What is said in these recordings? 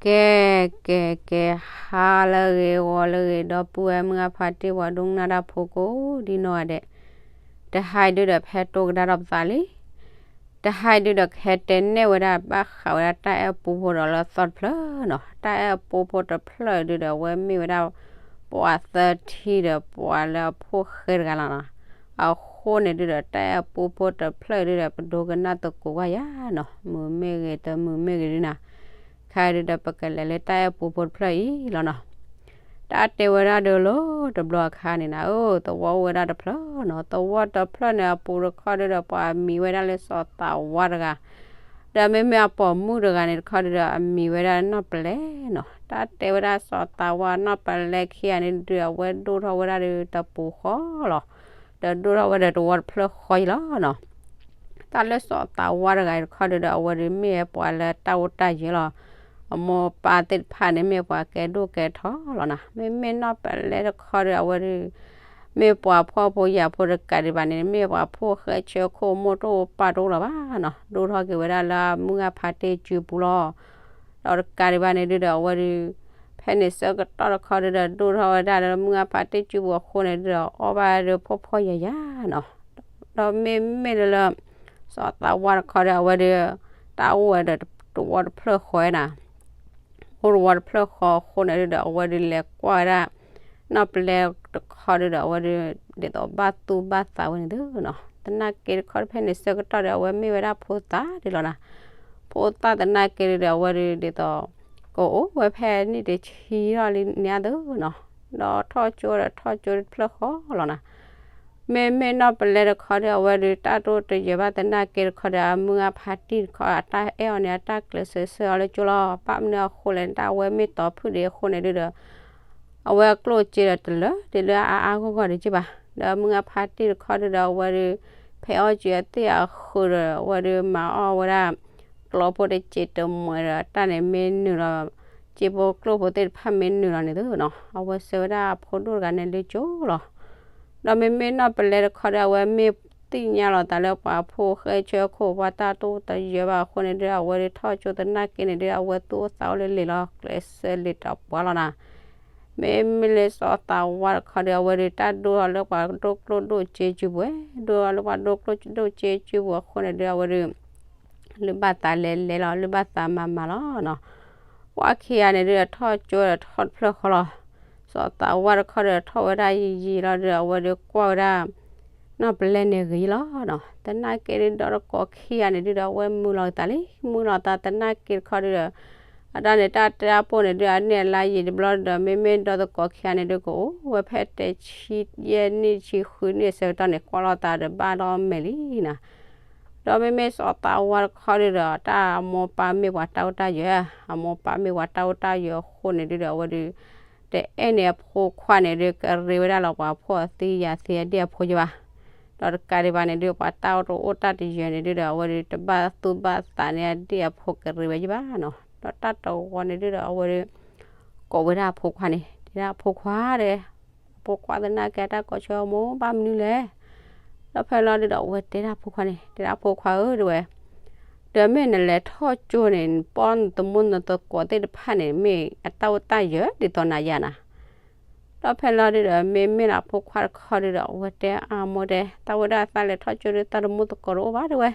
ကဲ ကဲ ကဲ ဟါလၢအဂ့ၤ ဂီၤလၢအဂ့ၤ ဒီပုၢ်ဝဲၢ်မုၢ်ဂၢ်ဖါတံၢ် ပှၤဒိကနၣ်တၢ်ဖိကိးဒ်နီၢ်ဂၤဒဲး, တဟါအံၤဒုဒီး ဖဲတိၢ်ကဒါဒီးပသးလံ. တဟါအံၤဒုဒီး ကဟဲတဲနဲၣ်ဝဲဒၣ် ဘၣ်ဃးဝဲဒၣ်တၢ်အဲၣ်ပူဖိဒီးလၢသီတဖျၢၣ်နီၤ. တၢ်အဲၣ်ပူဖိတဖျၢၣ်ဒုဒီး အဝဲမ့ၢ်ဝဲဒၣ် ပှၤသၢထံဒီး ပှၤလၢအဖိၣ်ဃဲတဂၤလီၤနီၤ. အဃိန့ၣ်ဒုဒီး တၢ်အဲၣ်ပူဖိတဖျၢၣ်ဒုဒီး ပဒိကနၣ်သကိးကွၢ်ယၤနီၤ, မုာ်မ့ၢ်ဂ့ၤ တမုာ်မ့ၢ်ဂ့ၤဒုနီၤ, ခဲအံၤဒုဒီး ပကလဲၤလၢတၢ်အဲၣ်ပူဖိတဖျၢၣ်အံၤလီၤနီၤ. တၢ်တဲဝဲဒၣ်ဒီးလီၤ တဘျီအခါန့ၣ်နၤဧၢ, သဝီအိၣ်ဝဲဒၣ်တဖျၢၣ်နီၤ. သဝီတဖျၢၣ်န့ၣ် အပူၤတခီဒုဒီး ပှၤအမံၤဝဲဒၣ်လၢစီၤသးဝါတဂၤ, ဒီးမ့မ့ၢ်အပိာ်မုၣ်တဂၤန့ၣ်တခီဒုဒီး အမံၤဝဲဒၣ်နီၢ်ပလဲနီၤ. တၢ်တဲဝဲဒၣ်စီၤသးဝါနီၢ်ပလဲခံဂၤန့ၣ်ဒုဒီး အဝဲဒိၣ်ထီၣ်ဝဲဒၣ်ဒီးတပူၤဃီလီၤ. ဒီးဒိၣ်ထီၣ်ဝဲဒီးတဝီတဖျၢၣ်ဃီအံၤလီၤနီၤ. တၢ်လၢစီၤသးဝါတဂၤအံၤတခီဒုဒီး အဝဲဒုးမ့ၢ်ပှၤလၢတၢ်အိၣ်တၢ်ယၢၤလီၤ. အမိၢ်ပၢ်သ့ၣ်တဖၣ်န့ၣ် မ့ၢ်ပှၤကဲဒိၣ်ကဲထီလီၤနီၤ. မ့မ့ၢ်နီၢ်ပလဲတခီဒု အဝဲဒုး မ့ၢ်ပှၤဖှီၣ်ဖိယာ်ဖိတကးဒံးဘၣ်န့ၣ် မ့ၢ်ပှၤဖိၣ်ဃဲဆၢခိၣ်မိၢ်တအိၣ်ပၢ်တအိၣ်လၢၤဘၣ်နီၤ. ဒိၣ်ထီၣ်က့ၤဝဲဒၣ်လၢမုၢ်ဂၢ်ဖါတံၢ်စုပူၤလီၤ. ဒီးတကးဒံးဘၣ်န့ၣ်ဒုဒီး အဝဲဒုး ဖဲန့ၣ်ဆၢကတီၢ်တခီဒုဒီး ဒိၣ်ထီၣ်ဝဲဒၣ်လၢမုၢ်ဂၢ်ဖါတံၢ်စုပူၤအဃိန့ၣ်ဒုဒီး အီၣ်ဘၣ်ဒီးဖှီၣ်ဖှီၣ်ယာ်ယာ်နီၤ. ဒီးမ့မ့ၢ်လၢ စီၤသးဝါတခီဒီး အဝဲဒုး တၢ်အိၣ်ဝဲဒီးတဝီတဖျၢၣ်ဃီနၤ အိၣ်တဝီတဖျၢၣ်ဃီအဃိန့ၣ်ဒုဒီး အဝဲဒုးလဲၤကွၢ်ဝဲဒၣ် နီၢ်ပလဲတခီဒုဒီး အဝဲဒုး ဒ်သိးဘၣ်သူၣ်ဘၣ်သးဝဲန့ၣ်သုနီၤ. သနာ်က့တခီဖဲန့ၣ်ဆၢကတီၢ်ဒီး အဝဲမ့ၢ်ဝဲဒၣ်ဖိသၣ်ဒံးလီၤနၤ. ဖိသၣ်သနာ်က့ဒုဒီး အဝဲဒုးဒ်သိး ကအိၣ်ဝဲဖဲနံၣ်တဆံထီၣ်လံန့ၣ်သုနီၤ. ဒီးထီၣ်ကၠိဒီးထီၣ်ကၠိတဖျၢၣ်ဃီလီၤနၤ. မ့မ့ၢ်နီၢ်ပလဲတခီဒီး အဝဲဒုးတၢ်တအိၣ်တယၢၤဘၣ်သနာ်က့တခီဒီး အမုၢ်ဂၢ်ဖါတံၢ်တခီ အတၢ်အဲၣ်အီၤန့ၣ် အတၢ်ကျဲးစၢးဆှၢအီၤလၢကၠိလီၤ. ဘၣ်မနုၤအဃိလဲၣ် တၢ်အဝဲမ့ၢ်တီဖုၣ်ဒံးအဃိန့ၣ်ဒုဒီး အဝဲအကျိၣ်စ့ဒီးတလၢာ်ဒံးလၢအအါအါဂီၢ်ဂီၢ်ဒံးက့ဘၣ်. ဒီးအမုၢ်ဂၢ်ဖါတံၢ်တခီဒုဒီး အဝဲဒုး ဖဲအီၣ်စံးအသ့ၣ်အဃုာ်ဒီး အဝဲဒုးမၤအီၣ်ဝဲဒၣ် ကျီဖိတစဲးတမှဲးဒီး တၢ်န့ၣ်မ့ၢ်နုာ်လီၤ စ့ဖိကျိၣ်ဖိသ့ၣ်တဖၣ်မ့ၢ်နုာ်လီၤန့ၣ်သုနီၤ အဝဲဆှၢဝဲဒၣ်အဖိဒိၣ်တဂၤန့ၣ်လၢကၠိလီၤ. ဒီးမ့မ့ၢ်နီၢ်ပလဲတခီဒီး အဝဲမ့ၢ်သ့ၣ်ညါလီၤသးလၢပှၤဖိၣ်ဃဲဆၢခိၣ် ပှၤတၢ်တအိၣ်တယၢၤဘၣ်အဃိန့ၣ်ဒု အဝဲဒုးထီၣ်ကၠိသနာ်က့န့ၣ်ဒု အဝဲသူၣ်အိၣ်သးအိၣ်လၢလံာ်လီၤ ကျဲးစၢးလံာ်တပှၤလီၤနၤ. မ့မ့ၢ်လၢစီၤသးဝါတခီဒီး အဝဲဒုးတၢ်ဒိၣ်ထီၣ်လၢပှၤဒိၣ်ကျိၣ်ဒိၣ်စ့စုပူၤဝဲ ဒိၣ်ထီၣ်လၢပှၤဒိၣ်ကျိၣ်ဒိၣ်စ့စုပူၤအဃိန့ၣ်ဒု အဝဲဒုး လုၢ်ဘၣ်သးလဲၤလဲၤလီၤ လုၢ်ဘၣ်သးမၤမၤလီၤနီၤ. ပှၤခံဂၤန့ၣ်ဒုး ထီၣ်ကၠိဒီးထီၣ်တဖျၢၣ်ဃီလီၤ. စီၤသးဝါတခီဒီးထီၣ်ဝဲဒၣ်ယံာ်ယံာ်လီၤဒုး အဝဲဒုးကွၢ်ဝဲဒၣ် နီၢ်ပလဲန့ၣ်ဂ့ၤလီၤနီၤ. သနာ်က့ဒုးဒီးတကိးခံဂၤန့ၣ်ဒုးဒီး အဝဲမုာ်လီၤသးလံ မုာ်လီၤသးသနာ်က့တခီဒုးဒီး အတၢ်န့ၣ်တၢ်တၢ်ပိၢ်န့ၣ်ဒုး အန့ၢ်အလါယံာ်တဘျီဒီး မ့မ့ၢ်ဒီးတကိးခံဂၤန့ၣ်ဒုး ကအိၣ်ဝဲဖဲတဆံယဲၢ်နံၣ် တဆံဃုနံၣ်အဆၢကတီၢ်န့ၣ် ကွၢ်လီၤသးဒီးဘၣ်ဒီးမဲာ်လံနီၤ. ဒီးမ့မ့ၢ်စီၤသးဝါတခီဒုးဒီး တၢ်အမိၢ်ပၢ်မ့ၢ်ပှၤတၢ်အိၣ်တၢ်ယၢၤ အမိၢ်ပၢ်မ့ၢ်ပှၤတၢ်အိၣ်တၢ်ယၢၤအဃိန့ၣ်ဒုးဒီး အဝဲဒုး တအဲၣ်န့ၣ်အဖိခွါန့ၣ်ဒုး ကရ့ဝဲဒၣ်လီၤပှၤဖိအသံယာ်သံအဒ့ၣ်အဖိယဘၣ်. ဒီးတကးဒံးဘၣ်န့ၣ်ဒုး ပှၤတၢ်အိၣ်တအိၣ်တၢ်တယၢၤန့ၣ်ဒုးဒီး အဝဲဒုးတဘၣ်သူၣ်ဘၣ်သးန့ၢ်အဒ့ၣ်အဖိကရ့ဝဲယဘၣ်နီၤ. ဒီးတၢ်တဝီန့ၣ်ဒုးဒီး အဝဲဒုး ကိးဝဲဒၣ်အဖိခွါန့ၣ် တဲဒၣ်အဖိခွါဒီး အဖိခွါသနာ်က့တၢ်ကိးဆၢအမိၢ် ဘၣ်မနုၤလဲၣ်. ဒီးဖဲလီၤဒုးဒီး အဝဲတဲဒၣ်အဖိခွါန့ၣ် တဲဒၣ်အဖိခွါဧၢ တဲဝဲ ဒီးမ့ၢ်နလဲၤထီၣ်ကၠိန့ၣ် နပီၢ်နသမူနသကိးသ့ၣ်တဖၣ်န့ၣ် မ့ၢ်အတၢ်အိၣ်တၢ်ယၢၤဒ်သိးနၤယၤနၤ. ဒီးဖဲလီၤဒုးဒီး မ့မ့ၢ်လၢအဖိခွါတခီဒုးဒီး အဝဲတဲအမိၢ်တဲ တၢ်ဝဲဒၣ်သးလဲၤထီၣ်ကၠိဒုး တၢ်သမူသကိးတအိၣ်ဘၣ်တဲဝဲ.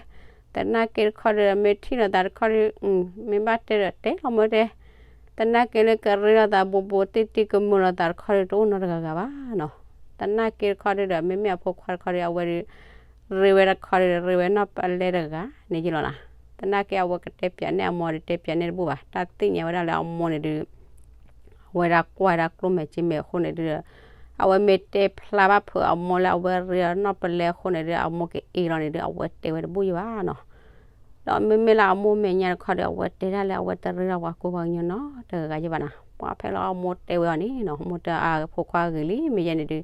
သနာ်က့တခီဒုးဒီး မ့ၢ်ထံၣ်လိာ်သးတခီဒုး မ့ၢ်ဘၣ်တဲဒီးတဲလီၤမိၢ်တဲ သနာ်က့လၢကရ့လိာ်သးဘူးဘူးတံၢ်တံၢ် ကမုာ်လိာ်သးတခီဒုး တအိၣ်နီတဂၤဂၤဘၣ်နီၤ. သနာ်က့တခီဒုးဒီး မ့မ့ၢ်အဖိခွါတခီဒုး အဝဲဒုး ရ့ဝဲတခီဒုး ရ့ဝဲနီၢ်ပလဲတဂၤန့ၣ်ယလီၤနီၤ. သနာ်က့အဝဲကတဲပၠးန့ၢ်အမိၢ်ဒီး တဲပၠးန့ၢ်တဘူၣ်ဘၣ် တၢ်သ့ၣ်ညါဝဲဒၣ်လၢအမိၢ်န့ၣ်ဒုး အဝဲဒၣ်ကွၢ်ဝဲဒၣ်ကျိၣ်မဲာ်စ့မဲာ်အဃိန့ၣ်ဒုးဒီး အဝဲမ့ၢ်တဲဖျါဘၣ်ဖုးအမိၢ်လၢအဝဲရ့အီၤနီၢ်ပလဲအဃိန့ၣ်ဒုး အမိၢ်ကအ့လီၤန့ၣ်ဒုး အဝဲတဲဝဲတဘူၣ်ယဘၣ်နီၤ. ဒီးမ့မ့ၢ်လၢအမိၢ်မဲာ်ညါတခီဒီး အဝဲတဲဒၣ်လၢအဝဲတရ့ဒီးပှၤကိးပှၤကညီနီတဂၤယဘၣ်နီၤ. ပှၤဖဲလီၤအမိၢ်တဲဝဲအီၤန့ၣ်နီၤ မိၢ်တဲအဖိခွါဂ့ၤလံ မ့ၢ်ယဲန့ၣ်ဒုး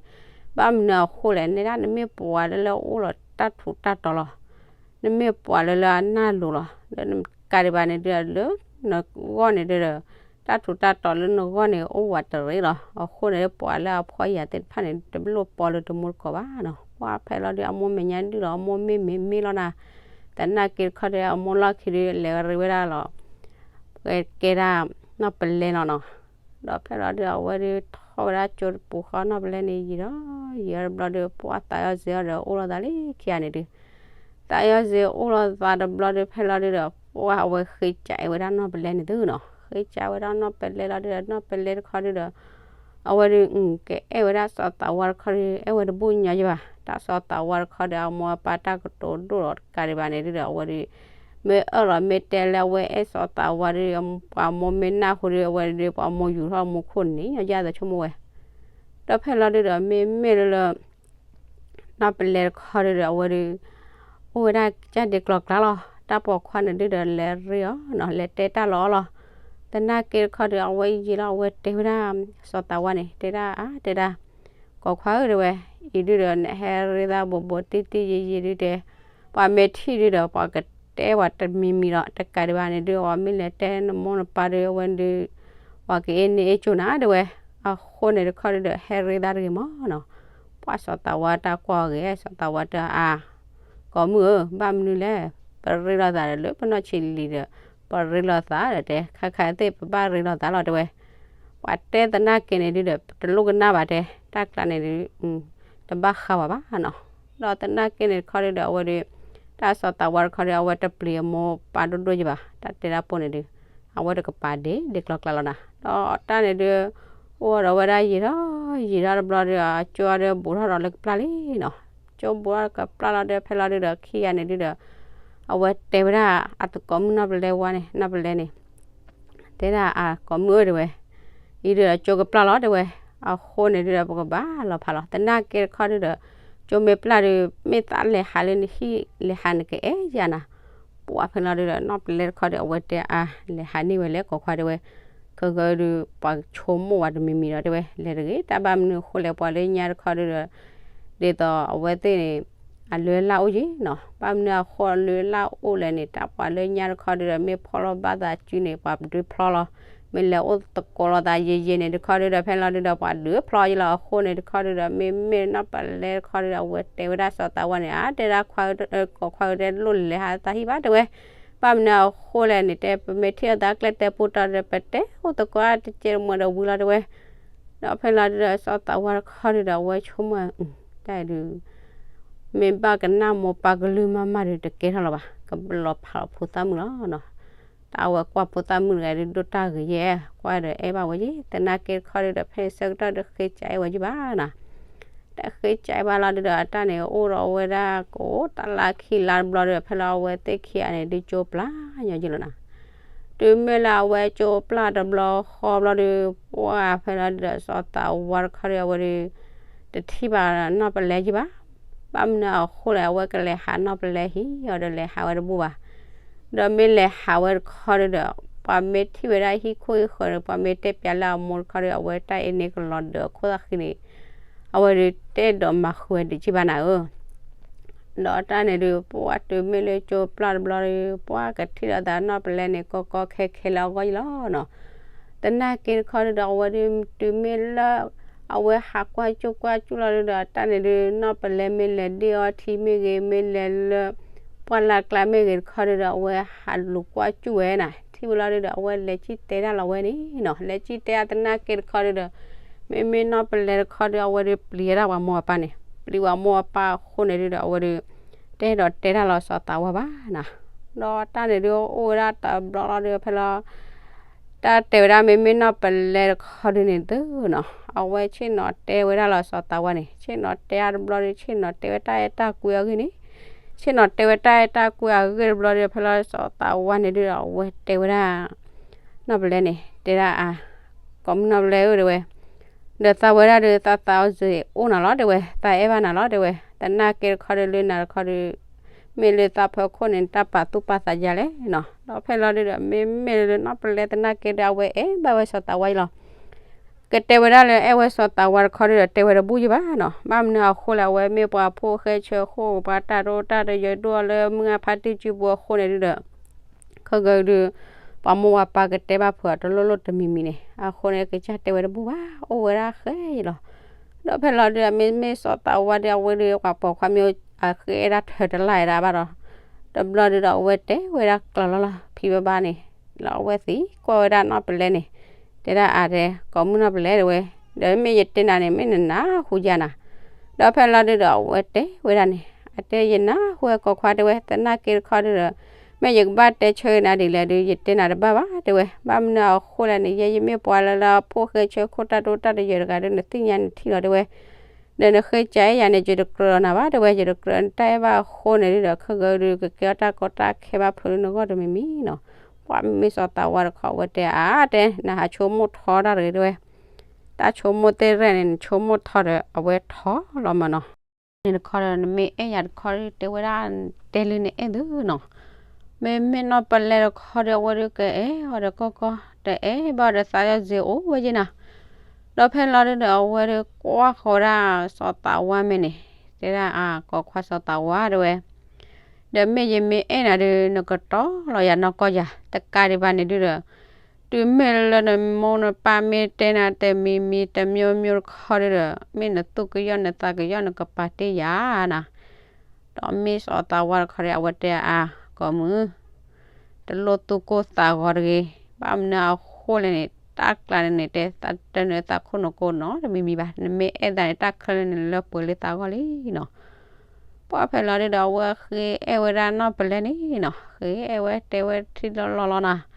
ဘၣ်မနုၤအဃိလဲၣ် နဲဒၣ်နမ့ၢ်ပှၤလၢလၢအိၣ်လီၤတၢ်ထူးတၢ်တီၤလီၤ. နမ့ၢ်ပှၤလၢလၢအနၢ်လိၤလီၤ ဒီးနကးဒံးဘၣ်န့ၣ်ဒုးလၢ နဂီၢ်န့ၣ်ဒုးဒီး တၢ်ထူးတၢ်တီၤလၢနဂီၢ်န့ၣ် အိၣ်ဝးတရ့လီၤ. အဃိန့ၣ် ပှၤလၢအဖှီၣ်ယာ်သ့ၣ်တဖၣ်န့ၣ် တလိၣ်ပီလၢတမူတကိးဘၣ်နီၤ. ပှၤဖဲလီၤဒုး အမိၢ်မဲာ်ညါဒုးလီၤ အမိၢ်မ့ၢ်မ့ၢ်မ့ၢ်လီၤနၤ. သနာ်က့တခီဒီး အမိၢ်လီၢ်ခံဒုး လဲၤရ့ဝဲဒၣ်လီၤ ကဲဒၣ် နီၢ်ပလဲလီၤနီၤ. ဒီးဖဲလီၤဒုး အဝဲဒုးထီၣ်ဝဲဒၣ်ကၠိတပူၤဃီ နီၢ်ပလဲန့ၣ် ယံာ်ဒီးယံာ်ဒီးတဘျီဒီး ပှၢ်သးအီၣ်စ့အီၣ်ဒီးအိၣ်လီၤသးလံခံဂၤန့ၣ်ဒုး, သးအီၣ်စ့အိၣ်လီၤသးတဘျီဒီး ဖဲလီၤဒုးဒီး ပှၢ်အဝဲဃ့ကးဝဲဒၣ်နီၢ်ပလဲန့ၣ်သုနီၤ, ဃ့ကးဝဲဒၣ်နီၢ်ပလဲလီၤဒုးဒီး နီၢ်ပလဲတခီဒုးဒီး အဝဲဒုး ကအဲၣ်ဝဲဒၣ်စီၤသးဝါတခီဒုး အဲၣ်ဝဲတဘူၣ်ညီယဘၣ်, တၢ်စီၤသးဝါတခီဒီး အမိၢ်အပၢ်တၢ်ကတိၤဒိၣ်ဒီးတကးဒံးဘၣ်န့ၣ်ဒုးဒီး အဝဲဒုး မ့ၢ်အၢၣ်လီၤမ့ၢ်တဲလၢအဝဲအဲၣ်စီၤသးဝါဒုး ပှၤမိၢ်မ့ၢ်နၢ်ဟူဒုး အဝဲဒုး ပှၤမိၢ်ယူၤထီၣ်မူခိၣ်န့ၣ် ညီယါသဆိကမိၣ်ဝဲ, ဒီးဖဲလီၤဒုးဒီး မ့မ့ၢ်လၢလၢ နီၢ်ပလဲတခီဒုးဒီး အဝဲဒုး အိၣ်ဝဲဒၣ်ကစၢ်ဒ့ကျီၤကျါလီၤ, တၢ်ပိာ်ခွါန့ၣ်ဒုးဒီး လဲၤရ့အီၤနီၤ, လဲၤတဲတၢ်လီၤအီၤလီၤ. သနာ်က့တခီဒုး အဝဲယံာ်လီၤ အဝဲတဲဝဲဒၣ် စီၤသးဝါန့ၣ် တဲဒၣ်အါ တဲဒၣ် ကိးခွါဧၢ တဲဝဲ, အံၤဒုးဒီး နဟဲရ့သးဘိးဘိးတံၢ်တံၢ်ယံာ်ယံာ်ဒုးတဲ, ပှၤမ့ၢ်ထံၣ်ဒုးဒီး ပှၤကတဲပှၤတမံၤမံၤဒီး တကးဒံးဘၣ်န့ၣ်ဒုး အဝဲမ့ၢ်လဲၤတဲနမိၢ်နပၢ်ဒုး အဝဲဒုး ပှၤကအဲၣ်န့ၢ်အဲၣ်ကၠိနၤ တဲဝဲ, အဃိန့ၣ်တခီဒုးဒီး ဟဲရ့သးတဂ့ၤမးနီၤ. ပှၢ်စီၤသးဝါတၢ်ကွၢ်အီၤဂ့ၤ စီၤသးဝါတၢ်အါ ကိးမုၣ်ဧၢ ဘၣ်မနုၤလဲၣ်, ပရ့လိာ်သးဒီးလၢပနီၢ်ဆံးလံဒီး ပရ့လိာ်သးဒီးတဲ ခါခါသ့ၣ်ပဘၣ်ရ့လိာ်သးလီၤ တဲဝဲ. ပှၤတဲသနာ်က့န့ၣ်ဒုးဒီး တလိၣ်ကနၣ်ဘၣ်တဲ တၢ်ကျါန့ၣ်ဒုး တဘၣ်ဃးဝဲဘၣ်နီၤ. ဒီးသနာ်က့န့ၣ်တခီဒုးဒီး အဝဲဒုး တၢ်စီၤသးဝါတခီဒုး အဝဲတပျံၤအမိၢ်ပၢ်ဒိၣ်ဒိၣ်ယဘၣ်, တၢ်တဲတၢ်ပိၢ်န့ၣ်ဒုး အဝဲတကပၤဒ့ဒ့ကျီၤကျါလီၤနၤ. ဒီးတၢ်န့ၣ်ဒုး အိၣ်ဒီးဝဲဒၣ်ယံာ်ထီၣ်ယံာ်ထီၣ်တဘျီဒီး အကၠိဒုးဘူးထီၣ်ဒီးလၢကပျၢ်လံနီၤ. ကၠိဘူးထီၣ်ကပျၢ်လီၤဒီး ဖဲလီၤဒုးဒီး ခံဂၤန့ၣ်ဒုးဒီး အဝဲတဲဝဲဒၣ်အသကိးမုၣ်နီၢ်ပလဲဝါန့ၣ် နီၢ်ပလဲန့ၣ် တဲဒၣ်အကိးမုၣ်ဧၢ တဲဝဲ, အံၤဒုးဒီးကၠိကပျၢ်လီၤ တဲဝဲ, အဃိန့ၣ်ဒုးဒီး ပကဘၣ်လီၤဖးလီၤ. သနာ်က့တခီဒုးဒီး ကၠိမ့ၢ်ပျၢ်ဒုး မ့ၢ်သးလဲၤဟးလၢနဟံၣ် လဲၤဟးနကအဲၣ်ယၤနၤ. ပှၢ်ဖဲလီၤဒုးဒီး နီၢ်ပလဲတခီဒုး အဝဲတဲအါ လဲၤဟးန့ၢ်ဝဲလၢကိးခွါ တဲဝဲ, ခဲကဒုး ပှၤဆိကမိၣ်ဝဲတမံၤမံၤဒီး တဲဝဲ လဲၤတဂ့ၤ တၢ်ဘၣ်မနုၤအဃိလဲၣ် ပှၤလၢညါတခီဒုးဒီး ဒ်သိးအဝဲသ့ၣ်န့ၣ် အလုၢ်အလၢ်အိၣ်ယံၤနီၤ. ဘၣ်မနုၤအဃိအလုၢ်အလၢ်အိၣ်လဲၣ်န့ၣ် တၢ်ပှၤလၢညါတခီဒုးဒီး မ့ၢ်ဖီၣ်လီၤဘၣ်သးစုန့ၣ် ပှၤဒုးဖျီလီၤ. မ့ၢ်လဲၤအိၣ်သကိးလိာ်သးယံၤယံၤန့ၣ်တခီဒုးဒီး ဖဲလီၤဒုးဒီး ပှၤဒုးဖျီယံၤလီၤအဃိန့ၣ်တခီဒုးဒီး မ့မ့ၢ်နီၢ်ပလဲတခီဒုးဒီး အဝဲတဲဝဲဒၣ်စီၤသးဝါန့ၣ် အါ တဲဒၣ်ခွါ ကိးခွါဧၢ တဲလိၣ်လဲၤဟးသးဟံၣ်ဘၣ် တဲဝဲ. ဘၣ်မနုၤအဃိလဲၣ်န့ၣ် တဲ ပမ့ၢ်ထံၣ်အသးကျဲတဲပူတၢ်ဒီး ပတဲအိၣ်သကိးတကဲးတမှဲၤဒီးဝံၤလီၤ တဲဝဲ. ဒီးဖဲလီၤဒုးဒီး စီၤသးဝါတခီဒုးဒီး အဝဲဆိကမိၣ် တၢ်ဒုး မ့ၢ်ဘၣ်ကနၣ်မိၢ်ပၢ်ကလုၢ်မးမးဒုး တကဲထီၣ်လၢၤဘၣ်, ကလီၤဖးလီၤဖိသၣ်မုၣ်လီၤနီၤ. တၢ်အဝဲကွၢ်ဖိသၣ်မုၣ်တဂၤဒုး ဒိၣ်တၢ်ဂ့ၤယဲၢ် ကွၢ်ဒီးအဲၣ်ဘၣ်ဝဲယံၤ သနာ်က့တခီဒုးဒီး ဖဲန့ၣ်ဆၢကတီၢ်ဒုး ဃ့ကးအဲၣ်ဝဲယံၤဘၣ်နီၤ. တၢ်ဃ့ကးအဲၣ်ဘၣ်လီၤဒုးဒီး အတၢ်န့ၣ်အိၣ်ဒီးဝဲဒၣ် ကအိၣ်တၢ်လၢခံလါတဘျီဒုးဒီး ဖဲလီၤအဝဲသ့ၣ်ခံဂၤန့ၣ်ဒုး ကၠိပျၢ်ညီယံၤလီၤနီၤ. တုၤမ့ၢ်လၢအဝဲကၠိပျၢ်တဘျီဃီဘျီဒုး ပှၢ်ဖဲလီၤဒုးဒီး စီၤသးဝါတခီဒုး အဝဲဒုး တထံၣ်ဘၣ်နီၢ်ပလဲယံၤဘၣ်. ဘၣ်မနုၤအဃိလဲၣ် အဝဲကလဲၤဟးနီၢ်ပလဲဟံၣ်အီၤဒီးလဲၤဟးဝဲတဘူၣ်ဘၣ်. ဒီးမ့ၢ်လဲၤဟးဝဲတခီဒုးဒီး ပှၤမ့ၢ်ထံၣ်ဝဲဒၣ်ဟံၣ်ခိၣ်ဟံၣ်ဃၢၤဒီး ပှၤမ့ၢ်တဲပၠးလၢအမိၢ်တခီဒုး အဝဲတၢ်အ့န့ၣ်ကလီၤဒၢးအခိၣ်သၣ်ဃံန့ၣ် အဝဲဒုးတဲဒီးမၤဃုာ်ဝဲဒံးကံၢ်ဘၣ်နၤဧၢ ဒီးတၢ်န့ၣ်ဒုး ပှၢ်တုၤမ့ၢ်လၢကၠိပျၢ်တဘျီဒုး ပှၢ်ကထံၣ်လိာ်သးနီၢ်ပလဲန့ၣ် ကီကီခဲခဲလၢအဂီၢ်ယံၤလီၤနီၤ. သနာ်က့တခီဒုးဒီး အဝဲဒုးတုၤမ့ၢ်လၢ အဝဲဟးကွၢ်ကၠိကွၢ်ကၠိလီၤဒုးဒီး တၢ်န့ၣ်ဒုး နီၢ်ပလဲမ့ၢ်လဲၤဒ့ၣ်အီထံမ့ၢ်ဂ့ၤ မ့ၢ်လဲၤလၢ ပှၢ်လၢ်ကျါမ့ၢ်ဂ့ၤတခီဒုးဒီး အဝဲဟးလူၤကွၢ်ကၠိဝဲနီၤ. ထံၣ်ဝဲလီၤဒုးဒီး အဝဲလဲၤကံၢ်တဲတၢ်လီၤဝဲန့ၣ်နီၤ. လဲၤကံၢ်တဲအသနာ်က့တခီဒုးဒီး မ့မ့ၢ်နီၢ်ပလဲတခီဒုး အဝဲဒုးပျံၤဝဲဒၣ်ပှၤမိၢ်အပၢ်န့ၣ် ပျံၤပှၤမိၢ်အပၢ်အဃိန့ၣ်ဒုးဒီး အဝဲဒုး တအဲၣ်ဒိးတဲတၢ်လၢစီၤသးဝါဘၣ်နီၤ. ဒီးတၢ်န့ၣ်ဒုးအိၣ်ဝဲဒၣ်တဘျီလီၤဒုး ဖဲလီၤ တၢ်တဲဝဲဒၣ်မ့မ့ၢ်နီၢ်ပလဲတခီဒုးန့ၣ်သုနီၤ အဝဲဆ့ၣ်နီၤတဲဝဲဒၣ်လၢစီၤသးဝါန့ၣ် ဆ့ၣ်နီၤတဲအါတဘျီဒုး ဆ့ၣ်နီၤတဲဝဲတၢ်အဲၣ်တၢ်ကွံအဂ့ၢ်န့ၣ် ဆ့ၣ်နီၤတဲဝဲတၢ်အဲၣ်တၢ်ကွံအဂ့ၢ်တဘျီဒုး ဖဲလီၤစီၤသးဝါန့ၣ်ဒုးဒီး အဝဲတဲဝဲဒၣ် နီၢ်ပလဲန့ၣ် တဲဒၣ်အါ ကိးမုၢ်နီၢ်ပလဲဧၢ တဲဝဲ ဒီးသးဝဲဒၣ်ဒီး သးသးအီၣ်စ့အိၣ်နၤလီၤ တဲဝဲ သးအဲၣ်ဘၣ်နၤလီၤ တဲဝဲ သနာ်က့တခီဒုးလၢနၤတခီဒုး မ့ၢ်လၢသးဖၢခိၣ်န့ၣ် တၢ်ပာ်သူၣ်ပာ်သးယါလဲၣ်နီၤ. ဒီးဖဲလီၤဒုးဒီး မ့မ့ၢ်လၢနီၢ်ပလဲသနာ်က့ဒီး အဝဲအဲၣ်ဘၣ်ဝဲစီၤသးဝါယံၤလီၤ. ကတဲဝဲဒၣ်လၢအဲၣ်ဝဲစီၤသးဝါတခီဒုးဒီး တဲဝဲတဘူၣ်ယံၤဘၣ်နီၤ. ဘၣ်မနုၤအဃိလဲၣ် အဝဲမ့ၢ်ပှၤဖိၣ်ဃဲဆၢဃိၣ် ပှၤတၢ်ဒိတၢ်ဒီးယဒိၣ်အီၤလၢမုၢ်ဂၢ်ဖါတံၢ်စုပူၤအဃိန့ၣ်ဒုးဒီး ခဲကဒုး ပှၤမိၢ်ပှၤပၢ်ကတဲဘၣ်ဖုးအီၤတလိၣ်လိၣ်တမံၤမံၤန့ၣ် အဃိန့ၣ် ကစၢ်တဲဝဲတဘူၣ်ဘၣ် အိၣ်ဝဲဒၣ်ဃဲယံၤလီၤ. ဒီးဖဲလီၤဒုး မ့မ့ၢ်စီၤသးဝါဒုး အဝဲဒုး ပှၤပိာ်ခွါမ့ၢ်အဃ့အဲၣ်ဒၣ်ထၢတလၢ်ဝဲဒၣ်ဘၣ်ဒီး တဘျီဒုးဒီး အဝဲတဲဝဲဒၣ်ကျၢၤလီၤလီၤ ဖံးဘၣ်ဘၣ်န့ၣ် လီၤအဝဲသံကွၢ်ဝဲဒၣ်နီၢ်ပလဲန့ၣ်, တဲဒၣ်အါတဲ ကိးမုၢ်နီၢ်ပလဲတဲဝဲ, ဒီးမ့ၢ်ယတဲနၤန့ၣ် မ့ၢ်နနၢ်ဟူယၤနၤ, ဒီးဖဲလီၤဒုဒီးအဝဲတဲဝဲဒၣ်န့ၣ်, အတဲယနၢ်ဟူဝဲကိးခွါတဲဝဲ သနာ်က့တခီဒုဒီး မ့ၢ်ယကဘၣ်တဲဆၢနၤဒ်လဲၣ်ဒု ယတဲနၤတဘၣ်ဘၣ်တဲဝဲ, ဘၣ်မနုၤအဃိလဲၣ်န့ၣ် ယဲယမ့ၢ်ပှၤလၢလၢအဖိၣ်ဃဲဆၢခိၣ် တၢ်ဒိတၢ်တယၢၤတဂၤဒု နသ့ၣ်ညါနထံၣ်လီၤတဲဝဲ, ဒီးနဃ့ကၢ်အဲၣ်ယၤန့ၣ် ယတကြၢးလီၤနၤဘၣ်တဲဝဲ, ယတကြၢးနတၢ်အဲၣ်ဘၣ်အဃိန့ၣ်ဒုဒီး ခဲကၢဒု ကကဲထီၣ်တၢ်ကီတၢ်ခဲဘၣ်ဖုးလၢနဂီၢ်တမံၤမံၤနီၤ, ပှၤမ့ၢ်စီၤသးဝါတခီအဝဲတဲအါတဲ နဟးဆိကမိၣ်ထီတၢ်တဂ့ၤတဲဝဲ, တၢ်ဆိကမိၣ်သ့ၣ်ရဲၣ်န့ၣ် နဆိကမိၣ်ထီဒီးအဝဲထီလီၤမၢ်နီၤ, န့ၣ်တခီဒီး နမ့ၢ်အဲၣ်ယၤတခီဒု တဲဝဲဒၣ် တဲလၢနအဲၣ်သုနီၤ, မ့မ့ၢ်နီၢ်ပလဲတခီဒီး အဝဲဒုကအဲၣ်အီၤဒီးကီၢ်ကီၢ် တအဲၣ်ဘၣ်ဒီးသးယီၢ်စ့အိၣ်ဝဲယဲနၤ, ဒီးဖဲလီၤဒုဒီး အဝဲဒုကွၢ်ဃီၤဝဲဒၣ်စီၤသးဝါမဲာ်န့ၣ်, တဲဒၣ်အါ ကိးခွါစီၤသးဝါတဲဝဲ ဒီးမ့ၢ်ယမ့ၢ်အဲၣ်နၤဒု နကတီၤလီၤယၤနီၢ်ကီၢ်ယၤ တကးဒံးဘၣ်န့ၣ်ဒုဒီး, တုၤမ့ၢ်လၢနမိၢ်နပၢ်မ့ၢ်တဲနၤတမံၤမံၤတမျိုးမျိုးတခီဒုဒီး မ့ၢ်နသူၣ်ကယီၢ်နသးကယီၢ်နကပာ်တ့ၢ်ယၤနၤ, ဒီးမ့ၢ်စီၤသးဝါတခီဒီး အဝဲတဲအါ ကိးမုၢ် တလိၣ်သူၣ်ကိၢ်သးဂီၤတဂ့ၤ, ဘၣ်မနုၤအဃိလဲၣ်န့ၣ် တၢ်ကျါန့ၣ်န့ၣ် တဲသးတၢ်နုာ်သးခိၣ်နူာ်ကိးနီတမံၤမံၤဘၣ်, နမ့ၢ်အဲၣ်သးန့ၣ် တၢ်ခဲလၢာ်န့ၣ်လၢပှဲၤလၢသးဂီၢ်လံနီၤ, ပှၢ်ဖဲလီၤဒုဒီး အဝဲဃ့အဲၣ်ဝဲဒၣ်နီၢ်ပလဲန့ၣ်နီၤ, ဃ့အဲၣ်ဝဲတဲဝဲထံလီၤလီၤလီၤနၤ,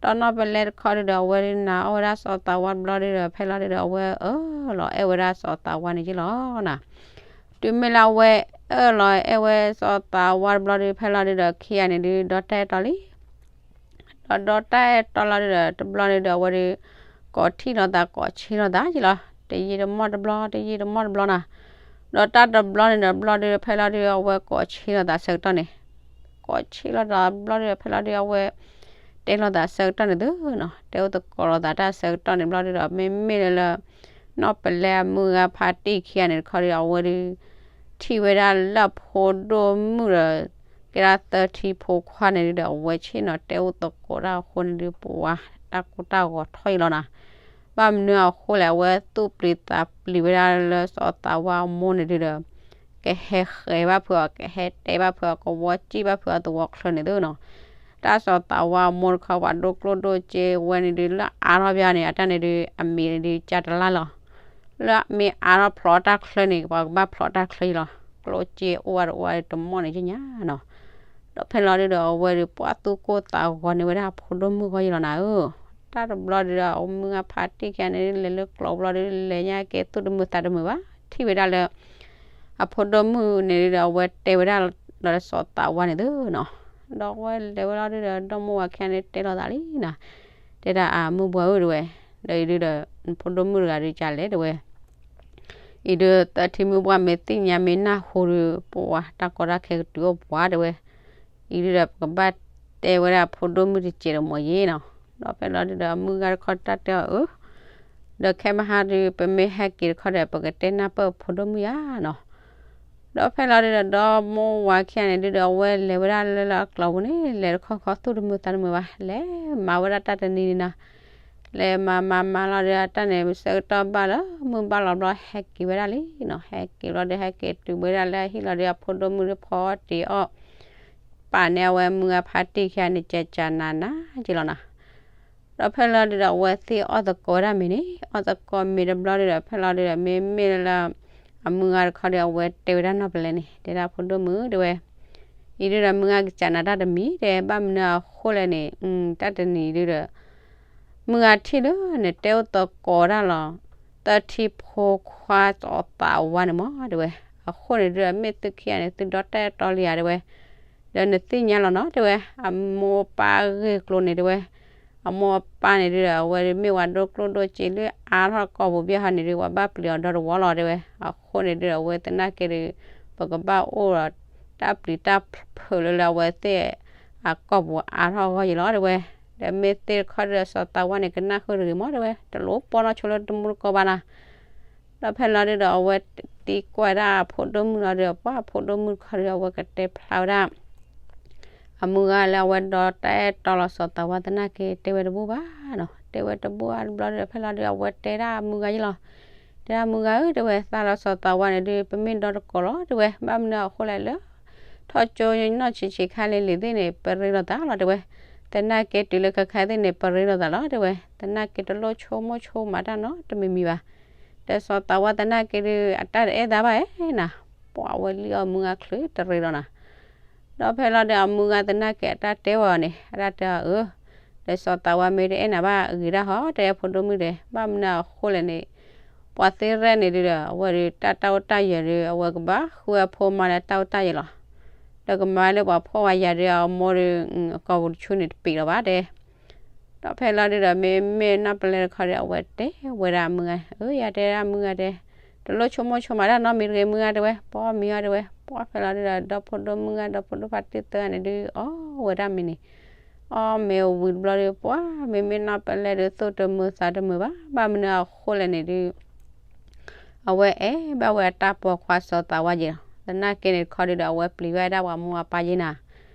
ဒီးနီၢ်ပလဲတခီဒုဒီး အဝဲဒုနၤအီၣ်ဝဲဒၣ်စီၤသးဝါတဘျီဒုဒီး ဖဲလီၤဒုဒီး အဝဲအၢၣ်လီၤအဲၣ်ဝဲဒၣ်စီၤသးဝါန့ၣ်က့လီၤနၤ, တုၤမ့ၢ်လၢအဝဲအၢၣ်လီၤအဲၣ်ဝဲစီၤသးဝါတဘျီဒု ဖဲလီၤဒုဒီး ခံဂၤန့ၣ်ဒု ဒီတၢ်အဲၣ်တီလံ ဒီးဒီတၢ်အဲၣ်တီလီၤဒုဒီး တဘျီန့ၣ်ဒု အဝဲဒု ကိးထံၣ်လိာ်သးကိးဆ့လိာ်သးက့လီၤ, တယံာ်တမီၢ်တဘျီ တယံာ်တမီၢ်တဘျီနၤ, ဒီးတၢ်တဘျီန့ၣ်ဒီး တဘျီဒု ဖဲလီၤဒု အဝဲကိးဆ့လိာ်သးဆၢကတီၢ်န့ၣ်, ကိးဆ့လိာ်သးတဘျီဒု ဖဲလီၤဒု အဝဲ တဲလိာ်သးဆၢကတီၢ်န့ၣ်သုနီၤ, တဲအိၣ်သကိးလိာ်သးတၢ်ဆၢကတီၢ်န့ၣ်ဘျီဒုဒီး မ့မ့ၢ်လၢလၢ နီၢ်ပလဲအမုၢ်ဂၤဖးတံၢ်ခံဂၤန့ၣ်တခီဒု အဝဲဒု ထံၣ်ဝဲဒၣ်လၢအဖိဒိၣ်မုၣ်ဒီး ကဲဒၣ်သၢထံဖိခွါန့ၣ်ဒုဒီး အဝဲဆ့ၣ်နီၤတဲအိၣ်သကိးတၢ်အဃိန့ၣ်ဒု ပဝါတၢ်ကိၢ်တၢ်ဂီၤထီၣ်အံၤလီၤနၤ, ဘၣ်မနုၤအဃိလဲၣ် အဝဲသူၣ်ပျံၤသးပျံၤဝဲဒၣ်လၢစီၤသးဝါအမိၢ်န့ၣ်ဒုဒီး ကဟဲဃဲၤဘၣ်ဖုးအီၤ ကဟဲတဲဘၣ်ဖုးအီၤ ကဝီစံၣ်ဘၣ်ဖုးအီၤသဝီချၢန့ၣ်သုနီၤ, တၢ်စီၤသးဝါအမိၢ်တခီ ပှၤဒိၣ်ကျိၣ်ဒိၣ်စ့ဝဲန့ၣ်ဒု လၢအါထီၣ်ဘၣ်န့ၣ် အတၢ်န့ၣ်ဒု အမံၤဒုကၢ်တလၢ်လီၤ, လၢအမ့ၢ်အါထီၣ်ဖျိးတၢ်ချၢန့ၣ် ပှၤကဘၣ်ဖျိးတၢ်ချၢအံၤလီၤ, ကျိၣ်စ့အိၣ်ဝဲတအိၣ်ဝဲတမီၢ်န့ၣ်ကညါနီၤ, ဒီးဖဲလီၤဒုဒီး အဝဲဒု ပှၤသူၣ်ကိၢ်သးဂီၤန့ၢ်ဝဲဒၣ်အဖိဒိၣ်မုၣ်ဂီၢ်ယလီၤနၤဧၢ, တၢ်တဘျီဒုဒီး အမုၢ်ဂၤဖးတံၢ်ခံဂၤန့ၣ်ဒု လဲၤလၢကျိးဘျီဒု လဲၤညါက့ၤသူၣ်တမုာ်သးတမုာ်ဘၣ်, ထံၣ်ဝဲဒၣ်လၢ အဖိဒိၣ်မုၣ်န့ၣ်ဒုဒီး အဝဲတဲဝဲဒၣ်ဒီးစီၤသးဝါန့ၣ်သုနီၤ, ဒီးအဝဲလဲၤဝဲလီၤဒုဒီး ဒီမိၢ်ဝၤခံဂၤန့ၣ်တဲလိာ်သးလံနၤ, တဲဒၣ်အမုၢ်ပှၢ်ဧၢတဲဝဲ, ဒီးအံၤဒုဒီး ဖိဒိၣ်မုၣ်တဂၤဒုကလဲၣ်တဲဝဲ အံၤဒု သၢထံမုၢ်ပှၢ်မ့ၢ်သ့ၣ်ညါမ့ၢ်နၢ်ဟူဒု ပဝါတၢ်ကီတၢ်ခဲကတုၤအိၣ်ပှၤတဲဝဲ, အံၤဒုဒီး ပကဘၣ်တဲဝဲဒၣ်ဖိဒိၣ်မုၣ်တစဲးတမီၤယ့နီၤ, ဒီးဖဲလီၤဒုဒီး အမုၢ်ဂၤတခီတၢ်တဲအီၤအၢ, ဒီးခဲမဟါဒု ပမ့ၢ်ဟဲက့ၤတခီဒီး ပကတဲနၢ်ပၢၢ်ဖိဒိၣ်မုၣ်ယၤနီၤ, ဒီးဖဲလီၤဒုဒီး ဒီမိၢ်ဝၤခံဂၤန့ၣ်ဒုဒီး အဝဲလဲၤဝဲဒၣ်လၢလၢအကျိးပူၤန့ၣ် လဲၤတခီခီသူၣ်တမုာ်သးတမုာ်ဘၣ်, လဲၤမၤဝဲဒၣ်တၢ်တနံၤန့ၣ်နီၤ လဲၤမၤမၤမၤလီၤဒုး အတၢ်န့ၣ် ဆၢကတီၢ်ဘၣ်လၢ မုၢ်ဘၣ်လီၤဘျီ ဟဲက့ၤဝဲဒၣ်လံနီၤ. ဟဲက့ၤဘျီဒုး ဟဲက့ၤတုၤဝဲဒၣ်လၢအဟံၣ်လီၤဒုး အဖိဒိၣ်မုၣ်ဒုးဖီတ့ၢ်အီၣ် ပာ်န့ၢ်အဝဲမုၢ်ဂၤဖါတံၢ်ခံဂၤန့ၣ် ကကနးနးက့ၤလီၤနီၤ. ဒီးဖဲလီၤဒုးဒီး အဝဲသ့ၣ်အီၣ်သကိးဝဲဒၣ်မ့ၤန့ၣ် အီၣ်သကိးမ့ၤတဘျီဒုးဒီး ဖဲလီၤဒုးဒီး မ့မ့ၢ်လၢ အမုၢ်ဂၤတခီဒုး အဝဲတဲဝဲဒၣ်နီၢ်ပလဲန့ၣ် တဲဒၣ်ဖိဒိၣ်မုၣ်တဲဝဲ အံၤဒုးဒီး မုၢ်ဂၤကကနးတၢ်တမံၤတဲ ဘၣ်မနုၤအဃိလဲၣ်န့ၣ် တၢ်တနံၤဒုးဒီး မုၢ်ဂၤထံၣ်လၢနတဲအိၣ်သကိးတၢ်လီၤ သၢထံဖိခွါစီၤသးဝါန့ၣ်မ့ၢ်တဲဝဲ အဃိန့ၣ်ဒုးဒီး မ့ၢ်သုခံဂၤန့ၣ် သုဒီတၢ်အဲၣ်တီလံဧါတဲဝဲ ဒီးနသ့ၣ်ညါလီၤနီၤတဲဝဲ အမိၢ်အပၢ်အဂ့ၢ်ကျိၤန့ၣ်တဲဝဲ အမိၢ်အပၢ်န့ၣ်ဒုးဒီး အဝဲမ့ၢ်ဝဲဒိၣ်ကျိၣ်ဒိၣ်စ့လၢအါထီၣ်ကီၢ်ပူၤဘၣ်ဟီန့ၣ်ဒုး ပှၤဘၣ်ပျံၤအီၤဒီတဝီလီၤတဲဝဲ အဃိန့ၣ်ဒုးဒီး အဝဲသနာ်က့ဒုး ပကဘၣ်အိၣ်ဒီးတၢ်ပျံၤတၢ်ဖုးလၢလၢအဝဲသ့ၣ်အကီၢ်ပူၤအါထီၣ်အဂီၢ်ယံၤလီၤတဲဝဲ ဒီးမ့ၢ်သ့ၣ်တခီဒုးဒီး စီၤသးဝါန့ၣ် ကနၣ်ဃုာ်တဂ့ၤမ့ၢ်တဲဝဲ တလိၣ်ပီၢ်နီၢ်ဆိလၢတမူတကိးဘၣ်နီၤ ဒီးဖဲလီၤဒုးဒီး အဝဲသံကွၢ်ဒၣ်အဖိဒိၣ်မုၣ်လီၤဒုး ပှၢ်ဖိဒိၣ်မုၣ်တခီဒုး အဝဲကတဲဖျါဝဲဒၣ် အမုၢ်ဂၤလၢအဝဲဒီတၢ်အဲၣ်တီလီၤစီၤသးဝါသနာ်က့ တဲဝဲတဘူၣ်ဘၣ်နီၤ တဲဝဲတဘူၣ်ဘၣ်တဘျီဒုးဒီး ဖဲလီၤဒုး အဝဲတဲဒၣ်အမုၢ်ဂၤယံၤလီၤ တဲဒၣ်မုၢ်ဂၤဧၢ တဲဝဲ သးလီၤစီၤသးဝါန့ၣ်ဒုး ပမ့ၢ်ဒီတကိးလီၤ တဲဝဲ ဘၣ်မနုၤအဃိလဲၣ်လၢ ထီၣ်ကၠိနီၢ်ဆံးဆံးခါလံၤလံၤသ့ၣ်န့ၣ် ပရ့လိာ်သးလီၤ တဲဝဲ သနာ်က့တုၤလၢခဲခါသ့ၣ်န့ၣ် ပရ့လိာ်သးလီၤ တဲဝဲ, သနာ်က့တလိၣ်ဆိကမိၣ်ဆိကမးတၢ်နီတမံၤမံၤဘၣ်. ဒီးစီၤသးဝါသနာ်က့ဒုး အတၢ်တအဲၣ်သးဘၣ်ဧါနၤ, ပှၤဝဲလံအီၣ်မုၢ်ဂၤချုးတရ့လီၤနၤ. ဒီးဖဲလီၤဒုးအမုၢ်ဂၤသနာ်က့အတၢ်တဲဝဲအီၤန့ၣ် အတၢ်တဲအီၤအၢ, ဒီးစီၤသးဝါမ့ၢ်တအဲၣ်နၤဘၣ်အဂ့ၤဒၣ်ဟီ တဲဖိဒိၣ်မုၣ်တဲ, ဘၣ်မနုၤအဃိလဲၣ်န့ၣ်, ပှၤသ့ရဲၣ်န့ၣ်ဒုးဒီး အဝဲဒုးတၢ်တၢ်အိၣ်တၢ်ယၢၤဒုး အဝဲကဘၣ်ဃုအဖိမါလၢတၢ်အိၣ်တၢ်ယၢၤလီၤ. ဒီးကမၤလၢပှၤဖှီၣ်ဝဲယၤဒုးအမိၢ်ဒုး အကိာ်ပူၤတဆူန့ၣ်တပံးလီၤဘၣ်တဲ ဒီးဖဲလီၤဒုးဒီး မ့မ့ၢ်နီၢ်ပလဲတခီဒီး အဝဲတဲဝဲဒၣ်အမုၢ်ဂၤ, အၢ ယၤတဲဒၣ်အမုၢ်ဂၤတဲ, တလိၣ်ဆိကမိၣ်ဆိကမးတၢ်နီတမံၤတဂ့ၤ မုၢ်ဂၤတဲဝဲ, ပှၤမံၤအီၤတဲဝဲ, ပှၤဖဲလီၤဒုးဒီး ဒီဖိဒိၣ်မုၢ်ဂၤ ဒီဖိဒိၣ်ဖါတံၢ်သၢဂၤန့ၣ်ဒုး အီၣ်ဝဲဒၣ်မ့ၤန့ၣ်, အီၣ်မ့ၤဝံၤတဘျီဒီး ပှၤမ့မ့ၢ်နီၢ်ပလဲဒုး သူၣ်တမုာ်သးတမုာ်ဘၣ်, ဘၣ်မနုၤအဃိလဲၣ်န့ၣ်ဒုး အဝဲအဲၣ်ဘၣ်ဝဲအတၢ်ပိာ်ခွါစီၤသးဝါယဲလီၤ. သနာ်က့န့ၣ်တခီဒုးဒီး အဝဲပျံၤဘၣ်ဝဲဒၣ်ပှၤမိၢ်အပၢ်ယဲနၤ,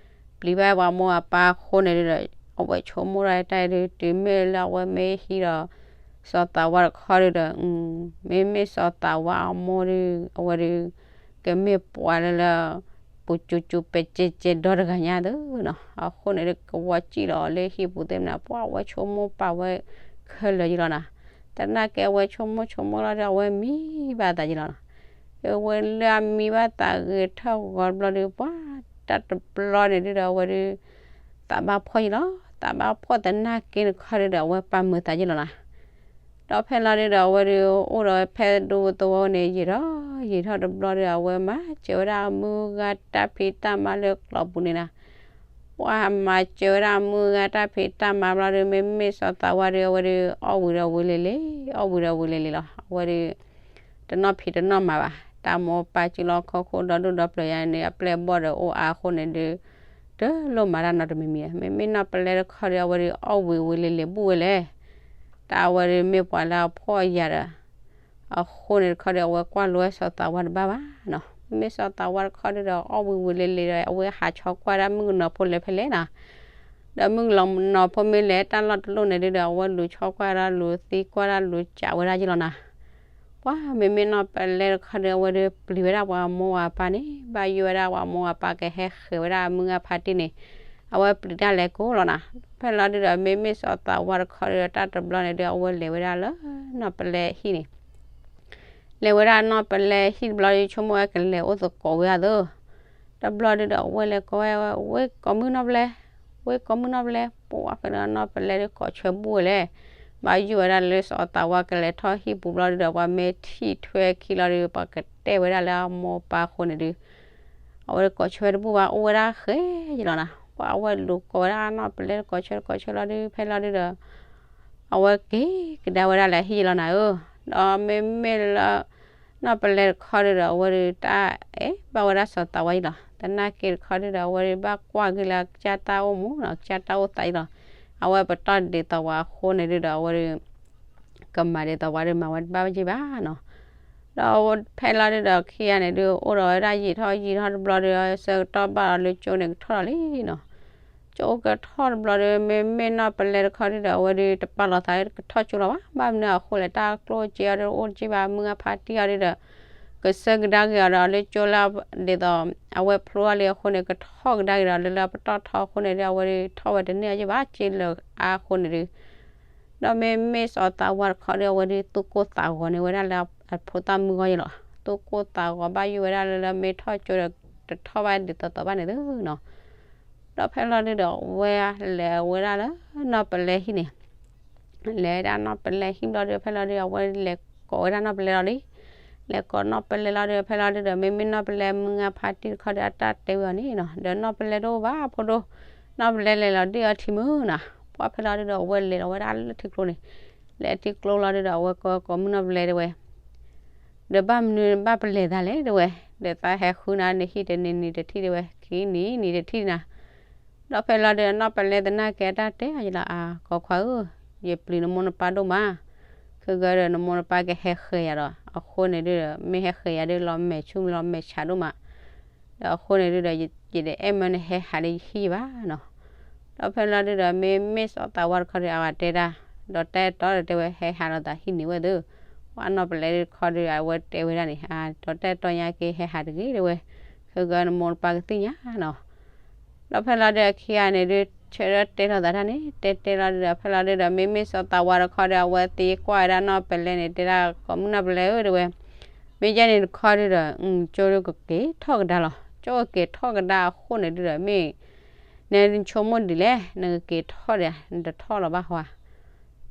ပျံၤဘၣ်ဝဲပှၤမိၢ်အပၢ်အဃိန့ၣ်ဒုးဒီး အဝဲဆိကမိၣ်ဒၣ်တၢ်ဒုး တုၤမ့ၢ်လၢအဝဲမ့ၢ်ဟံးဒီး စီၤသးဝါတခီဒုးဒီး မ့မ့ၢ်စီၤသးဝါအမိၢ်ဒုး အဝဲဒုး ကမ့ၢ်ပှၤလၢလၢ ပူၤကၠူကၠူပဲကဲကဲဒီတဂၤညါသုနီၤ, အဃိန့ၣ်ဒုး ကဝီၤစံၣ်လီၤလၢဟံၣ်ပူၤသ့ၣ်မနၤ ပှၤအဝဲဆိကမိၣ်ပာ်ဝဲခဲလၢာ်ယဲလီၤနၤ, သနာ်က့အဝဲဆိကမိၣ်ဆိကမိၣ်လီၤဒီး အဝဲမံဘၣ်သးယဲလီၤနၤ, အဝဲလၢအမံဘၣ်သးဂ့ၤထီၣ်ဂီၤတဘျီဒီး ပှၤတၢ်တဘျီန့ၣ်ဒုးဒီး အဝဲဒုး သးဘၣ်ဖှီၣ်ယဲလီၤ, သးဘၣ်ဖှီၣ်သနာ်က့န့ၣ်တခီဒုးဒီး အဝဲပာ်မုာ်သးယဲလီၤနၤ ဒီးဖဲလီၤဒုးဒီး အဝဲဒုးအိၣ်ဒီးဖဲဒိပသိဝဲန့ၣ် ယံာ်ထီၣ်ယံာ်ထီၣ်တဘျီဒီး အဝဲမၤစၢၤဝဲဒၣ်အမုၢ်ဂၤတၢ်ဖံးတၢ်မၤလၢကျိာ်ပူၤန့ၣ်နၤ, ပှၤမၤစၢၤဝဲဒၣ်အမုၢ်ဂၤတၢ်ဖံးတၢ်မၤဘျီဒီး မ့မ့ၢ်စီၤသးဝါဒီး အဝဲဒုးအီၣ်ဝံၤဒီးဝံၤလံၤလံၤ, အီၣ်ဝံၤဒီးဝံၤလံၤလံၤလီၤ, အဝဲဒုး တနီၣ်ဖံးတနီၣ်မၤဘၣ်, တၢ်မိၢ်ပၢ်စုလီၢ်ခီၣ်ခိၣ်ဒီဒူၣ်ဒီပျၢၤယါန့ၣ် အပျဲၢ်အဘီၣ်ဒီးအိၣ်အါအဃိန့ၣ်ဒုး တလိၣ်မၤတၢ်နီတမံၤမံၤ, မ့မ့ၢ်နီၢ်ပလဲတခီဒီး အဝဲဒုးအီၣ်ဝံၤဝံၤလံၤလံၤဘူၣ်ဝဲလဲၣ်, တၢ်အဝဲဒုးမ့ၢ်ပှၤလၢအဖှီၣ်ယၤဒီး အဃိန့ၣ်တခီဒီး အဝဲကွၢ်လိဝဲစီၤသးဝါတဘၣ်ဘၣ်နီၤ, မ့မ့ၢ်စီၤသးဝါတခီဒုးဒီး အီၣ်ဝံၤဝံၤလံၤလံၤဒီး အဝဲဟးဆီကွၢ်ဒၣ်မုၣ်ကနီၤဖိလဲၤဖဲလဲၣ်နီၤ ဒီးမုၣ်ကနီၤဖိမ့ၢ်လဲၤတၢ်လီၢ်တလိၣ်န့ၣ်ဒုးဒီး အဝဲလူၤဆီကွၢ်ဒၣ်လူၤသံကွၢ်ဒၣ်လူၤစးဝဲဒၣ်ယဲလီၤနၤ, ပှၤမ့မ့ၢ်နီၢ်ပလဲတခီဒီး အဝဲဒုးပျံၤဝဲဒၣ်ပှၤမိၢ်ပၢ်န့ၣ် ဘၣ်ယိၣ်ဝဲဒၣ်ပှၤမိၢ်ပၢ်ကဟဲဃဲၤဝဲဒၣ်မုၢ်ဂၤဖါတံၢ်န့ၣ်, အဝဲပျံၤတၢ်လဲၤကိးလီၤနၤ, ဖဲလီၤဒုးဒီး မ့မ့ၢ်စီၤသးဝါတခီဒီး တၢ်တဘျီန့ၣ်ဒုး အဝဲလဲၤဝဲဒၣ်လၢနီၢ်ပလဲဟံၣ်န့ၣ် လဲၤဝဲဒၣ်နီၢ်ပလဲဟံၣ်တဘျီဒီး ဆိကမိၣ်ဝဲကလဲၤအိၣ်သကိးဝဲအသိး, တဘျီဒုးဒီး အဝဲလဲၤကိးဝဲ, ဝ့ၢ်ကိးမုၣ်နီၢ်ပလဲ, ဝ့ၢ်ကိးမုၣ်နီၢ်ပလဲ, ပှၤဖဲလီၤနီၢ်ပလဲဒုးကိးဆၢဘူၣ်ဝဲလဲၣ်, ဘၣ်ယိၣ်ဝဲဒၣ်လၢစီၤသးဝါကလဲၤထီၣ်ဟံၣ်ပူၤဘျီဒုးဒီး ပှၤမ့ၢ်ထံၣ်ထွဲခံလီၤဒီး ပှၤကတဲဝဲဒၣ်လၢအမိၢ်ပၢ်အဃိန့ၣ်ဒုး အဝဲကိးဆၢဝဲတဘူၣ်ဘၣ် အိၣ်ဝဲဒၣ်ဃဲယလီၤနၤ, ပှၤအဝဲလူၤကိးဝဲဒၣ်နီၢ်ပလဲတကိးဆၢတကိးဆၢလီၤဒုး ဖဲလီၤဒုးဒီး အဝဲက့ၤကဒါဝဲဒၣ်လၢဟံၣ်ယလီၤနၤဧၢ, ဒီးမ့မ့ၢ်လၢ နီၢ်ပလဲတခီဒုးဒီး အဝဲဒုးတၢ်အဲၣ်ဘၣ်ဝဲဒၣ်စီၤသးဝါယလီၤ, သနာ်က့တခီဒုးဒီး အဝဲဒုးဘၣ်ကွၢ်က့ၤလၢကစၢ်တၢ်အိၣ်မူနီၤ, ကစၢ်တၢ်အိၣ်သးယလီၤ, အဝဲပတီၢ်ဒ်သိးဝဲအဃိန့ၣ်ဒုးဒီး အဝဲဒုး ကမၤဒ်သိးဝဲဒုးမၤဝဲတဘၣ်ဘၣ်က့ၤဘၣ်နီၤ, ဒီးဖဲလီၤဒုးဒီးခံဂၤန့ၣ်ဒုး အိၣ်ဒီးဝဲဒၣ်ယံာ်ထီၣ်ယံာ်ထီၣ်တဘျီဒီး ဆၢကတီၢ်ဘၣ်ဒီးလၢကၠိန့ၣ်ကထီၣ်လီၤလံနီၤ, ကၠိကထီၣ်တဘျီဒီး မ့မ့ၢ်နီၢ်ပလဲတခီဒုးဒီး အဝဲဒုးတပာ်လီၤသးလၢကထီၣ်ကၠိလီၤဘၣ်, ဘၣ်မနုၤအဃိလဲၣ် တၢ်ကျိၣ်စ့အီၤဒုးအိၣ်တက့ၢ်ဘၣ်, မုၢ်ဂၤဖါတံၢ်အီၤဒုးဒီး ကဆၢကဒါက့ၤအီၤဒီးလၢကၠိလၢ ဒ်သိး အဝဲဖျိအီၤလံအဃိန့ၣ် ကထီၣ်ကဒါက့ၤဒီးလၢလၢပတီၢ်ထီအဃိန့ၣ်ဒုး အဝဲဒုးထီၣ်ဝဲတန့ၢ်အီၤက့ၢ်ဘၣ် ကၠ့လၢအါအဃိန့ၣ်ဒုး ဒီးမ့မ့ၢ်စီၤသးဝါတခီဒီး အဝဲဒုးသူၣ်ကိၢ်သးဂီၤန့ၢ်ဝဲဒၣ်လၢအဖိသၣ်မုၣ်ဂီၢ်ယလီၤ, သူၣ်ကိၢ်သးဂီၤဘၣ်ယိၣ်ဝဲဒၣ်လၢလၢမ့ၢ်ထီၣ်ကၠိဒီး တထီၣ်ဘၣ်ဒ်သိးသိးဘၣ်န့ၣ်သုနီၤ, ဒီးဖဲလီၤဒုးဒီး အဝဲလဲၤဝဲဒၣ်လၢနီၢ်ပလဲဟံၣ်န့ၣ် လဲၤဝဲဒၣ်နီၢ်ပလဲဟံၣ်ဘျီဒီး ဖဲလီၤဒုး အဝဲလဲၤကိးဝဲဒၣ်နီၢ်ပလဲလီၤလံ, လဲၤကိးနီၢ်ပလဲလီၤဒီး ဖဲလီၤဒုးဒီး မ့မ့ၢ်နီၢ်ပလဲမုၢ်ဂၤဖါတံၢ်တခီဒီး အတၢ်တဲဝဲအီၤန့ၣ်နီၤ, ဒီးနီၢ်ပလဲတအိၣ်ဘၣ်ဖိဒိၣ်, နီၢ်ပလဲလဲၤလီၤဒုးအီထံမုၢ်နီၤ, ပှၢ်ဖဲလီၤဒုးဒီး အဝဲလဲၤလီၤဝဲဒၣ်လၢထံကျိန့ၣ်, လဲၤထံကျိလီၤဒုးဒီး အဝဲကိးကိးမုၢ်နီၢ်ပလဲတဲဝဲ ဒီးဘၣ်မနုၤဘၣ်ပလဲၤသးလဲၣ်တဲဝဲ, ဒီးသးဟဲဃုနၤန့ၣ်ဟံၣ်တနံၤနံၤတထံၣ်တဲဝဲ, ခံနံၤနံၤတထံၣ်နၤ, ဒီးဖဲလီၤဒုးနီၢ်ပလဲသနာ်က့အတၢ်တဲအီၤယလီၤ, အါ ကီခွါဧၢ, ယပျံၤနမိၢ်နပၢ်ဒိၣ်မး, ခဲကဒီးနမိၢ်နပၢ်ကဟဲဃဲၤယၤဒီး အဃိန့ၣ်ဒုးဒီး မ့ၢ်ဟဲဃဲၤယၤဒုးလီၤမဲာ်ဆူၣ်လီၤမဲာ်ဆါဒိၣ်မး, ဒီးအဃိန့ၣ်ဒုးဒီး ယတအဲၣ်မၢနဟဲဟးလၢယဟံၣ်ဘၣ်နီၤ, ဒီးဖဲလီၤဒုးဒီး မ့မ့ၢ်စီၤသးဝါတခီဒီး အဝဲတဲဒၣ်, ဒီးတၢ်အဲၣ်တီဒီးတဲဝဲ ဟဲဟးလိာ်သးဟံၣ်န့ၣ်ဝဲသ့, ပှၢ်နီၢ်ပလဲတခီဒီး အဝဲတဲဝဲဒၣ်န့ၣ်, အါ ဒီးတၢ်အဲၣ်တီညါက့ဟဲဟးတဂ့ၤတဲဝဲ, ခဲကဒီးနမိၢ်နပၢ်ကသ့ၣ်ညါနီၤ, ဒီးဖဲလီၤဒုးအခံဂၤန့ၣ်ဒုး ဆၢထၢၣ်တဲထီၣ်သးတၢ်န့ၣ် တဲတဲလီၤဒုဒီး ဖဲလီၤဒုဒီး မ့မ့ၢ်စီၤသးဝါတခီဒီး အဝဲသ့ကွၢ်ဝဲဒၣ်နီၢ်ပလဲန့ၣ် တဲဒၣ်ကိးမုၢ်နီၢ်ပလဲဧၢ တဲဝဲ, မ့ၢ်ယဲန့ၣ်တခီဒုဒီး ကၠိဒုကက့ၤထီၣ်ကဒါလီၤ. ကၠိကက့ၤထီၣ်ကဒါအဃိန့ၣ်ဒုဒီး မ့ၢ် နဆိကမိၣ်ဒ်လဲၣ် နကက့ၤထီၣ်ဒီး နတထီၣ်လီၤဘၣ်ဟါ.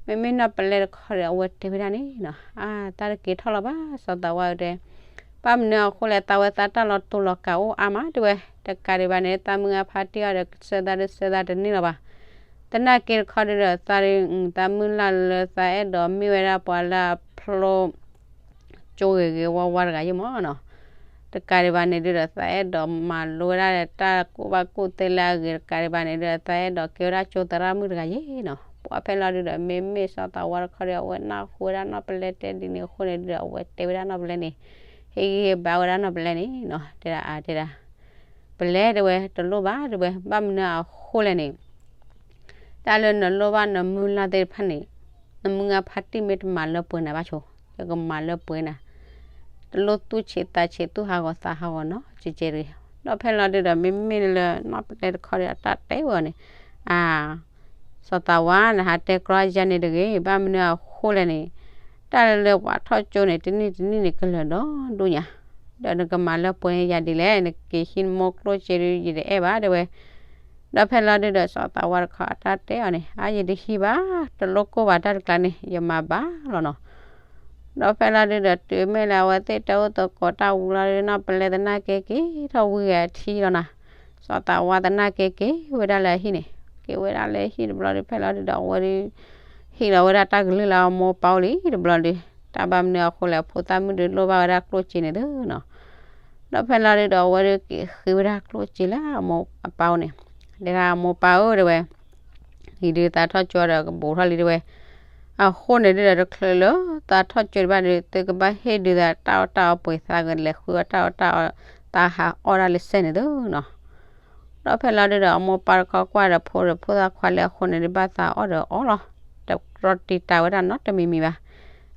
မ့မ့ၢ်နီၢ်ပလဲတခီဒီး အဝဲတဲဝဲဒၣ်န့ၣ်နီၤ, အါ တၢ်တက့ၤထီၣ်လီၤဘၣ် စီၤသးဝါဧၢတဲ, ဘၣ်မနုၤအဃိလဲၣ် သးဝဲသးတၢ်လီၤတူာ်လီၤကာ်အိၣ်အါမးတဲဝဲ, တကးဒံးဘၣ်န့ၣ် သးမုၢ်ဂၤဖါတံၢ်အီၤဒီး ကစၢၢ်သးဒုးစၢၢ်သးတန့ၢ်လီၤဘၣ်. သနာ်က့တခီဒုဒီး သး သးမုၢ်လၢ်လၢသးအဲၣ်ဒိးမ့ၢ်ဝဲဒၣ်ပှၤလၢအဖျိ ကၠိဂ့ၤဂ့ၤဝါဝါတဂၤယ့ၢ်မးနီၤ. တကးဒံးဘၣ်န့ၣ်ဒုဒီး သးအဲၣ်ဒိးမၤလိဝဲဒၣ်တၢ်ကူၣ်ဘၣ်ကူၣ်သ့လၢအဂ့ၤ တကးဒံးဘၣ်န့ၣ်ဒုဒီး သးအဲၣ်ဒိးကဲဝဲဒၣ်ကၠိသရၣ်မုၣ်တဂၤယ့ၢ်နီၤ. ပှၤဖဲလီၤဒုဒီး မ့မ့ၢ်စီၤသးဝါတခီဒီး အဝဲနၢ်ဟူဝဲဒၣ်နီၢ်ပလဲတဲဒ်န့ၣ်အဃိန့ၣ်ဒုဒီး အဝဲတဲဝဲဒၣ်နီၢ်ပလဲန့ၣ်, ဟ့ၣ်ဂံၢ်ဟ့ၣ်ဘါဝဲဒၣ်နီၢ်ပလဲန့ၣ်နီၤ, တဲဒၣ်အါတဲဒၣ် ပလဲတဲဝဲ တလိၣ်ဘၣ်တဲဝဲ ဘၣ်မနုၤအဃိလဲၣ်န့ၣ် တၢ်လၢနလိၣ်ဘၣ်နမုၢ်လၢ်သ့ၣ်တဖၣ်န့ၣ်, နမုၢ်ဂၤဖါတံၢ်မ့ၢ်တမၤလၢပှဲၤနၤဘၣ်ဆိ, ယကမၤလၢပှဲၤနၤ, တလိၣ်သူၣ်ဆံးသးဆံးသူၣ်ဟးဂီၤသးဟးဂီၤနီတစဲးတဂ့ၤ. ဒီးဖဲလီၤဒုဒီး မ့မ့ၢ်လၢနီၢ်ပလဲတခီဒီးအတၢ်တဲဝဲအီၤန့ၣ်, အါ စီၤသးဝါ နဟးတဲကြီယၤန့ၣ်တဂ့ၤ, ဘၣ်မနုၤအဃိလဲၣ်န့ၣ်, တၢ်လၢပှၤထီၣ်ကၠိန့ၣ် တနံၣ်တနံၣ်န့ၣ် ကလၢာ်ဒီဒူၣ်ညါ, ဒီးနကမၤလၢပှဲၤယၤဒ်လဲၣ်, နက့ၤဟံးနမိၢ်ကျိၣ်စ့ဒုး ယတအဲၣ်ဘၣ်တဲဝဲ. ဒီးဖဲလီၤဒုဒီး စီၤသးဝါတခီအတၢ်တဲအီၤန့ၣ်, အါ ယတဟံးဘၣ်, တလိၣ်ကိၢ်ဘၣ်တၢ်တကျါန့ၣ် ယမၤဘၣ်လီၤနီၤ. ဒီးဖဲလီၤဒုဒီး တုၤမ့ၢ်လၢအဝဲသ့ၣ်တၢ်အိၣ်သကိးတၢ်ဝံၤလီၤဒု နီၢ်ပလဲသနာ်က့က့ၤထီၣ်ဝံၤဂဲၤအထံလီၤနၤ. စီၤသးဝါသနာ်က့က့ၤဝဲဒၣ်လၢအဟံၣ်န့ၣ်, က့ၤဝဲဒၣ်လၢဟံၣ်တဘျီဒု ဖဲလီၤဒုဒီး အဝဲဒု ဟ့ၣ်လီၤဝဲဒၣ်တၢ်ကလုၢ်လၢအမိၢ်ပၢ်အိၣ်လံတဘျီဒု, တၢ်ဘၣ်မနုၤအဃိလဲၣ် အဖိသၣ်မုၣ်ဒုလိၣ်ဘၣ်ဝဲဒၣ်ကျိၣ်စ့န့ၣ်သုနီၤ. ဒီးဖဲလီၤဒုဒီး အဝဲဒုက့ၤဃ့ဝဲဒၣ်ကျိၣ်စ့လၢအမိၢ်အပၢ်အိၣ်န့ၣ်, တဲဒၣ်အမိၢ်ပၢ်ဧၢတဲဝဲ, အံၤဒုသးထီၣ်ကၠိဒီးကဘူးထီၣ်လံတဲဝဲ, အဃိန့ၣ်ဒုဒီး တချုးလၢသးထီၣ်ကၠိတဘၣ်ဒု သုကဘၣ်ဟ့ၣ်ဒုသးတၢ်အီၣ်တၢ်အီပှ့ၤ သးကလဲၤဃုအီၣ်တၢ်အီၣ်တၢ်အီ သးဟးအီၣ်ဒၣ်လၢစဲန့ၣ်သုနီၤ. ဒီးဖဲလီၤဒုဒီး အမိၢ်ပၢ်တခီကွၢ်ဒီး ဖိဒီးဖိသၣ်ခွါလၢအဃိန့ၣ်ဒု ဘၣ်သးအီၣ်ဒီးအီလီၤ, တကြၢးတံာ်တာ်ဝဲဒၣ်နီတမံၤမံၤဘၣ်.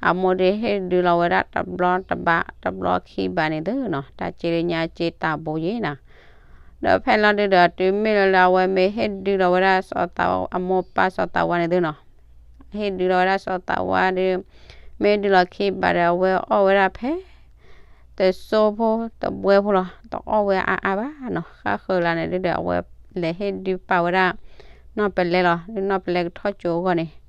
အမိၢ်ဒုဟ့ၣ်ဒုလီၤဝဲဒၣ်တဘျီတဘၣ် တဘျီခံဘၣ်န့ၣ်သုနီၤ, တၢ်စ့လၢညါစ့တၢ်ဘိယ့ၣ်နၤ. ဒီးဖဲလီၤဒုဒီး တုၤမ့ၢ်လၢအဝဲမ့ၢ်ဟ့ၣ်ဒုလီၤဝဲဒၣ်စီၤသး အမိၢ်ပၢ်စီၤသးဝါန့ၣ်သုနီၤ, ဟ့ၣ်ဒုလီၤဝဲဒၣ်စီၤသးဝါဒု မ့ၢ်ဒုလီၤခံဘၣ်ဒီး အဝဲအီၣ်ဝဲဒၣ်ဖဲ တစိၢ်ဖိတဘှဲဖိလီၤ, တအီၣ်ဝဲအါအါဘၣ်နီၤ. ဃၣ်ဃၢၤလၢန့ၣ်ဒုဒီး အဝဲလဲၤဟ့ၣ်ဒုပာ်ဝဲဒၣ်နီၢ်ပလဲလီၤ, နီၢ်ပလဲကထီၣ်ကၠိအဂီၢ်န့ၣ်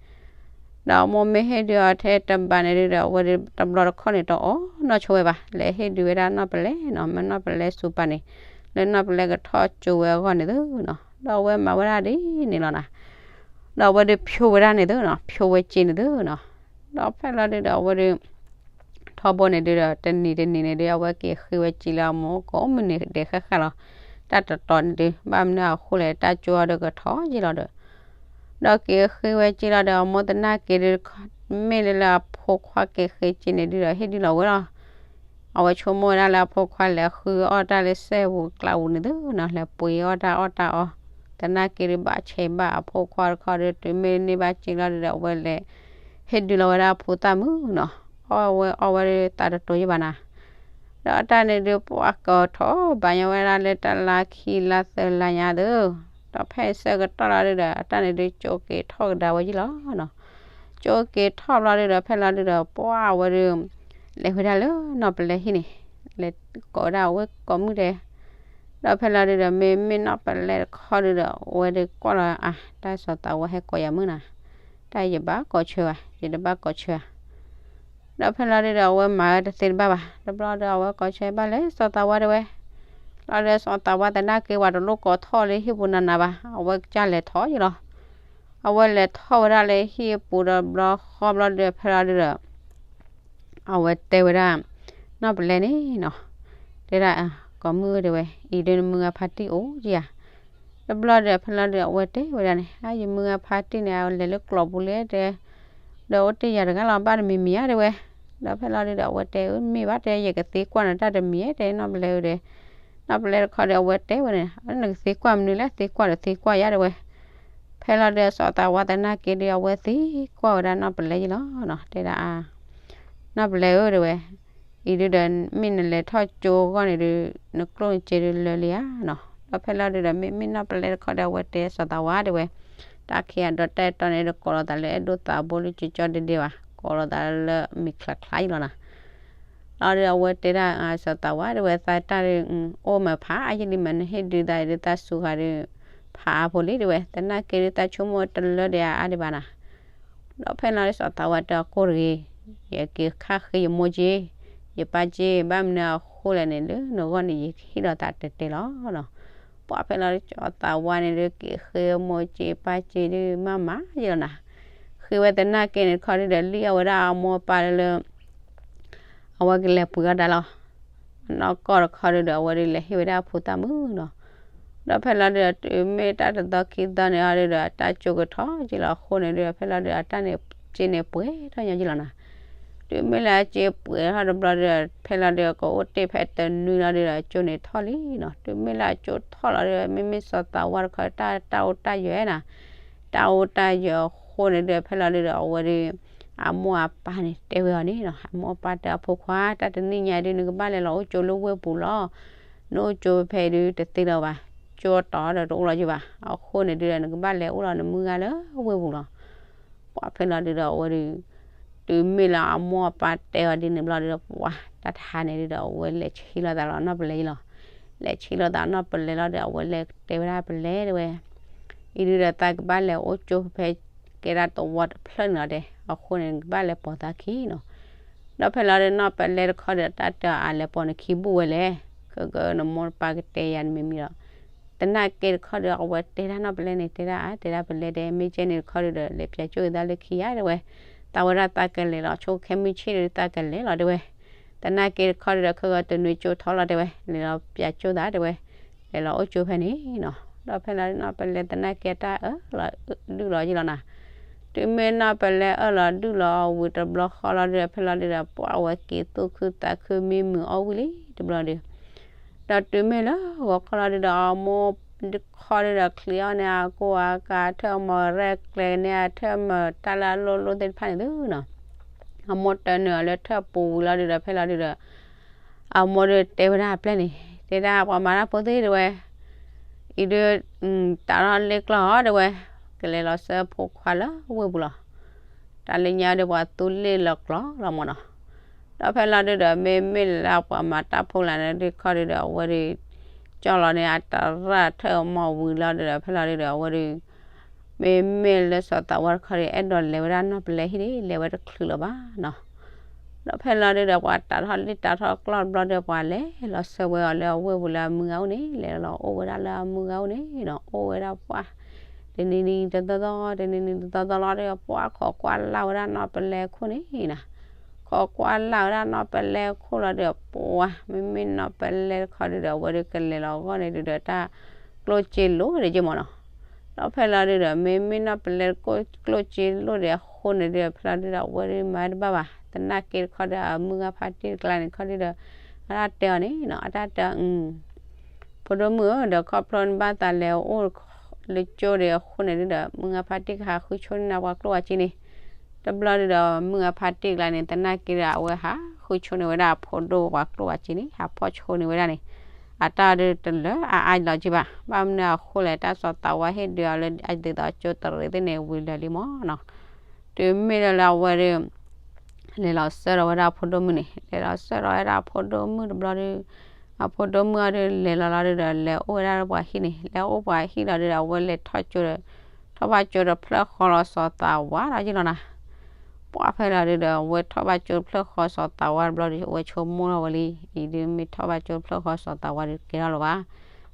ဒီးအမိၢ်မ့ၢ်ဟ့ၣ်ဒုအီၤထဲတဘၣ်န့ၣ်ဒုဒီး အဝဲဒုတဘျီတခီၣ်န့ၣ် တအီၣ်နီၢ်ဆိဝဲဘၣ်, လဲၤဟ့ၣ်ဒုဝဲဒၣ်နီၢ်ပလဲနီၤ, မ့ၢ်နီၢ်ပလဲစူၤပာ်န့ၣ် လၢနီၢ်ပလဲကထီၣ်ကၠိဝဲအဂီၢ်န့ၣ်သုနီၤ. ဒီးအဝဲမၤဝဲဒၣ်ဒ်န့ၣ်လီၤနၤ. ဒီးအဝဲဒုဖျိဝဲဒၣ်န့ၣ်သုနီၤ, ဖျိဝဲစ့န့ၣ်သုနီၤ. ဒီးဖဲလီၤဒုဒီး အဝဲဒု ထီဘိန့ၣ်ဒုဒီး တနံၤတနံၤန့ၣ်ဒု အဝဲက့ၤဃ့ဝဲစ့လၢအမိၢ်ကိးမုၢ်နံၤဒဲးဃၣ်ဃၣ်လီၤ. တၢ်တတီၤန့ၣ်ဒု ဘၣ်မနုၤအဃိလဲၣ် တၢ်ကၠိအီၤဒုကထီၣ်ယ့ၢ်လီၤဒီး ဒီးက့ၤဃ့ဝဲစ့လီၤဒီး အမိၢ်သနာ်က့ဒု မ့ၢ်လၢလၢအဖိခွါက့ၤဃ့စ့န့ၣ်ဒုဒီး ဟ့ၣ်ဒုလီၤဝဲလီၤ. အဝဲဆိကမိၣ်ဝဲဒၣ်လၢအဖိခွါလဲၤဃုအီၣ်တၢ်လၢစဲပူၤကျးပူၤန့ၣ်သုနီၤ, လဲၤပှ့ၤအီၣ်တၢ်အီၣ်တၢ်အီ, သနာ်က့ဒုဘၣ်ဆဲးဘၣ်အဖိခွါတခီဒု တုၤမ့ၢ်န့ၢ်ဘၣ်စ့လီၤဒုဒီး အဝဲလဲၤဟ့ၣ်ဒုလီၤဝဲဒၣ်အဖိသၣ်မုၣ်နီၤ, အီၣ်ဝဲအီၣ်ဝဲဒုသးတတိၤယ့ၢ်ဘၣ်နၤ. ဒီးအတၢ်န့ၣ်ဒု ပှၤကထီၣ်ဘၣ်ညီဝဲဒၣ်လၢတၢ်လါခံလါသၢလါညါသု, ဒီးဖဲဆၢကတီၢ်လီၤဒုဒီး အတၢ်န့ၣ်ဒု ကၠိက့ၤထီၣ်ကဒါဝဲယ့ၢ်လီၤနီၤ. ကၠိက့ၤထီၣ်ဘျီဒုဒီး ဖဲလီၤဒုဒီး ပှၤအဝဲဒု လဲၤဝဲဒၣ်လၢနီၢ်ပလဲဟံၣ်န့ၣ်, လဲၤကိးဝဲဒၣ်အဝဲကိးမုၢ်ဒဲး, ဒီးဖဲလီၤဒုဒီး မ့မ့ၢ်နီၢ်ပလဲတခီဒုဒီး အဝဲဒုကွၢ်လီၤအါ တၢ်စီၤသးဝါဟဲကိးယၤမုၢ်နၤ, တၢ်ယဘၣ်ကိးဆၢဘၣ် ယတဘၣ်ကိးဆၢဧါ. ဒီးဖဲလီၤဒုဒီး အဝဲမၤဝဲတသ့တဘၣ်ဘၣ်, တဘျီဒီး အဝဲကိးဆၢဘၣ်လၢစီၤသးဝါတဲဝဲ, လီၤဒုဒီးစီၤသးဝါသနာ်က့ဝဲတလိၣ်ကိးထီၣ်လၢဟံၣ်ပူၤနးနးဘၣ်, အဝဲကစၢ်လဲၤထီၣ်ယ့ၢ်လီၤ. အဝဲလဲၤထီၣ်ဝဲဒၣ်လၢဟံၣ်ပူၤဒီးဘျီဃီဘျီဒုဒီး ဖဲလီၤဒုဒီး အဝဲတဲဝဲဒၣ် နီၢ်ပလဲန့ၣ်နီၤ, တဲဒၣ် ကိးမုၢ်တဲဝဲ အံၤဒုနမုၢ်ဂၤဖါတံၢ်အိၣ်ယဧါ. တဘျီဒီးဖဲလီၤဒု အဝဲတဲဝဲဒၣ်န့ၣ် အါ ယမုၢ်ဂၤဖါတံၢ်န့ၣ် အလဲၤလၢကျိးပူၤလၢတဲ, ဒီးအိၣ်တ့ၢ်ယၤတဂၤလီၤ ဘၣ်တမံၤမံၤဧါတဲဝဲ. ဒီးဖဲလီၤဒုဒီး အဝဲတဲ မ့ၢ်ဘၣ်တဲ ယကသ့ကွၢ်နၤတၢ်တမံၤဧါ တဲနီၢ်ပလဲဧၢဒီး, နီၢ်ပလဲတခီဒီး အဝဲတဲဝဲန့ၣ် နကသ့ကွၢ်မနုၤလဲၣ် သ့ကွၢ်ဒီးသ့ကွၢ်ယါတဲဝဲ. ဖဲလီၤဒုဒီး စီၤသးဝါသနာ်က့ဒီး အဝဲသ့ကွၢ်ဝဲဒၣ်နီၢ်ပလဲယ့ၢ်လီၤနီၤ, တဲဒၣ် နီၢ်ပလဲဧၢတဲဝဲ, အံၤဒုဒီး မ့ၢ်နလဲၤထီၣ်ကၠိအဂီၢ်န့ၣ်ဒု နကျိၣ်နစ့ဒုလၢလံဧါနီၤ. ဒီးဖဲလီၤဒုဒီး မ့မ့ၢ်နီၢ်ပလဲတခီဒီး အဝဲတဲစီၤသးဝါတဲဝဲ, တၢ်ခံဂၤဒီးတၢ်အဲၣ်တီန့ၣ်ဒီး ကိးလီၤသးလၢအဲၣ်ဒိၣ်သးဘိလၢကၠီကၠီဒဲဒဲဘၣ်, ကိးလီၤသးလၢမ့ၢ်ချါချါယလီၤနၤ. လီၤဒီးအဝဲတဲဒၣ်စီၤသးဝါတဲဝဲ, သးတၢ်ဒုး အိၣ်မးဖးအါယလံမး, နဟ့ၣ်ဒုးသးဒုး သးစူၤဃာ်ဒုး ဖးအါဖိလံတဲဝဲ, သနာ်က့ဒုး သးဆိကမိၣ်တလၢဒံးအါဒံးဘၣ်နၤ. ဒီးဖဲလီၤဒုး စီၤသးဝါတဲအီၤ ကိၢ်တဂ့ၤ, ယက့ၤဃၣ်ဃ့ယမိၢ်က့, ယပၢ်က့, ဘၣ်မနုၤအဃိလဲၣ်န့ၣ် လၢနဂီၢ်န့ၣ် ယကဟ့ၣ်လီၤသးတဲတဲလီၤ. ပှၤဖဲလီၤဒုး စီၤသးဝါန့ၣ်ဒုး က့ၤဃ့မိၢ်က့ပၢ်က့ဒုး မၤမၤယလီၤနၤ. ဃ့ဝဲသနာ်က့န့ၣ်တခီဒုဒီး လံၣ်အီၣ်ဝဲဒၣ်အမိၢ်အပၢ်လၢ အဝဲကလဲၤပှ့ၤအီၣ်တၢ်လီၤ. အနီၢ်ကီၢ်တခီဒုဒီး အဝဲဒုးလဲၤဟ့ၣ်ဝဲဒၣ်အဖိသၣ်မုၣ်နီၤ. ဒီးဖဲလီၤဒုဒီး တုၤမ့ၢ်တၢ်တသီခံသီန့ၣ်အီၤဒုဒီး အတၢ်ကၠိကထီၣ်က့လီၤအဃိန့ၣ်ဒုဒီး ဖဲလီၤဒုဒီး အတၢ်န့ၣ် က့န့ၣ်ပှဲၤထီၣ်ညီက့လီၤနၤ. တုၤမ့ၢ်လၢအက့ပှဲၤထီၣ်တဘျီဒုဒီး ဖဲလီၤဒုဒီး ကအိၣ်တ့ၢ်ဖဲတနွံလီၤဒုဒီး အကၠိန့ၣ်ထီၣ်လံနီၤ. တုၤမ့ၢ်လၢအကၠိထီၣ်လီၤဒုဒီး မ့မ့ၢ်စီၤသးဝါတခီ တၢ်တၢ်အိၣ်တၢ်ယၢၤနၤ, တၢ်အိၣ်တၢ်ယၢၤအဃိန့ၣ်ဒုဒီး ဖဲလီၤဒုဒီး အဝဲဒု အမိၢ်အပၢ်န့ၣ်တဲဝဲအီၤန့ၣ်နီၤ, အမိၢ်အပၢ်တဲအဖိခွါ တၢ်တနံၣ်ညါဒု နကဘၣ်လဲၤလီၤအိၣ်ကၠိလၢဝ့ၢ်ပူၤလီၤ. နအိၣ်ကၠိဖဲဒုတသ့လၢၤဘၣ်, ကၠိတီၤဒီးတအိၣ်လီၤက့ဘၣ်. အဃိန့ၣ်ဒုဒီး နကဘၣ်လဲၤအိၣ်လီၤနမုၢ်ဂၤလၢဝ့ၢ်ပူၤလီၤ. ပှၤဖဲလီၤဒုဒီး အဝဲဒု တုၤမ့ၢ်လၢအမိၢ်အပၢ်တဲအီၤဒ်န့ၣ်ဘျီဒုဒီး ပှၤတၢ်တဟါန့ၣ်ဒုဒီး အဝဲလဲၤဆံးလိာ်သးလီၤနီၢ်ပလဲယလီၤ. လဲၤဆံးလိာ်သးနီၢ်ပလဲလီၤဒီး အဝဲလဲၤတဲဝဲဒၣ်ပလဲတဲဝဲ, အံၤဒုဒီး သးကဘၣ်လဲၤအိၣ်ကၠိဖဲ ကဲဒၣ်သဝီတဖျၢၣ်န့ၣ်လီၤတဲ, အဃိန့ၣ် နကဘၣ်လဲၤပိာ်သးခံနီၤ. ဒီးဖဲလီၤဒု နီၢ်ပလဲတခီဒီး တၢ်တဲအီၤ အလဲၤပိာ်နခံဘူၣ်ဝဲလဲၣ်, ခဲကနမိၢ်နပၢ်ကတဲယၤနမ့မံၤဒီး သနာ်က့တခီဒီး အဝဲတဲဒၣ်နီၢ်ပလဲန့ၣ် တဲဒၣ်အါ တဲဒၣ်ပလဲတဲ မ့ၢ်ကဲန့ၣ်တခီဒုဒီး လဲၤပၠးကၠိသးလၢခံယါတဲဝဲ, သးဝဲဒၣ်သးကလဲၤလီၤဆိခဲမုၢ်ဆ့ၣ်ဒု သးကလဲၤလီၤတဲဝဲ, သနာ်က့တခီဒုဒီး ခဲကတနွံကၠိထီၣ်လီၤတဲဝဲ, လဲၤလီၤပၠးကၠိသးတဲဝဲ, လဲၤလီၤအိၣ်ကၠိဖဲန့ၣ်နီၤ. ဒီးဖဲလီၤဒု နီၢ်ပလဲသနာ်က့တၢ်အၢၣ်လီၤဒုၣ်လီၤယလီၤနၤ. တုၤမ့ၢ်နီၢ်ပလဲအၢၣ်လီၤဒုၣ်လီၤဝံၤတဘျီဃီလီၤဒုဒီး ဖဲလီၤဒုဒီး ပှၤဝဲက့ၤသူၣ်ခုသးခုမံမုာ်အီၣ်ဝံၤလံတဘျီဒု ဒီးတုၤမ့ၢ်လၢဂီၤခီလီၤဒုဒီး အမိၢ်တခီဒုဒီး ချံးအီၣ်န့ၢ်အကိၢ်အဂၤ ထၢၣ်မၤရဲၣ်ကျဲၤန့ၢ် အထၢၣ်မၤတၢ်လၢအလိၣ်လိၣ်သ့ၣ်တဖၣ်န့ၣ်သုနီၤ. အမိၢ်တၢနုာ်အီၤလၢထၢၣ်ပူၤဝံၤလီၤဒုဒီး ဖဲလီၤဒုဒီး အမိၢ်ဒုတဲဝဲဒၣ်အပျဲၢ်န့ၣ် တဲဒၣ်ပှၤမၤတၢ်ဖိသ့ၣ်တဲဝဲ, အံၤဒု တၢ်ထီၣ်လ့ၣ်ကျီၢ်တဲဝဲ, ကလဲၤလီၤဆှၢဖိခွါလၢဝ့ၢ်ပူၤလီၤ. တၢ်လၢညါဒီးပှၤသူလ့ၣ်လီၤကျီၢ်လီၤမၢ်နီၤ. ဒီးဖဲလီၤဒုဒီး မ့မ့ၢ်လၢပှၤမၤတၢ်ဖိလၢန့ၣ်ဒုခီဒုဒီး အဝဲဒု ကၠီၣ်လီၤန့ၢ်အတရၣ်ထၢၣ်မၤဝံၤလီၤဒုဒီး ဖဲလီၤဒုဒီး အဝဲဒု မ့မ့ၢ်လၢစီၤသးဝါတခီဒု အဲၣ်ဒိးလဲၤဝဲဒၣ်နီၢ်ပလဲဟံၣ်န့ၣ် လဲၤဝဲတချုးလၢၤဘၣ်နီၤ. ဒီးဖဲလီၤဒုဒီး ပှၤတၢ်ထီၣ်လ့ၣ်တၢ်ထီၣ်ကျီၢ်တဘျီဒီး ပှၤလဲၤလီၤဆှၢဝဲအီၤလၢအဝ့ၢ်ပူၤလၢအမုၢ်ဂၤအိၣ်န့ၣ် လဲၤလီၤအိၣ်ဝဲဒၣ်လၢအမုၢ်ဂၤအိၣ်န့ၣ်နီၤ. အိၣ်ဝဲဒၣ်ပှၤ တနံၤနံၤတသီသီ တနံၤနံၤတသီသီလီၤဒီး ပှၤခိးကွၢ်လၢ်ဝဲဒၣ်နီၢ်ပလဲခိၣ်န့ၣ်နီၤ. ခိးကွၢ်လၢ်ဝဲဒၣ်နီၢ်ပလဲခိၣ်လီၤဒီး ပှၤ မ့မ့ၢ်နီၢ်ပလဲတခီဒုဒီး အဝဲဒုကလဲၤလီၤအဂီၢ်န့ၣ်ဒုဒီး တၢ်ကျိၣ်စ့လိၤဒုးက့မၢ်နီၤ. ဒီးဖဲလီၤဒုဒီး မ့မ့ၢ်နီၢ်ပလဲကျိၣ်စ့လိၤဒံးအဃိန့ၣ်ဒုဒီး ဖဲလီၤဒုဒီး အဝဲဒုမၤတဘၣ်ဘၣ်. သနာ်က့တခီဒီး အမုၢ်ဂၤဖါတံၢ်တကျါန့ၣ်တခီဒုဒီး အတၢ်တဲအီၤန့ၣ်နီၤ, အတၢ်တဲအီၤ ဖိဒိၣ်မုၣ်ဧၢ, ဒီးခီဖျိနဘၣ်သးလဲၤအိၣ်လၢကၠိဒံးအဃိန့ၣ်ဒုဒီး မုၢ်ဂၤဖါတံၢ်ကဟးဃုဆိန့ၢ်နၤပှၤကျိၣ်ပှၤစ့န့ၣ်. တဘျီဒုဒီး မုၢ်ဂၤဖါတံၢ်တကျါန့ၣ် သနာ်က့ဒီး အဝဲဟးဃုဆိန့ၢ်ဝဲဒၣ်အဖိဒိၣ်ပှၤကျိၣ်ပှၤစ့န့ၣ် ဟးဖီၣ်ဆိန့ၢ်ဝဲဒၣ်န့ၣ် အတၢ်ဒုတလၢအအါလီၤက့ဘၣ်. ဘၣ်မနုၤအဃိလဲၣ် တၢ်စီၤသးဝါဟ့ၣ်ဒုးအီၤလၢအဒ်သိးကၠိတရံးသ့ၣ်န့ၣ် ဝံၤလၢာ်လံမၢ်နီၤ. တုၤမ့ၢ်လၢအဝဲဒု လဲၤလီၤဆှၢထီၣ်ဝဲဒၣ်အဖိဒိၣ်မုၣ်န့ၣ်, လဲၤလီၤဆှၢထီၣ်ဝဲဒၣ်အဖိဒိၣ်မုၣ်တဘျီဒု အဖိဒိၣ်မုၣ်အီၤဒု လဲၤလီၤလီၤဒုဒီး လဲၤအိၣ်ဝဲဒၣ်လၢပှၤဟံၣ်န့ၣ်, လဲၤအိၣ်ပှၤဟံၣ်လီၤဒုဒီး အဝဲလဲၤထီၣ်ကၠိဒီး ထီၣ်ဘၣ်ကၠိတဖျၢၣ်ဃီလီၤစီၤသးဝါလီၤက့လီၤနၤ. ပှၤဖဲလီၤဒုဒီး အဝဲထီၣ်ဘၣ်ကၠိတဖျၢၣ်ဃီစီၤသးဝါတဘျီဒု အဝဲဆိကမိၣ်ထီၣ်ဝဲလံ, အံၤဒုမ့ၢ်ထီၣ်ဘၣ်ကၠိတဖျၢၣ်ဃီစီၤသးဝါဒုကဲထီၣ်လၢၤဘၣ်.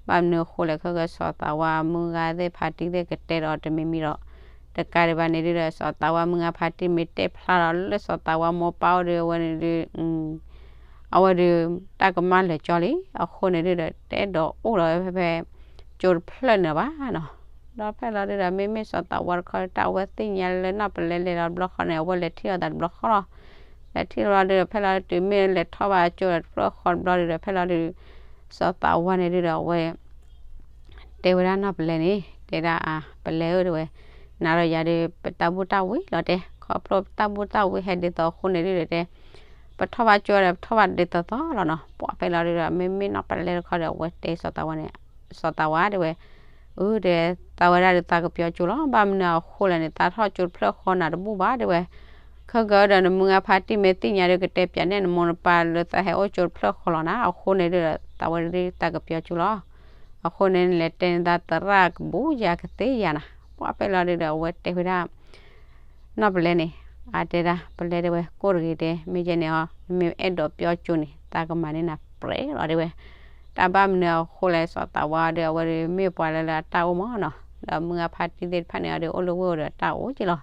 ဘၣ်မနုၤအဃိလဲၣ် ခဲကစီၤသးဝါအမုၢ်ဂၤသ့ၣ်ဖါတံၢ်သ့ၣ်ကတဲဒီးတမံၤမံၤဒီး တကးဒံးဘၣ်န့ၣ်ဒုဒီး စီၤသးဝါမုၢ်ဂၤဖါတံၢ်မ့ၢ်တဲဖျါဒီးလၢစီၤသးဝါမိၢ်ပၢ်အိၣ်ဒု အဝဲန့ၣ်ဒု အဝဲဒု တၢ်ကမၣ်လၢာ်ကၠီလံ, အဃိန့ၣ်ဒုဒီး တအဲၣ်ဒိးအိၣ်ဒီးဖဲဖဲ ကၠိတဖျၢၣ်န့ၣ်ဘၣ်နီၤ. ဒီးဖဲလီၤဒုဒီး မ့မ့ၢ်စီၤသးဝါတခီ တၢ်အဝဲသ့ၣ်ညါလၢနီၢ်ပလဲလဲၤလီၤတဘျီဃီန့ၣ် အဝဲလဲၤထံၣ်လိာ်သးတဘျီဃီလီၤ. လဲၤထံၣ်လိာ်လီၤဒုဒီး ဖဲလီၤဒုတုၤမ့ၢ်လဲၤထီၣ်ဘၣ်ကၠိဒီးတဖျၢၣ်ဃီတဘျီဒုဒီး ဖဲလီၤဒု စီၤသးဝါန့ၣ်ဒုဒီး အဝဲ တဲဝဲဒၣ်နီၢ်ပလဲန့ၣ် တဲဒၣ်အါ ပလဲဧၢ တဲဝဲ, နၤဒီးယၤဒု ပတၢ်ဘူၣ်တၢ်ဝံၤလီၤတဲ, ခီဖျိပတၢ်ဘူၣ်တၢ်ဝံၤဟဲဒ်သိးအဃိန့ၣ်ဒုဒီးတဲ, ပထီၣ်ဘၣ်ကၠိဒီး ပထီၣ်ဘၣ်ဒ်သိးသိးလီၤနီၤ. ပှၤဖဲလီၤဒုဒီး မ့မ့ၢ်နီၢ်ပလဲတခီဒီး အဝဲတဲစီၤသးဝါန့ၣ် စီၤသးဝါတဲဝဲ, အၢ တဲ, သးဝဲဒၣ်ဒီးသးကပၠီကၠိလီၤ, ဘၣ်မနုၤအဃိလဲၣ်န့ၣ် သးထီၣ်ကၠိတဖျၢၣ်ဃီနၤတဘူၣ်ဘၣ်တဲဝဲ, ခဲကဒီးနမုၢ်ဂၤဖါတံၢ်မ့ၢ်သ့ၣ်ညါဒီး ကတဲပၠးနဲၣ်နမိၢ်နပၢ်လၢသးဟဲအိၣ်ကၠိတဖျၢၣ်ဃီလီၤနၤ, အဃိန့ၣ်ဒီး သးဝဲဒၣ်သးကပၠီကၠိလီၤ. အဃိန့ၣ် နလဲၤတဲန့ၢ်သးသရၣ်ကဘူၣ်ယၤကသ့ယၤနၤ. ပှၢ်ဖဲလီၤဒုဒီး အဝဲတဲဝဲဒၣ် နီၢ်ပလဲန့ၣ်, အတဲဒၣ် ပလဲတဲဝဲ ကိၣ်တဂ့ၤတဲ, မ့ၢ်ယဲန့ၣ်အီၤ မ့ၢ်အဲၣ်ဒိးပၠီကၠိန့ၣ် သးကမၤန့ၢ်နၤပြဲးလီၤတဲဝဲ. တၢ်ဘၣ်မနုၤအဃိလဲၣ် စီၤသးဝါဒီး အဝဲဒီးမ့ၢ်ပှၤလၢလၢအတၢ်အိၣ်မးနီၤ, ဒီးမုၢ်ဂၤဖါတံၢ်သ့ၣ်တဖၣ်န့ၣ်အီၤဒီး အိၣ်လၢဝ့ၢ်အိၣ်ဒီးတၢ်အိၣ်က့လီၤ.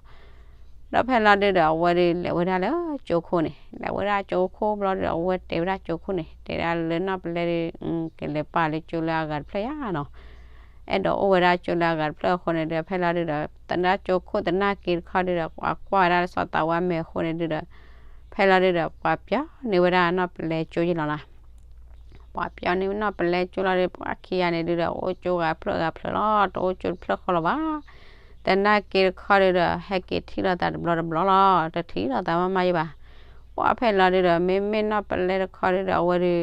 ဒီးဖဲလီၤဒုဒီး အဝဲဒီးလဲၤဝဲဒၣ်လၢကၠိခိၣ်န့ၣ်, လဲၤဝဲဒၣ်ကၠိခိၣ်ဘျီဒီး အဝဲတဲဝဲဒၣ်ကၠိခိၣ်န့ၣ် တဲဒၣ်လၢနီၢ်ပလဲဒီး ကလဲၤပာ်လၢကၠိလၢအဂၤတဖျၢၣ်ယါနီၤ. အဲၣ်ဒိးအိၣ်ဝဲဒၣ်ကၠိလၢအဂၤတဖျၢၣ်အဃိန့ၣ်ဒီး ဖဲလီၤဒုဒီး သနာ်က့ကၠိခိၣ်သနာ်က့တခီဒုဒီး ပှၤကွၢ်ဝဲဒၣ်လၢစီၤသးဝါမဲာ်အဃိန့ၣ်ဒုဒီး ဖဲလီၤဒုဒီး ပှၤပၠီန့ၢ်ဝဲဒၣ်နီၢ်ပလဲကၠိယါလီၤနၤ. ပှၤပၠီန့ၢ်နီၢ်ပလဲကၠိလီၤဒီး ပှၤခံဂၤန့ၣ်ဒုဒီး အိၣ်ကၠိဂၤဖျၢၣ်ဂၤဖျၢၣ်လီၤ, တအိၣ်ကၠိတဖျၢၣ်ဃီလီၤဘၣ်. သနာ်က့တခီဒုဒီး ဟဲက့ၤထံၣ်လိာ်သးတဘျီတဘျီလီၤ, တထံၣ်လိာ်သးမးမးယါဘၣ်. ပှၢ်ဖဲလီၤဒုဒီး မ့မ့ၢ်နီၢ်ပလဲတခီဒုဒီး အဝဲဒီး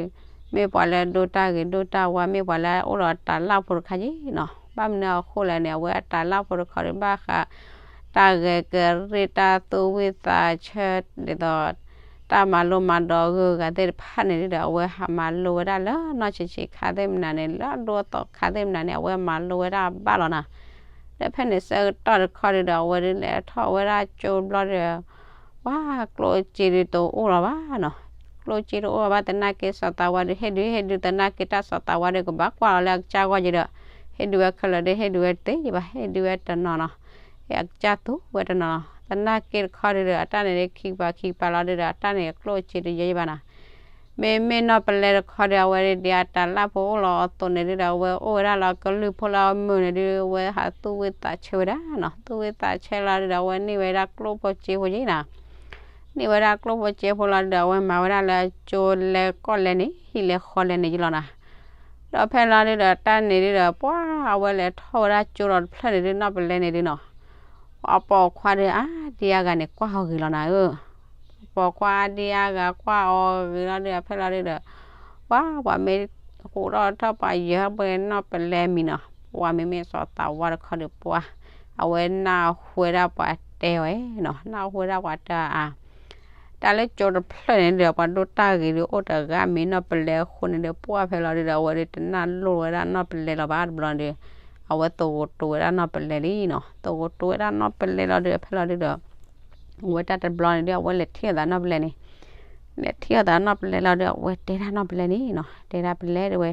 မ့ၢ်ပှၤလၢအဒိတၢ်ဂ့ၤဒိတၢ်ဝါ, မ့ၢ်ပှၤလၢအအိၣ်ဒီးတၢ်လၢ်ဖိတခါယါနီၤ. ဘၣ်မနုၤအဃိလဲၣ်န့ၣ် အဝဲအတၢ်လၢ်ဖိတခီဒီး ဘၣ်ဃး တၢ်ဂဲၤကရ့ၣ်တၢ်သူၣ်ဝံၣ်သးဆၢ ဒ်သိး တၢ်မၤလိမၤဒိးဂုၤဂၤသ့ၣ်တဖၣ်န့ၣ်ဒုဒီး အဝဲဟးမၤလိဝဲဒၣ်လၢနီၢ်ဆံးဆံးခါသ့ၣ်မနုၤန့ၣ် လၢအဒိအသီခါသ့ၣ်မနုၤန့ၣ် အဝဲမၤလိဝဲဒၣ်ဘၣ်လီၤနၤ. ဒီးဖဲန့ၣ်ဆၢကတီၢ်တခီဒုဒီး အဝဲဒုးလဲၤထီၣ်ဝဲဒၣ်ကၠိဘျီဒီး ပှၤကျိၣ်စ့ဒုးတအိၣ်လီၤဘၣ်နီၤ. ကျိၣ်စ့တအိၣ်လီၤဘၣ်သနာ်က့ စီၤသးဝါဒုး ဟ့ၣ်ဒုးဟ့ၣ်ဒုးသနာ်က့ တၢ်စီၤသးဝါဒီးကဘၣ်ကွၢ်လီၤလၢအကစၢ်ဂီၢ်က့ဒီး ဟ့ၣ်ဒုးဝဲခဲလၢာ်ဒီး ဟ့ၣ်ဒုးဝဲတသ့ယါဘၣ်, ဟ့ၣ်ဒုးဝဲတနီၤနီၤ, ဟ့ၣ်အကစၢ်သူဝဲတနီၤနီၤ. သနာ်က့တခီဒုဒီး အတၢ်န့ၣ်ဒုးခံကပၤခံကပၤလီၤဒုဒီး အတၢ်န့ၣ်ကျိၣ်စ့တယါယါဘၣ်နီၤ. မ့မ့ၢ်နီၢ်ပလဲတခီဒီး အဝဲဒၣ်ဒ်အတၢ်လၢ်ဖိအိၣ်လီၤအသိးန့ၣ်ဒုဒီး အဝဲအိၣ်ဝဲဒၣ်လၢကလုၢ်ဖိလၢအမုာ်န့ၣ်ဒု အဝဲဟးသူၣ်ဝံၣ်သးဆၢဝဲဒၣ်နီၤ. သူၣ်ဝံၣ်သးဆၢလီၤဒုဒီး အဝဲန့ၢ်ဝဲဒၣ်ကျိၣ်ဖိစ့ဖိက့နီၤ. န့ၢ်ဝဲဒၣ်ကျိၣ်ဖိစ့ဖိလီၤဒုဒီး အဝဲမၤဝဲဒၣ်လၢကၠိလဲၤကီၢ်လဲၤန့ၣ် ဟံၣ်လဲၤဃီလဲၤန့ၣ်ယါလီၤနီၤ. ဒီးဖဲလီၤဒုဒီး တၢ်န့ၣ်ဒုဒီး ပှၤအဝဲလဲၤထီၣ်ဝဲဒၣ်ကၠိလီၤတဖျၢၣ်န့ၣ်ဒု နီၢ်ပလဲန့ၣ်ဒုနီၤ ပှၤပိာ်ခွါဒီးအါဒံအါဂၤန့ၣ် ကွၢ်အီၤဂ့ၤလီၤနၤဧၢ. ပိာ်ခွါအါဒံအါဂၤကွၢ်အီၤဂ့ၤလီၤဒီး ဖဲလီၤဒုဒီး ပှၤ ပှၤမ့ၢ်ဃိးထီၣ်ထီၣ်ပှၤယဲၢ်ပှဲၤနီၢ်ပလဲမံၤနီၤ. ပှၤမ့မ့ၢ်စီၤသးဝါတခီဒီး ပှၤ အဝဲနၢ်ဟူဝဲဒၣ်ပှၤတဲအီၤနီၤ, နၢ်ဟူဝဲဒၣ်ပှၤတဲအါ တၢ်လၢကၠိတဖျၢၣ်န့ၣ်ဒီး ပှၤဒိၣ်တၢ်ဂ့ၤဒီးအိၣ်တဂၤမ့ၢ်နီၢ်ပလဲအဃိန့ၣ်ဒီး ပှၢ်ဖဲလီၤဒုဒီး အဝဲဒၣ်တနၢ်လိၣ်ဝဲဒၣ်နီၢ်ပလဲလီၤဘၣ်တဘျီဒီး အဝဲသဂိၤတိၤဝဲဒၣ်နီၢ်ပလဲလံနီၤ. သဂိၤတိၤဝဲဒၣ်နီၢ်ပလဲလီၤဒုဒီး ဖဲလီၤဒုဒီး အဝဲတၢ်တဘျီန့ၣ်ဒီး အဝဲလဲၤထံၣ်အသးနီၢ်ပလဲန့ၣ်, လဲၤထံၣ်အသးနီၢ်ပလဲလီၤဒီး အဝဲတဲဒၣ်နီၢ်ပလဲန့ၣ်နီၤ, တဲဒၣ်ပလဲတဲဝဲ,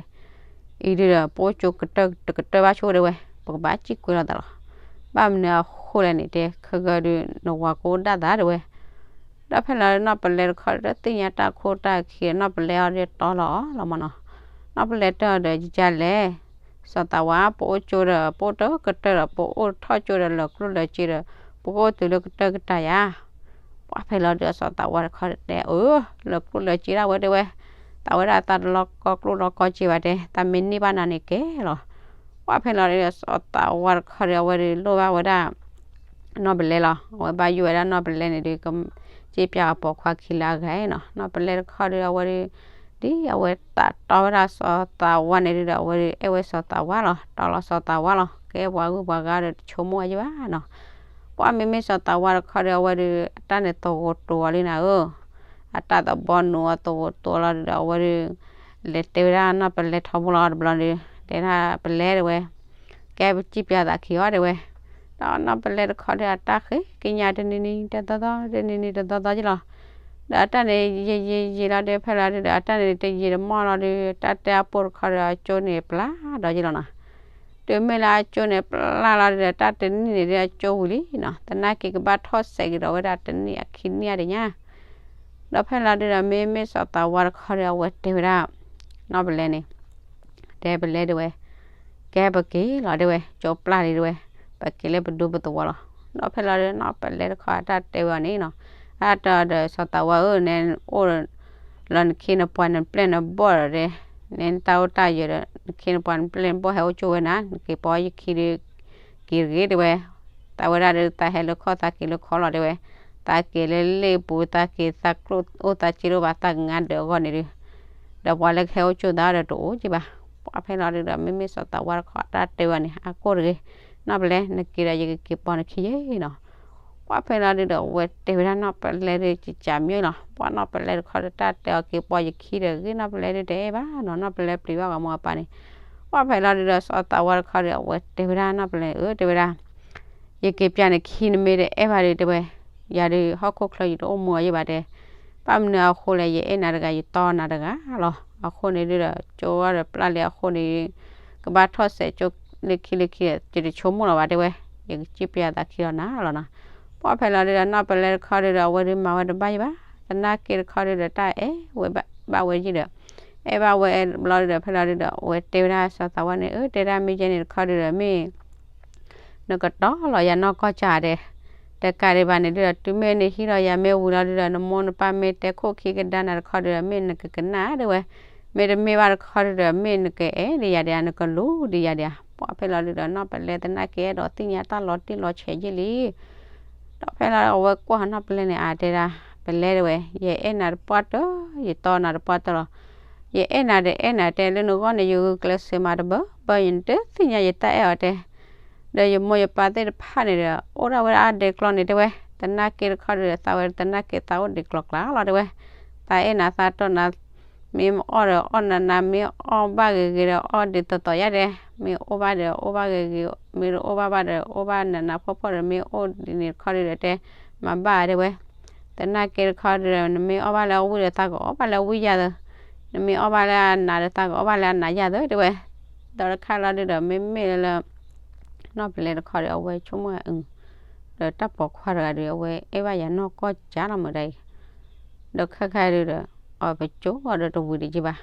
အံၤဒုဒီး ပအိၣ်ကၠိကတၢၢ်တကတၢၢ်ဘၣ်ဆိတဲဝဲ, ပကဘၣ်စံၣ်ကွဲလီၤသးလီၤ. ဘၣ်မနုၤအဃိလဲၣ်န့ၣ် တဲခဲကဒီး နဝၤကအိၣ်ဒၣ်သးတဲဝဲ. ဒီးဖဲလီၤနီၢ်ပလဲတခီဒီး သ့ၣ်ညါတၢ်ခိတၢ်ခံ နီၢ်ပလဲအီၤဒီးတီလီၤအီၤလီၤမးနီၤ. နီၢ်ပလဲတဲအီၤဒီး ယယါလဲၣ် စီၤသးဝါ ပအိၣ်ကၠိဒီး ပအိၣ်တကတၢၢ်ဒီး ပအိၣ်ထီၣ်ကၠိဒီး လၢကျိၣ်လၢစ့ဒီး ပကအိၣ်တုၤလၢကတၢၢ်ကတၢၢ်ယါ. ပှၢ်ဖဲလီၤဒုး စီၤသးဝါတခီဒီးတဲ အၢ လၢကျိၣ်လၢစ့ဒၣ်ဝဲတဲဝဲ, သးဝဲဒၣ်သးတလီၤကီကျိၣ်လီၤကီစ့ဘၣ်တဲ, သးမ့ၢ်န့ၢ်ဘၣ်နၤန့ၣ်ကဲလီၤ. ပှၢ်ဖဲလီၤဒုး စီၤသးဝါတခီဒီး အဝဲဒုးလိၣ်ဘၣ်ဝဲဒၣ် နီၢ်ပလဲလီၤ. အဝဲဘၣ်ယိၣ်ဝဲဒၣ်နီၢ်ပလဲန့ၣ်ဒုး ကစ့ပၠးအပိာ်ခွါခံလၢအဂၤနီၤ. နီၢ်ပလဲတခီဒီး အဝဲဒုး ဒ်အဝဲသးတီဝဲဒၣ်စီၤသးဝါန့ၣ်ဒုးဒီး အဝဲဒုးအဲၣ်ဝဲစီၤသးဝါလီၤ, တီလီၤစီၤသးဝါလီၤ. ကဲပှၤဂုၤပှၤဂၤဒီးတဆိကမိၣ်ဝဲယါဘၣ်နီၤ. ပှၢ်မ့မ့ၢ်စီၤသးဝါတခီဒီး အဝဲဒုး အတၢ်န့ၣ်သဂိၤတိၤအီၤလံနၤဧၢ. အတၢ်သးဘီနုာ်အီၤသဂိၤတိၤလီၤဒုးဒီး အဝဲဒုး လဲၤတဲဝဲဒၣ်နီၢ်ပလဲထီဘိလီၤတဘျီဒီး တဲဒၣ်ပလဲတဲဝဲ ကဲပစံၣ်ပၠးသးခံအီၤတဲဝဲ. ဒီးနီၢ်ပလဲတခီဒီး အတၢ်ဃ့ကညးတနံၤနံၤတသီသီ တနံၤနံၤတသီသီယါလီၤ. ဒီးအတၢ်န့ၣ် ယံာ်ယံာ်ယံာ်လီၤဒီး ဖဲလီၤဒုးဒီး အတၢ်န့ၣ်တယံာ်တမီၢ်လီၤဒီး တၢ်တဲအပိၢ်တခီဒီး အကၠိန့ၣ်ပျၢ်ဒီးယါလီၤနီၤ. တုၤမ့ၢ်လၢအကၠိန့ၣ်ပျၢ်လီၤဒုးဒီး တၢ်တနံၣ်န့ၣ်ဒီး အကၠိဝံၤလံနီၤ. သနာ်က့ကဘၣ်ထီၣ်စဲးက့ၤဒီးဝဲဒၣ်တနံၣ်အခံနံၣ်အါဒံးညါ. ဒီးဖဲလီၤဒုးဒီး မ့မ့ၢ်စီၤသးဝါတခီဒီး အဝဲတဲဝဲဒၣ် နီၢ်ပလဲန့ၣ် တဲပလဲတဲဝဲ, ကဲပက့ၤလီၤတဲဝဲ, ကၠိပျၢ်လံတဲဝဲ, ပက့ၤလၢပဒူပသဝီလီၤ. ဒီးဖဲလီၤဒုး နီၢ်ပလဲတခီအတၢ်တဲဝဲအီၤန့ၣ်နီၤ, အတၢ်ဒီးစီၤသးဝါဧၢ နဲအိၣ်လၢနခ့နပှၤနပျဲၢ်နဘီၣ်ဒီးတဲ, နဲနတၢ်အိၣ်တၢ်ယၢၤဒီး နခ့နပှၤနပျဲၢ်နဘီၣ်ဟဲအိၣ်ကၠိဝဲနၤ, နက့ၤပိာ်ယခံဒီး က့ၤတဂ့ၤတဲဝဲ. သးဝဲဒၣ်ဒီးသးဟဲလၢခီၣ်သးက့ၤလၢခီလီၤတဲဝဲ, သးက့ၤလၢလ့ၣ်ပူၤ သးက့ၤသးကျိၣ်အိၣ်သးစ့တအိၣ်ဘၣ် သးကငါဒၢးအဂီၢ်န့ၣ်ဒုး, ဒီးပှၤလၢကဟဲအိၣ်ကၠိသးဒီးတအိၣ်က့ၤဘၣ်. ပှၢ်ဖဲလီၤဒုဒီး မ့မ့ၢ်စီၤသးဝါတခီ တၢ်တဲဝဲန့ၣ် အကိၣ်တဂ့ၤ, နီၢ်ပလဲ နက့ၤဒီး ယကက့ၤပိာ်နခံယဲနီၤ. ပှၢ်ဖဲလီၤဒုဒီး အဝဲတဲဝဲဒၣ်နီၢ်ပလဲဒီး ကကးမၠိလီၤ. ပှၢ်နီၢ်ပလဲတခီဒီး တၢ်တဲအီၤက့ၤပိာ်ယခံဒီး ဂ့ၢ်နီၢ်ပလဲဒုတဲဘၣ်နီၤ, နီၢ်ပလဲပျံၤဘၣ်ဂီၤမူအပၢ်န့ၣ်. ပှၢ်ဖဲလီၤဒုဒီး စီၤသးဝါတခီဒီး အဝဲတဲဝဲဒၣ်နီၢ်ပလဲအၢ တဲဝဲဒၣ် ယက့ၤပျၢ်နခံ နမ့ၢ်တအဲၣ်ဘၣ်ဒီး တဲဝဲ, ယၤဒုး ဟီၣ်ခိၣ်ချၢယတအိၣ်မူအီၤယဲဘၣ်တဲ, ဘၣ်မနုၤအဃိလဲၣ် ယအဲၣ်နၤတဂၤ ယတီနၤတဂၤလီၤ. အဃိန့ၣ်ဒုဒီး ကၠိဝဲဒီးပျၢ်လံအဃိန့ၣ် ကဘၣ်ထီၣ်စဲးကၠိလၢခံလၢခံဒီး ယတဆိကမိၣ်လီၤဘၣ်တဲဝဲ, ယကစံၣ်ပျၢ်သးခံလီၤနၤလီၤနီၤ. ပှၢ်ဖဲလီၤဒုဒီး နီၢ်ပလဲတခီဒုဒီး အဝဲဒုးမၤဝဲတဘၣ်ယဲဘၣ်, သနာ်က့တခီဒုဒီး တၢ်အဲၣ်ဝဲဘၣ်ဝဲယဲဒီး အဲၣ်ဘၣ်ဝဲဘျီဒုဒီး ဖဲလီၤဒုဒီး အဝဲတဲဝဲဒၣ်စီၤသးဝါန့ၣ် အၢ တဲဒၣ်မ့ၢ်ယဲန့ၣ်တခီဒုဒီး မ့ၢ် နကတီၢ်လီၤယၤနီၢ်ကီၢ်ကၢ်ဒဲး, တကးဒံးဘၣ်န့ၣ်ဒုဒီး တုၤမ့ၢ်နဟံးလီၤယၤမ့ၢ်ဝံၤလီၤဒုဒီး နမိၢ်နပၢ်မ့ၢ်တဲခိၣ်ခံကဒါနၤတခီဒုဒီး မ့ၢ်နကကနၣ်တဲဝဲ, မ့တမ့ၢ်ဘၣ်တခီဒုဒီး မ့ၢ်နကအဲၣ်ဒံးယၤဒံးဧါ, နကလူၤဒံးယၤဒံးဧါ. ပှၢ်ဖဲလီၤဒုဒီး နီၢ်ပလဲသနာ်က့အဲၣ်ဒိးသ့ၣ်ညါတၢ်လီၤတံၢ်လီၤဆဲးယဲလံ ဒီးဖဲလီၤအဝဲကွၢ်နီၢ်ပလဲန့ၣ် အတဲဒၣ်, ပလဲတဲဝဲ, ယအဲၣ်နၤတပှၢ်တၢၢ်, ယတီနၤတပှၢ်တၢၢ်လီၤ. ယအဲၣ်နၤဒီးအဲၣ်နၤတဲ လၢနဂီၢ်န့ၣ် ယဂုာ်ကျဲးစၢးမၤတဘၢဘၢ ယတသ့ၣ်ညါယတၢ်အဲၣ်အီၤတဲ, ဒီးယမိၢ်ယပၢ်သ့ၣ်တဖၣ်န့ၣ်ဒီး အိၣ်ဒၣ်ဝဲဒၣ်အဒဲးကျီန့ၣ်တဲဝဲ, သနာ်က့တခီဒီး သးဝဲသနာ်က့သးအိၣ်ဒဲးကျီကျါလီၤတဲဝဲ, သးအဲၣ်နၤသးတီနၤ မ့ၢ်အီၣ်ဒီးအီၣ်နးနး မ့ၢ်အီၣ်ဘၣ်ဂ့ၤဂ့ၤဒီးအီၣ်ဒ်သိးသိးယါဒဲး, မ့ၢ်အိၣ်ဘၣ်ဒီးအိၣ်ဘၣ်ဂ့ၤဂ့ၤ, မ့ၢ်တအိၣ်ဘၣ်ဘၣ်ဒီးအိၣ်ဘၣ်နးနးဖှီၣ်ဖှီၣ်ဒီး မ့ၢ်အိၣ်ဒ်န့ၣ်တခီဒုဒီးတဲ, မၤဘၣ်တဲဝဲ, သနာ်က့တခီဒုဒီး နမ့ၢ်အီၣ်ဘၣ်လၢအဝံၣ်ဒီးသးကအီၣ်ဘၣ်လၢအဝံၣ်ယၤသၢ, နမ့ၢ်အီၣ်ဘၣ်လၢအနးဒီးသးကအီၣ်ဘၣ်လၢအနးယၤသၢတဲဝဲ, ဒီးတခါလီၤဒုဒီး မ့မ့ၢ်လၢလၢ နီၢ်ပလဲတခီဒီး အဝဲဆိကမိၣ်အု ဒီးတၢ်ပိာ်ခွါတဂၤဒီး အဝဲအဲၣ်ဘၣ်ယၤနီၢ်ကီၢ်ကၢ်လီၤမုၢ်ဒၣ်အံၤ, ဒီးခဲခါဒုဒီး အီၤပကၠိအီၤဒီးတဝံၤဒံးက့ဘၣ်,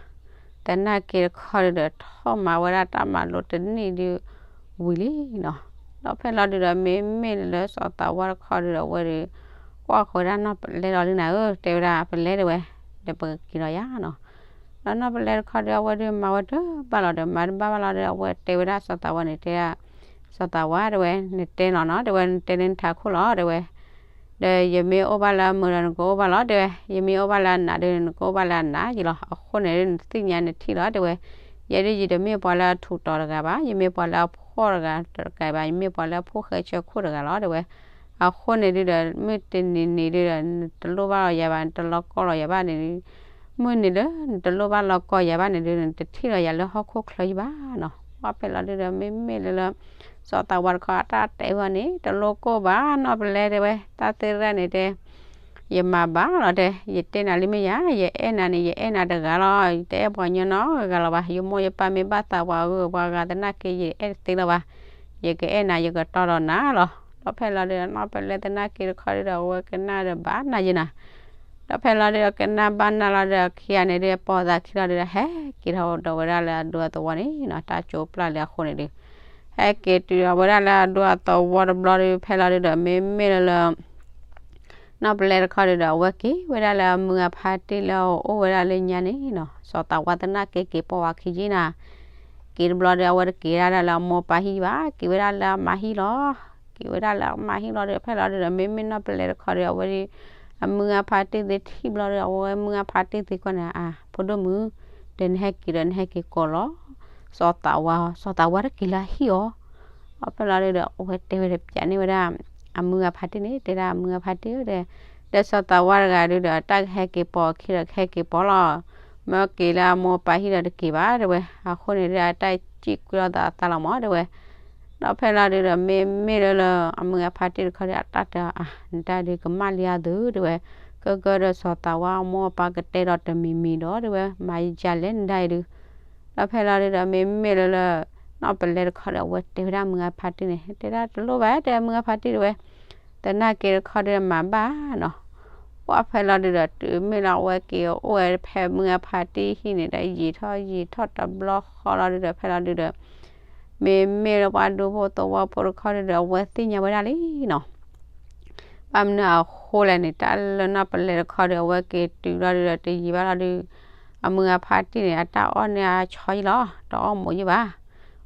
သနာ်က့တခီဒုဒီး ထီၣ်မၤဝဲဒၣ်တၢ်မၤလိတနံၣ်ဒု ဝံၤလံနီၤ, ဒီးဖဲလီၤဒုဒီး မ့မ့ၢ်လၢစီၤသးဝါတခီဒုဒီး အဝဲဒီး ကွၢ်ဃီဝဲဒၣ်နီၢ်ပလဲလီၤလံနၤဧၢ တဲဝဲဒၣ် ပလဲတဲဝဲ, ဒီးပကက့ၤလီၤယၤနီၤ ဒီးနီၢ်ပလဲတခီဒီး အဝဲဒုးမၤဝဲတဘၣ်လီၤဒီး မၤတဘၣ်ဘၣ်လီၤဒီး အဝဲတဲဝဲဒၣ်စီၤသးဝါန့ၣ် တဲဒၣ်, စီၤသးဝါတဲဝဲ နတဲလီၤနီၤ တဲဝဲ နတဲလၢနထးခိၣ်လီၤ တဲဝဲ, ဒီးယမ့ၢ်အိၣ်ဘၣ်လၢအမုာ်ဒီးနကအိၣ်ဘၣ်လီၤ တဲဝဲ, ယမ့ၢ်အိၣ်ဘၣ်လၢအနးဒီး နကအိၣ်ဘၣ်လၢအနးယံလီၤ အဃိန့ၣ် နသ့ၣ်ညါနထံၣ်လီၤ တဲဝဲ, ယဲဒုးယတမ့ၢ်ပှၤလၢအထူးတီၤတဂၤဘၣ် ယမ့ၢ်ပှၤလၢအဖှီၣ်တဂၤတဂၤဘၣ် ယမ့ၢ်ပှၤလၢအဖိၣ်ဃဲဆၢခိၣ်တဂၤလီၤ တဲဝဲ, အဃိန့ၣ်ဒုဒီး မုၢ်တနံၤနံၤဒုဒီး နတလိၣ်ဘၣ်လီၤယၤဘၣ် နတလီၤကီလီၤယၤဘၣ်န့ၣ်ဒု, မုၢ်နံၤလၢနတလိၣ်ဘၣ်လီၤကီယၤဘၣ်န့ၣ်ဒု နတထံၣ်လီၤယၤလၢဟီၣ်ခိၣ်ချၢယံဘၣ်နီၤ ပှၢ်ဖဲလီၤဒုဒီး မ့မ့ၢ်လၢလၢ စီၤသးဝါတခီအတၢ်တဲဝဲန့ၣ် တလိၣ်ကိၢ်ဘၣ်နီၢ်ပလဲတဲဝဲ တၢ်သ့ၣ်တဖၣ်န့ၣ်တဲ ယမၤဘၣ်လီၤတဲ, ယတဲနၤလံမ့ၢ်ယၤ, ယအဲၣ်နၤန့ၣ် ယအဲၣ်နၤတဂၤလီၤ, ယတအဲၣ်ပှၤကညီနီတဂၤလီၤဘၣ်, ယမိၢ်ယပၢ်မ့ၢ်ဘၣ်သးပှၤဂုၤပှၤဂၤသနာ်က့ ယအဲၣ်တသ့လၢၤဘၣ်, ယကအဲၣ်နၤ ယကတီဒီးနၤလီၤ. ဒီးဖဲလီၤဒုဒီး နီၢ်ပလဲသနာ်က့တခီဒုဒီး အဝဲကနၣ်ဒီးဘၣ်နၤယံနၤ, ဒီးဖဲလီၤဒုဒီး ကနၣ်ဘၣ်နၤလီၤဒီး ခံဂၤန့ၣ်ဒု ပိာ်သးခံလီၤဒုဒီး ဟဲက့ၤထီၣ်ဒီးဝဲဒၣ်လၢအဒူအသဝီန့ၣ်နီၤ, တၢ်ကၠိပျၢ်လံအဃိန့ၣ်ဒု ဟဲက့ၤတုၤဒီးဝဲဒၣ်လၢအဒူအသဝီတဘျီဒု ဖဲလီၤဒုဒီး မ့မ့ၢ်လၢလၢ နီၢ်ပလဲတခီဒုဒီး အဝဲက့ၤဝဲဒၣ်လၢအမုၢ်အဖါတံၢ်လၢအအိၣ်ဝဲဒၣ်လၢညါန့ၣ်နီၤ, စီၤသးဝါသနာ်က့က့ၤပိာ်ဝဲခံယံနၤ, က့ၤတဘျီဒီး အဝဲတက့ၤဒၣ်လၢအမိၢ်ပၢ်ဟံၣ်ဘၣ်, က့ၤဝဲဒၣ်လၢအမါဟံၣ်လီၤ. က့ၤဝဲဒၣ်လၢအမါဟံၣ်လီၤဒီး ဖဲလီၤဒုဒီး မ့မ့ၢ်နီၢ်ပလဲတခီဒီး အဝဲဒု အမုၢ်အဖါတံၢ်သ့ၣ်ထံၣ်ဘျီဒီး အဝဲမုၢ်အဖါတံၢ်သ့ၣ်ကွၢ်န့ၣ် အါ ဖိဒိၣ်မုၣ်, ဒီးနဟဲက့ၤဒီး နဟဲက့ၤကိးလီၤ စီၤသးဝါ, စီၤသးဝါတက့ၤလၢအဟံၣ်အီၤ ဒီးဖဲလီၤဒုဒီး အဝဲတဲဝဲဒီးပျးန့ၢ်ဝဲဒၣ် အမုၢ်အဖါတံၢ်န့ၣ် တဲဒၣ်အမုၢ်အဖါတံၢ်ဧၢ ဒီး ဒီးစီၤသးဝါတဂၤဒုဒီး တၢ်ကဟဲက့ၤပိာ်အခံဒီးကဟဲက့ၤပိာ်လီၤ. မ့ၢ်က့ၤလၢအမိၢ်အပၢ်ဟံၣ်ဒီးတက့ၤဘၣ်တဲဝဲ, အဃိန့ၣ်ဒုဒီး အတၢ်စံၣ်ကွံာ်လိာ်သးအသးလီၤမးတဲဝဲ. ဒီးဖဲလီၤဒုဒီး မ့မ့ၢ်လၢလၢ အမုၢ်အဖါတံၢ်တခီဒီး အတၢ်တဲအီၤ အါ နတၢ်ဒုကမၣ်လံအါသုတဲဝဲ, ကဲကဲဒီးစီၤသးဝါအမိၢ်အပၢ်ကတဲဒီးတမံၤမံၤဒီးတဲဝဲ မၤယလဲၣ်နတၢ်အံၤဒု ဒီးဖဲလီၤဒုဒီး မ့မ့ၢ်လၢလၢ နီၢ်ပလဲတခီဒီး အဝဲတဲဝဲဒၣ်မုၢ်အဖါတံၢ်န့ၣ် တဲဒၣ်တလိၣ်ဘၣ် တဲမုၢ်အဖါတံၢ်တဲဝဲ, သနာ်က့တခီဒုဒီးမၤဘၣ်နီၤ. ပှၢ်ဖဲလီၤဒုဒီး တုၤမ့ၢ်လၢအဝဲက့ၤအိၣ်ဝဲဖဲမုၢ်အဖါတံၢ်ဟံၣ်န့ၣ်ဒီး ယံာ်ထီၣ်ယံာ်ထီၣ်တဘျီဃီလီၤဒုဒီး ဖဲလီၤဒုဒီး မ့မ့ၢ်လၢပှၤဒူဖိသဝီဖိတခီဒုဒီး အဝဲသ့ၣ်ညါဝဲဒၣ်လံနီၤ. ဘၣ်မနုၤအဃိလဲၣ်န့ၣ် တၢ်လၢနီၢ်ပလဲတခီဒီး အဝဲက့ၤတုၤလီၤဒုဒီး တယံာ်ဘၣ်လီၤဒု အမုၢ်အဖါတံၢ်န့ၣ် အတၢ်အီၣ်န့ၢ်အဆီယံလီၤ, တအီၣ်မိးယံဘၣ်.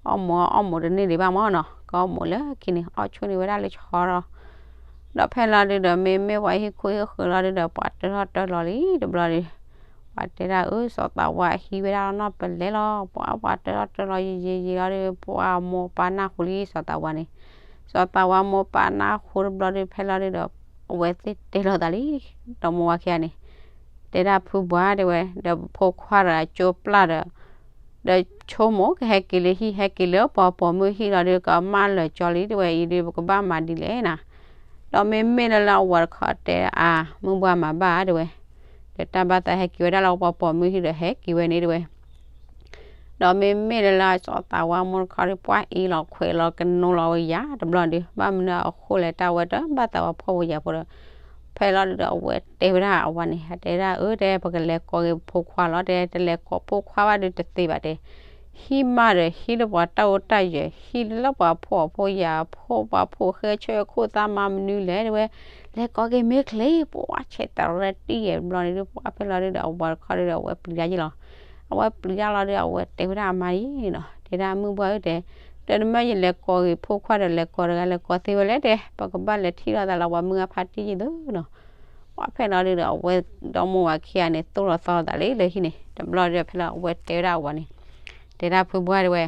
အီၣ်မိးအီၣ်မိးတန့ၢ်ဒံးဘၣ်မးနီၤ, ကအီၣ်မိးလၢခံန့ၣ် အီၣ်ဆိၣ်န့ၢ်ဝဲဒၣ်လၢဆီလီၤ. ဒီးဖဲလီၤဒုဒီး မ့မ့ၢ်ပှၤဟံၣ်ခိၣ်ဟံၣ်ဃၢၤလီၤဒုဒီး ပှၤတၢထီၣ်တၢလီၤလံတဘျီဒု ပှၤတဲဒၣ်အၢ စီၤသးဝါဟံးဝဲဒၣ်လၢနီၢ်ပလဲလီၤ. ပှၤ ပှၤတၢထီၣ်တၢလီၤယံာ်ယံာ်ယံာ်လီၤဒီး ပှၤအမိၢ်ပၢ်နၢ်ဟူလံ စီၤသးဝါန့ၣ်, စီၤသးဝါမိၢ်ပၢ်နၢ်ဟူတဘျီဒီး ဖဲလီၤဒုဒီး အဝဲသ့ၣ်တဲလိာ်သးလံ, ဒီမါဝၤခံဂၤန့ၣ် တဲဒၣ်ဖုဘှါတဲဝဲ, ဒီးဖိခွါတဂၤကၠိပျၢ်ဒီး ဒီးဆိကမိၣ်ကဟဲက့ၤလၢဟံၣ် ဟဲက့ၤလၢပှၤပိာ်မုၣ်ဟံၣ်လီၤဒီး ကမၣ်လၢာ်ကၠီလံ တဲဝဲအံၤဒီး ပကဘၣ်မၤဒ်လဲၣ်နၤ. ဒီးမ့မ့ၢ်လၢလၢအဝၤတခီတဲအါ မုၢ်ဘှါမၤဘၣ်တဲဝဲ, ဒီးတၢ်ဘၣ်သးဟဲက့ၤဝဲဒၣ်လၢပှၤပိာ်မုၣ်ဟံၣ်ဒီးဟဲက့ၤဝဲန့ၣ်တဲဝဲ ဒီးမ့မ့ၢ်လၢလၢစီၤသးဝါမိၢ်တခီဒီး ပှၤအ့ၣ်လီၤခွဲးလီၤကနိလီၤဝဲယၤတဘျီဒီး ဘၣ်မနုၤအဃိလဲၣ်တၢ်ဝဲတဘၣ်သးဝဲဖှီၣ်ဖိယာ်ဖိဒီး ဖဲလီၤဒုဒီးအဝဲတဲဝဲဒၣ်အဝၤန့ၣ် တဲဒၣ်အၢ တဲပကလဲၤကိးက့ၤဖိခွါလီၤ တဲတလဲၤကိးဖိခွါဘၣ်ဒုတသ့ဘၣ်တဲ, ဟံၣ်မးဒီးဟံၣ်လၢပှၤတၢ်အိၣ်တၢ်ယၢၤ ဟံၣ်လၢပှၤဖှီၣ်ဖိယာ်ဖိ ပှၤဖိၣ်ဃဲဆၢခိၣ်သးမၤမနုၤလဲၣ်တဲဝဲ, လဲၤကိးက့ၤမ့ၢ်ချ့ ပှၤဆဲးတရၢတံၢ်ယဲၢ်တဘျီန့ၣ်ဒု ပှၤဖဲလီၤဒုဒီးအဝၤတခီဒုဒီးအဝဲပျံၤတၢ်ယဲၢ်လီၤ. အဝဲပျံၤတၢ်လီၤဒီးအဝဲတဲဝဲဒၣ်အမါအံၤနီၤ တဲဒၣ်မုၢ်ဘှါဧၢတဲ, ဒီးနမ့ၢ်ယလဲၤကိးက့ၤဖိခွါဒီးလဲၤကိးတဂၤလဲၤကိးသ့ဝဲလဲၣ်တဲ, ပကဘၣ်လဲၤထံၣ်လိာ်သးလၢပှၤမုၢ်ဂၤဖါတံၢ်ယဲၢ်သုနီၤ. ပှၤဖဲလီၤဒုဒီးအဝဲဒီမါဝၤခံဂၤန့ၣ် သိၣ်လီၤသီသးလံလၢဟံၣ်န့ၣ် တဘျီဒီးဖဲလီၤအဝဲတဲဝဲဒၣ်အဝၤန့ၣ်, တဲဒၣ်ဖုဘှါတဲဝဲ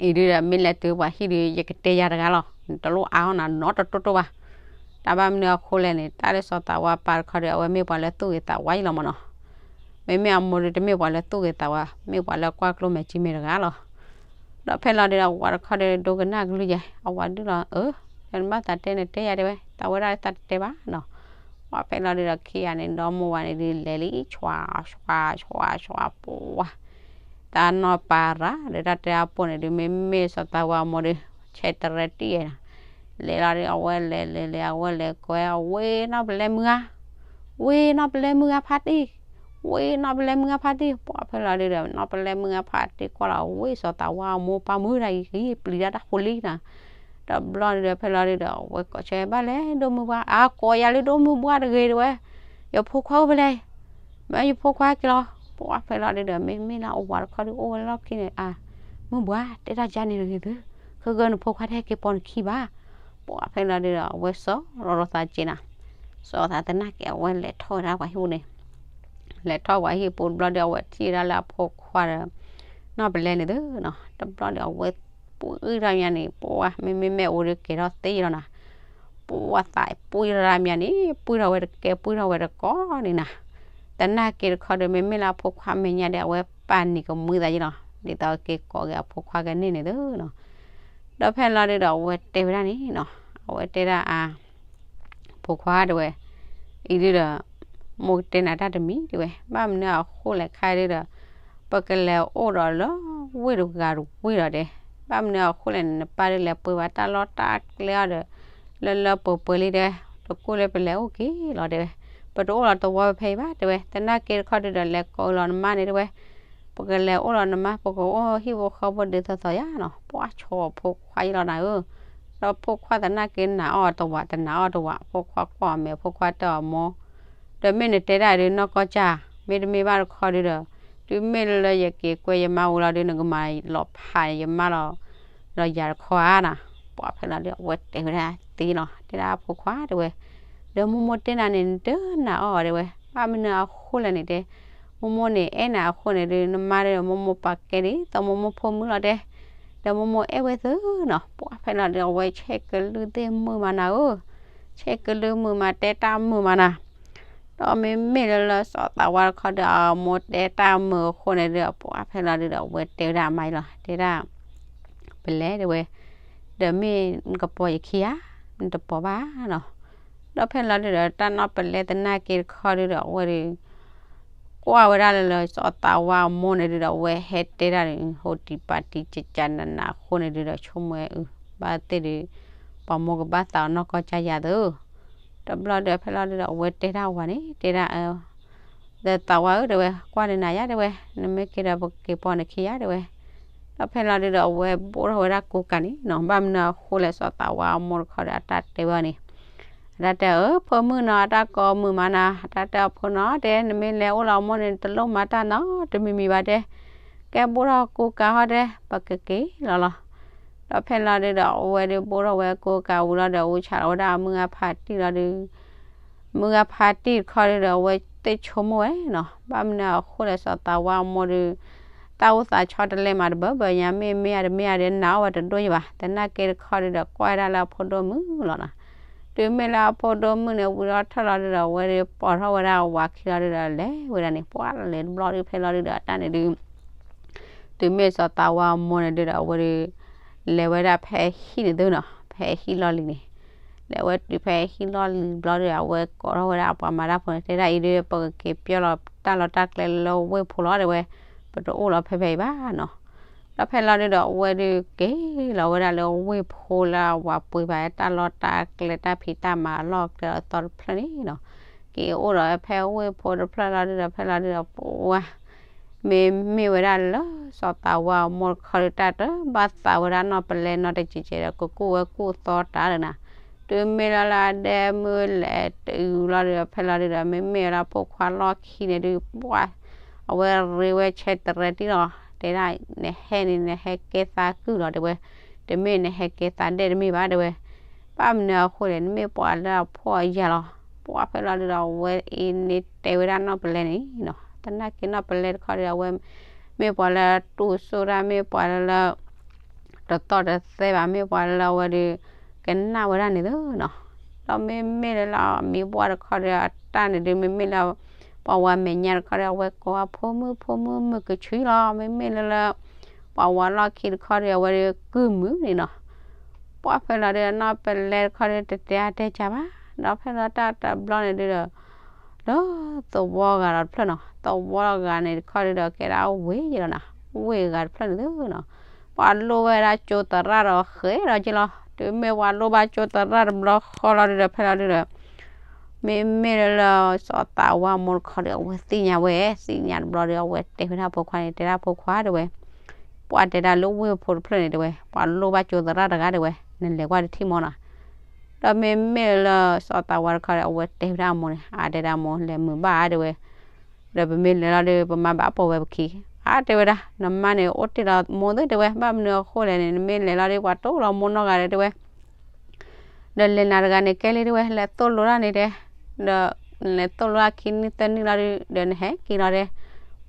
အံၤဒုဒီးမ့ၢ်လဲၤတုၤပှၤဟံၣ်ဒု ယကတဲယၤတဂၤလီၤ, နတလိၣ်အါအီၣ်နၤနီတတိၢ်တိၢ်ဘၣ်. တၢ်ဘၣ်မနုၤအဃိလဲၣ်န့ၣ် တၢ်လၢစီၤသးဝါပၢ်တခီဒီး အဝဲမ့ၢ်ပှၤလၢသူၣ်ဂ့ၤသးဝါယံၤလီၤမးနီၤ. မ့မ့ၢ်အမိၢ်ဒုတမ့ၢ်ပှၤလၢသူၣ်ဂ့ၤသးဝါ မ့ၢ်ပှၤလၢကွၢ်ကျိၣ်မဲာ်ကၠံမဲာ်တဂၤလီၤ. ဒီးဖဲလီၤဒုဒီးအဝၤတခီဒီးဒိကနၣ်ကလုၢ်ယဲၢ် အဝၤဒုလီၤအၢ, ဒီးနဘၣ်သးတဲနတဲယၤတဲဝဲ သးဝဲဒၣ်သးတတဲဘၣ်နီၤ. ပှၤဖဲလီၤဒုဒီးခံဂၤန့ၣ် ဒီမါဝၤန့ၣ်ဒုလဲၤလံ ဆွးဆွးဆွးဆွးပှၤ တၢ်နီၢ်ပၤရၤဒီးတၢ်တဲအပိၢ်န့ၣ်ဒု မ့မ့ၢ်စီၤသးဝါအမိၢ်ဒု ဆဲးတရၢတံၢ်ယဲၢ်နီၤ. လဲၤလီၤဒု အဝဲလဲၤလဲၤလဲၤ အဝဲလဲၤကိးဝဲ ဝ့ၢ်နီၢ်ပလဲမုၢ်ဂၤ, ဝ့ၢ်နီၢ်ပလဲမုၢ်ဂၤဖါတံၢ်, ဝ့ၢ်နီၢ်ပလဲမုၢ်ဂၤဖါတံၢ်. ပှၤဖဲလီၤဒုဒီး နီၢ်ပလဲမုၢ်ဂၤဖါတံၢ်ကွၢ်လီၤ ဝ့ၢ်စီၤသးဝါအမိၢ်ပၢ်မုၢ်တၢ်အံၤ ပျံၤဒၣ်တၢ်ဃိလံနီၤ. တဘျီန့ၣ်ဒီးဖဲလီၤဒုဒီး အဝဲကိးဆၢဘၣ်လဲၣ် ဒိၣ်မုၢ်ဘှါ အကိးယၤလၢဒိၣ်မုၢ်ဘှါတဂ့ၤတဲဝဲ, ယဖိခွါအိၣ်ဖဲလဲၣ်, မ့ၢ်ယဖိခွါက့ၤလီၤ. ပှၤဖဲလီၤဒုဒီး မ့မ့ၢ်လၢအဝၤတခီဒုအိၣ်ဝဲလီၢ်ခံန့ၣ် အါ, မုၢ်ဘှါ တဲတၢ်ကါန့ၣ်တဂ့ၤသု, ဃၢဃၢနဖိခွါတဟဲက့ၤပိာ်နခံဘၣ်. ပှၤဖဲလီၤဒုဒီး အဝဲစီၤလီၤသးက့ၤနီၤ. စီၤသးသနာ်က့ အဝဲလဲၤထီၣ်ဝဲဒၣ်ပှၤဟံၣ်ပူၤန့ၣ် လဲၤထီၣ်ပှၤဟံၣ်ပူၤတဘျီဒီး အဝဲထံၣ်ဝဲဒၣ်လၢအဖိခွါဒီး နီၢ်ပလဲန့ၣ်သုနီၤ. တဘျီဒီးအဝဲပှံၢ်ထီၣ်မးန့ၣ် ပှၤမ့မ့ၢ်မ့ၣ်အူဒုကဲၤထီၣ်သ့လီၤနီၤ. ပှၤသးပှံၢ်ထီၣ်မးန့ၣ် ပှံၢ်ထီၣ်ဝဲတကဲ ပှံၢ်ထီၣ်ဝဲတကိးန့ၣ်နီၤ. သနာ်က့တခီဒီး မ့မ့ၢ်လၢအဖိခွါမဲာ်ညါဒီး အဝဲပာ်နံၤကမှံသးယဲၢ်လီၤ. ဒ်သိးက့ၤကိးက့ၤအဖိခွါကန့ၢ်န့ၣ်သုနီၤ. ဒီးဖဲလီၤဒုဒီး အဝဲတဲဝဲဒၣ်န့ၣ်နီၤ, အဝဲတဲဒၣ်အါ ဖိခွါတဲဝဲ, အံၤဒုဒီး မိၢ်ကတဲနၤတၢ်တမံၤတဲဝဲ, ဘၣ်မနုၤအဃိလဲၣ်ခါဒုဒီး ပကလဲၤအိၣ်ဒီးလၢဝ့ၢ်တဂၤတဝ့ၢ်ဒီးတဲ, ဘၣ်မနုၤအဃိလဲၣ်န့ၣ် နပၢ်ဒုလဲၤပှ့ၤဘၣ်တၢ်လီၢ်တၢ်ကျဲအီၤဒီး လၢလၢပှဲၤပှဲၤလံတဲ, တကိၢ်လၢပလဲၤအိၣ်က့ၤလီၤတဲဝဲ, ပတအိၣ်လီၤတဝီဖဲအံၤဘၣ်တဲဝဲ, သနာ်က့တခီဒုဒီး လဲၤကိးလီၤနမါန့ၣ်တဲဝဲ, ပကလဲၤအိၣ်လီၤနမါပကအိၣ်ဟံၣ်ဖိဃီဖိဒုသိးသိးယါနီၤ. ပှၤဆိးဖိခွါယလီၤနၤဧၢ, ဒီးဖိခွါသနာ်က့နၤအီၣ်တဝး တနၤအီၣ်တဝး, ဖိခွါကွၢ်အီၤမဲာ် ဖိခွါတဲအီၤမိၢ်, ဒီးမ့ၢ်နတဲဒၣ်ဒုနီၢ်ကီၢ်ကၢ်, မ့တမ့ၢ်ဘၣ်တခီဒုဒီး တုၤမ့ၢ်လၢယက့ၤကွဲယမါဝံၤလီၤဒု နကမၤလီၤဖးယမါလီၤ လီၤယၤတခီဧါနီၤ. ပှၤဖဲလီၤဒု အဝဲတဲဝဲဒၣ်သ့လီၤ, တဲဒၣ်ဖိခွါတဲဝဲ, ဒီးမိၢ်မိၢ်တဲနၤန့ၣ် နတနၤအီၣ်တဲဝဲ, ဘၣ်မနုၤအဃိလဲၣ်န့ၣ်တဲ, မိၢ်မိၢ်န့ၣ်အဲၣ်နၤအဃိန့ၣ်ဒု နမါဒီးမိၢ်မိၢ်ပာ်ကဲဒ်သိးမိၢ်မိၢ်ဖိမုၣ်လီၤတဲ, ဒီးမိၢ်မိၢ်အဲၣ်ဝဲသုနီၤ. ပှၤဖဲလီၤဒု အဝဲဆဲးကလုၢ်သ့ၣ်မုာ်မးနၤဧၢ, ဆဲးကလုၢ်မုာ်မး တဲတၢ်မုာ်မးနၤ. ဒီးမ့မ့ၢ်လၢလၢစီၤသးဝါတခီဒီး အမိၢ်တဲတၢ်မုာ်အဃိန့ၣ်ဒီး ပှၤဖဲလီၤဒုဒီး အဝဲတဲဝဲဒၣ်အမါအံၤလီၤ, တဲဒၣ် ပလဲတဲဝဲ, ဒီးမ့ၢ်နကပိာ်ယခံဧါ, နတပိာ်ဘၣ်နီၤ. ဒီးဖဲလီၤဒုဒီး တၢ်နီၢ်ပလဲသနာ်က့တခီဒုဒီး အဝဲဒု ကွၢ်ဝဲဒၣ်လၢလၢစီၤသးဝါအမိၢ်န့ၣ်ဒုဒီး အဝဲဟဲတဲဒၣ်န့ၣ် ဟိးတံၢ်ပာ်တံၢ်ကကနးနးအဃိန့ၣ်ဒုဒီး ဆိကမိၣ်အၢ ဘၣ်သ့ၣ်ဒု ပှၤမိၢ်ကဘၣ်သးအီၤနီၢ်ကီၢ်ကၢ်ယၤသု. တဘျီဒီးဖဲလီၤဒုဒီး အဝဲတဲဒၣ်ဝၤန့ၣ် တဲဒၣ် ဒီးသးဝါဧၢ တဲဝဲ ကွၢ်လၢနၤယါ တဲဝဲ, နမ့ၢ်က့ၤဒီးပက့ၤပိာ်နခံယါ တဲဝဲ. ဒီးဖဲလီၤဒုဒီး အဝဲဘိၣ်ထီၣ်ဝဲဒၣ်ကိးကးန့ၣ်နီၤ, ဘၣ်မနုၤအဃိလဲၣ် စီၤသးဝါအမိၢ်တခီဒီး အတၢ်တဲဝဲအီၤန့ၣ်, အတၢ်တဲအၢ ဖိမုၣ်နီၤ အတၢ်ကိးမုာ်မးနၤ, အတၢ်တဲအဖိနီၤ တဲ နမ့ၢ်လဲၤအိၣ်လၢအမိၢ်န့ၣ် တလိၣ်မၤတၢ်နီတမံၤမံၤဘၣ်တဲ, ကဲဘိၣ်ထီၣ်ကိးကးဟီတဲ ပကက့ၤလီၤလီၤ. ဒီးဖဲလီၤဒုဒီး အဝဲဒုးဘိၣ်ထီၣ်ဝဲကိးကးဝံၤလီၤဒီး အူဆးလီၤဝဲဒၣ်အမုၢ်ဂၤဖးတံၢ်လီၤဒုး မုၢ်ဂၤဖးတံၢ်တခီဒုဒီး အဝဲ သ့ၣ်ဆိကမိၣ်ဝဲနီၤ, ဘၣ်မနုၤအဃိလဲၣ် စီၤသးဝါအမိၢ်ဒီး တၢ်အိၣ်သးဆီတလဲမးတဘၢဘၢညါ မ့ၢ်မ့ၢ်ဧါတမ့ၢ်ဧါဒီး နာ်အီၤဝဲတဒိၣ်ယံၤဘၣ်. သနာ်က့တခီဒုဒီး ကွၢ်ဝဲဒၣ်လၢအဖိဒိၣ်မုၣ်လီၤနီၤ. တုၤမ့ၢ်လၢအဖိဒိၣ်မုၣ်န့ၣ် ဝံၤထီၣ်ထၢၣ်လီၤဒုဒီး အဝဲဒီးပိာ်ထီၣ်ဝဲဒၣ်အဝၤခံလီၤဒုဒီး လဲၤဝဲဒၣ်န့ၣ် ပှၢ်လဲၤတဘျီဒုဖဲလီၤဒုဒီး အတၢ်န့ၣ်ဒု တုၤမ့ၢ်စီၤသးဝါအမိၢ်န့ၣ်ဒုဒီး အဝဲဒီး လဲၤဝဲဒၣ်ဖဲဟံၣ်န့ၣ်သုနီၤ, ဖဲဟံၣ်လီၢ်လံၤန့ၣ်, လဲၤဝဲတုၤဖဲဟံၣ်လီၢ်လံၤတဘျီဒုဒီး အဝဲကိးထီၣ်ဝဲဒၣ်အပှၤမၤတၢ်ဖိန့ၣ် တဲဒၣ်အံၤဒု ပကက့ၤပျီလီၤတၢ်လီၢ်တၢ်ကျဲလၢဝ့ၢ်ဖိလီၤ တဲဝဲ, ပတအိၣ်လီၤဖဲဖဲအံၤဘၣ်နီၤ. ဒီးဖဲလီၤဒုဒီး အဝဲဒု က့ၤလီၤဝဲဒၣ်လၢဝ့ၢ်ဖိလၢအဝၤပှ့ၤဘၣ်တၢ်လီၢ်တၢ်ကျဲတၢ်ဖံးတၢ်မၤအလီၢ်အကျဲအသီတဖျၢၣ်န့ၣ်နီၤ, က့ၤအိၣ်ဒီးဖဲဝ့ၢ်ဖိတဖျၢၣ်လီၤဒုဒီး ဖဲလီၤဒုဒီး ပဝဲ မ့မ့ၢ်ဝဲဒၣ်လၢ စီၤသးဝါအမိၢ်တခီဒု တၢ်တဘၣ်သးဝဲဒၣ်နီၢ်ပလဲနီတကဲးကဲးဒီး ကကူၣ်ဝဲကူၣ်သီတၢ်ဒီးနၤ, တုၤမ့ၢ်လၢလၢအဒဲမုၣ်လဲၤတုၤလီၤဒုဒီး ဖဲလီၤဒုဒီး မ့မ့ၢ်လၢဖိခွါလီၢ်ခံန့ၣ်ဒု ပှၢ် အဝဲရ့ဝဲဆဲးတရဲတံၢ်လီၤ, တဲဒၣ် နဟဲန့ၣ် နဟဲကဲသးကုၢ်လီၤ တဲဝဲ, တမ့ၢ်နဟဲကဲသးဒဲၣ်တမ့ၢ်ဘၣ် တဲဝဲ, ဘၣ်မနုၤအဃိလဲၣ် နမ့ၢ်ပှၤလၢအဖှီၣ်အယာ်လီၤ. ပှၢ်ဖဲလီၤဒုဒီး အဝဲအံၤန့ၣ်တဲဝဲဒၣ်နီၢ်ပလဲန့ၣ်နီၤ, သနာ်က့နီၢ်ပလဲတခီဒုဒီး အဝဲမ့ၢ်ပှၤလၢတူၢ်စိတၢ် မ့ၢ်ပှၤလၢလၢ တသီၣ်တသဲဘၣ် မ့ၢ်ပှၤလၢအဝဲဒု ကနၣ်ဝဲဒၣ်န့ၣ်သုနီၤ, ဒီးမ့မ့ၢ်လၢလၢအမံၤပှၢ်တခီဒုဒီး အတၢ်န့ၣ်ဒု မ့မ့ၢ်လၢ ပှၤဝၤမဲာ်ညါတခီဒုဒီး အဝဲကိးအဖိမုၣ်ဖိမုၣ်မုၣ်ကဆှံလီၤ, မ့မ့ၢ်လၢလၢ ပှၤဝၤလီၢ်ခံတခီဒုဒီး အဝဲဒုကုၢ်မုၣ်န့ၣ်နီၤ, ပှၢ်ဖဲလီၤဒုဒီး နီၢ်ပလဲတခီဒု တတဲအါတဲကၢဘၣ်, ဒီးဖဲလီၤတၢ်တဘျီန့ၣ်ဒုဒီး လၢသဝီဂၤဒီးတဖျၢၣ်နီၤ, သဝီဂၤန့ၣ်တခီဒုဒီး ကဲဒၣ်ဝ့ၢ်ယဲလီၤနၤ, ဝ့ၢ်ဂၤတဖျၢၣ်န့ၣ်သုနီၤ, ပှၤလိၣ်ဝဲဒၣ်ကၠိသရၣ်ဒီးဃဲၤဒီးက့လီၤ, တုၤမ့ၢ်ပှၤလိၣ်ဘၣ်ကၠိသရၣ်တဘျီဃီလီၤဒုဒီး ဖဲလီၤဒုဒီး မ့မ့ၢ်လၢလၢ စီၤသးဝါမိၢ်တခီဒီး အဝဲသ့ၣ်ညါဝဲ, သ့ၣ်ညါတဘျီဒီး အဝဲတဲဝဲဒၣ်ဖိခွါန့ၣ် တဲဒၣ်ဖိခွါတဲဝဲ, ပှၤတဲဒၣ်လၢဝ့ၢ်ဖိတဖျၢၣ်န့ၣ်တဲဝဲ ပှၤလိၣ်ဘၣ်ကၠိသရၣ်တဂၤတဲဝဲ, နလဲၤကွၢ်တထံၣ်မီၤနီၤ, ဒီးမ့မ့ၢ်လၢလၢ စီၤသးဝါတခီဒီး အဝဲတဲဝဲဒၣ်အမိၢ်န့ၣ် အါတဲဒၣ်မိၢ် လဲၤမုာ်ဘၣ်ဧါတဲဝဲ ဒီးပမ့ၢ်လဲၤလီၤဒီး ပမါဘၣ်ပိာ်ဝဲပခံ, အါတဲဝဲဒၣ် နမါန့ၣ်အိၣ်တ့ၢ်လီၤမိၢ်သုတဲဝဲ, ဘၣ်မနုၤအဃိလဲၣ်န့ၣ် နမ့ၢ်လဲၤလီၤဒီး ပှၤတအိၣ်လီၤမိၢ်နီတဂၤဒီးတဲဝဲ, ဒီးလဲၤနၤတဂၤန့ၣ်ကဲလံတဲဝဲ, လဲၤသိၣ်လိတၢ်န့ၣ်တဲ, ဒီးနလဲၤသိၣ်လိတၢ်ခံနံၣ်သၢနံၣ်လီၤဒီး ဒီးနဟဲက့ၤလီၤတဲ,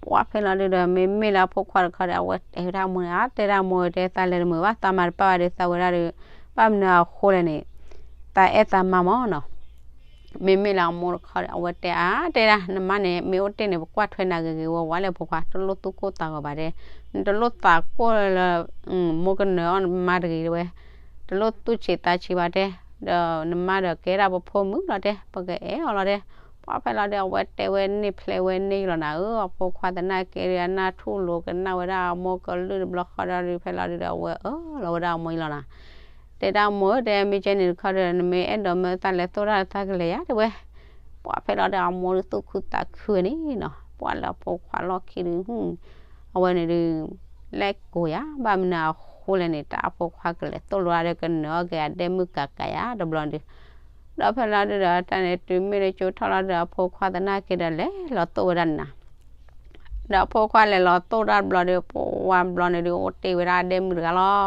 ပှၢ်ဖဲလီၤဒုဒီး မ့မ့ၢ်လၢအဖိခွါတခီဒီး အဝဲတဲဝဲဒၣ်အမိၢ်န့ၣ် အါတဲဒၣ်မိၢ်တဲ သးလဲၤတမုာ်ဘၣ် သးမၤတပၢ်ဘၣ်ဒီး သးဝဲဒၣ်ဒီး ဘၣ်မနုၤအဃိလဲၣ်န့ၣ် သးအဲၣ်သးမါမီၤနီၤ မ့မ့ၢ်လၢအမိၢ်တခီဒီး အဝဲတဲအါတဲဒၣ် နမါန့ၣ် မ့ၢ်အိၣ်တ့ၢ်န့ၣ် ပကွၢ်ထွဲနၤဂ့ၤဂ့ၤဝါဝါလၢဖိခွါ တလိၣ်သူၣ်ကိၢ်သးဂီၤဘၣ်တဲ, နတလိၣ်သးကိၢ်လၢ မိၢ်ကနၢၤအီၣ်နမါတဂ့ၤတဲဝဲ, တလိၣ်သူၣ်ဆံးသးဆံးဘၣ်တဲ, ဒီးနမါဒီးကဲဒၣ်ပဖိမုၣ်လီၤတဲ, ပကအဲၣ်အီၤလီၤတဲ, ပှၢ်ဖဲလီၤဒီး အဝဲတဲဝဲန့ၣ်ဖျဲးဝဲန့ၣ်လီၤနၤဧၢ, အဖိခွါသနာ်က့ဒီး အနၢ်ထူၣ်လိာ်ကနၣ်ဝဲဒၣ်အမိၢ်ကလုၢ်တဘျီဃီဒီး ဖဲလီၤဒုဒီး အဝဲအၢၣ်လီၤဝဲဒၣ်အမိၢ်အံၤလီၤနၤ တဲဒၣ်မိၢ်ဧၢ တဲမ့ၢ်ကဲန့ၣ်တခီဒီး နမ့ၢ်အဲၣ်ဒိးမၢသးလဲၤသိၣ်တၢ်သးကလဲၤယါတဲဝဲ, ပှၢ်ဖဲလီၤဒီးအမိၢ်ဒုးသူၣ်ခုသးခုဝဲန့ၣ်နီၤ, ပှၢ်လၢအဖိခွါလီၢ်ခံဒုး အဝဲန့ၣ်ဒုး လဲၤကိးယၤ ဘၣ်မနုၤအဃိလဲၣ်န့ၣ် တၢ်အဖိခွါကလဲၤသိၣ်လိတၢ်ဒီးကနၢၤအီၣ်က့ၤအဒဲမုၣ်ကးကးယၤတဘျီဒုး, ဒီးဖဲလီၤဒုဒီး တၢ်န့ၣ်တုၤမ့ၢ်လၢကၠိထီၣ်လီၤဒီး အဖိခွါသနာ်က့ဒီးလဲၤလီၤသိၣ်ဝဲဒၣ်န့ၣ်နီၤ ဒီးအဖိခွါလဲၤလီၤသိၣ်တၢ်တဘျီဒီး ပှၢ်ဘျီန့ၣ်ဒုး အိၣ်တ့ၢ်ဝဲဒၣ်အဒဲမုၣ်တဂၤလီၤ.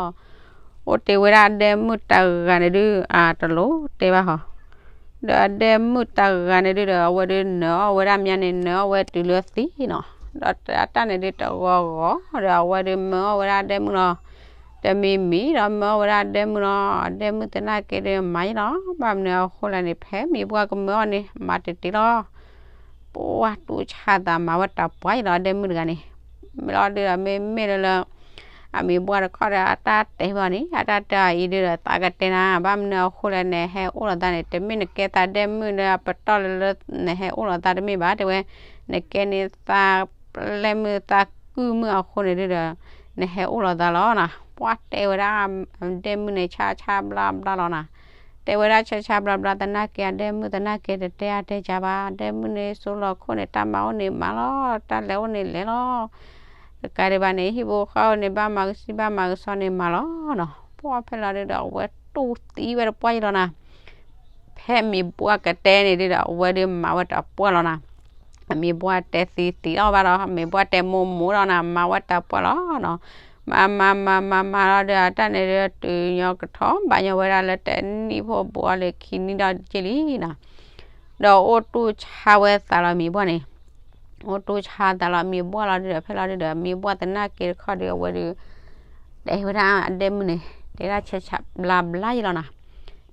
အိၣ်တ့ၢ်ဝဲဒၣ်အဒဲမုၣ်တဂၤန့ၣ်ဒုး အတလိၣ်တဲဘၣ်ဟီ, ဒီးအဒဲမုၣ်တဂၤန့ၣ်ဒုးဒီး အဝဲဒုးနၢၤအီၣ်ဝဲဒၣ်မါန့ၣ် နၢၤအီၣ်ဝဲတုၤလၢသံနီၤ, ဒီးတၢ်န့ၣ်ဒုးတဂီၤဂီၤဒီး အဝဲဒုးမၢအီၣ်ဝဲဒၣ်အဒဲမုၣ်လီၤ. တမံၤမံၤဒီးမၢအီၣ်ဝဲဒၣ်အဒဲမုၣ်လီၤ. အဒဲမုၣ်သနာ်က့ဒုးမၤယံလီၤ. ဘၣ်မနုၤအဃိလဲၣ်န့ၣ် ဖဲမံၤပှၢ်ကမၢအီၣ်န့ၣ် မၤတတ့လီၤ. ပှၢ်တူၢ်ဆါသးမၤဝဲတၢ်ပှၢ်ယံလီၤ အဒဲမုၣ်တဂၤန့ၣ်, မ့ၢ်လီၤဒုးဒီး မ့မ့ၢ်လၢလၢ အမံၤပှၢ်တခီဒီး အတၢ်တဲဘၣ်န့ၣ် အတၢ်တဲအီၤအံၤဒုးဒီး သးကတဲနၤ ဘၣ်မနုၤအဃိလဲၣ် နဟဲအိၣ်လီၤသးန့ၣ် တမ့ၢ်နကဲသးဒဲမုၣ်ဒီး အပတီၢ်လၢလၢ နဟဲအိၣ်လီၤသးတမ့ၢ်ဘၣ် တဲဝဲ, နကဲန့ၣ်သးပျဲၢ်မုၣ်သးကုၢ်မုၣ်အဃိန့ၣ်ဒုးဒီး နဟဲအိၣ်လီၤသးလီၤနီၤ. ပှၢ်တဲဝဲဒၣ် အဒဲမုၣ်န့ၣ် ဆါဆါဘျါဘျါလီၤနီၤ. တဲဝဲဒၣ်ဆါဆါဘျါဘျါ သနာ်က့ အဒဲမုၣ်သနာ်က့ တတဲအါတဲကၢဘၣ် အဒဲမုၣ်န့ၣ် စိလီၤခိၣ်န့ၣ် တၢ်မၤအိၣ်န့ၣ်မၤလီၤ တၢ်လဲၤအိၣ်န့ၣ်လဲၤလီၤ တကးဒံးဘၣ်န့ၣ် ဟံၣ်ဖိဃီဖိန့ၣ် ဘၣ်မၤကဆှီဘၣ်မၤကဆှီန့ၣ်မၤလီၤနီၤ. ပှၢ်ဖဲလီၤဒုးဒီး အဝဲတူၢ်သံဝဲတပှၢ်ယံလီၤနီၤ. ဖဲမံၤပှၢ်ကတဲန့ၣ်ဒုးဒီး အဝဲဒုးမၤဝဲတၢ်ပှၢ်လီၤနီၤ. မံၤပှၢ်တဲသံသံလီၤဘၣ်ဒီး မံၤပှၢ်တဲမိၢ်မိၢ်လီၤနီၤ မၤဝဲတၢ်ပှၢ်လီၤနီၤ. မၤမၤမၤမၤမၤလီၤဒီး အတၢ်န့ၣ်ဒုး တုၤညီကထီၣ်ဘၣ်ညီဝဲဒၣ်လၢတနံၣ်ဖိဘှီလၢခံနံၣ်ဒီးက့လံနီၤ. ဒီးအိၣ်တူၢ်ဆါဝဲသးလီၤမ့ၢ်ဘှၢ်န့ၣ်, အိၣ်တူၢ်ဆါသးလီၤမ့ၢ်ဘှၢ်လီၤဒုဒီး ဖဲလီၤဒုဒီး မ့ၢ်ဘှၢ်သနာ်က့တခီဒုဒီး အဝဲဒု တဲဝဲဒၣ်အဒဲမုၣ်န့ၣ် တဲဒၣ်ဆဲးဆးဘျါဘျါယလီၤနီၤ.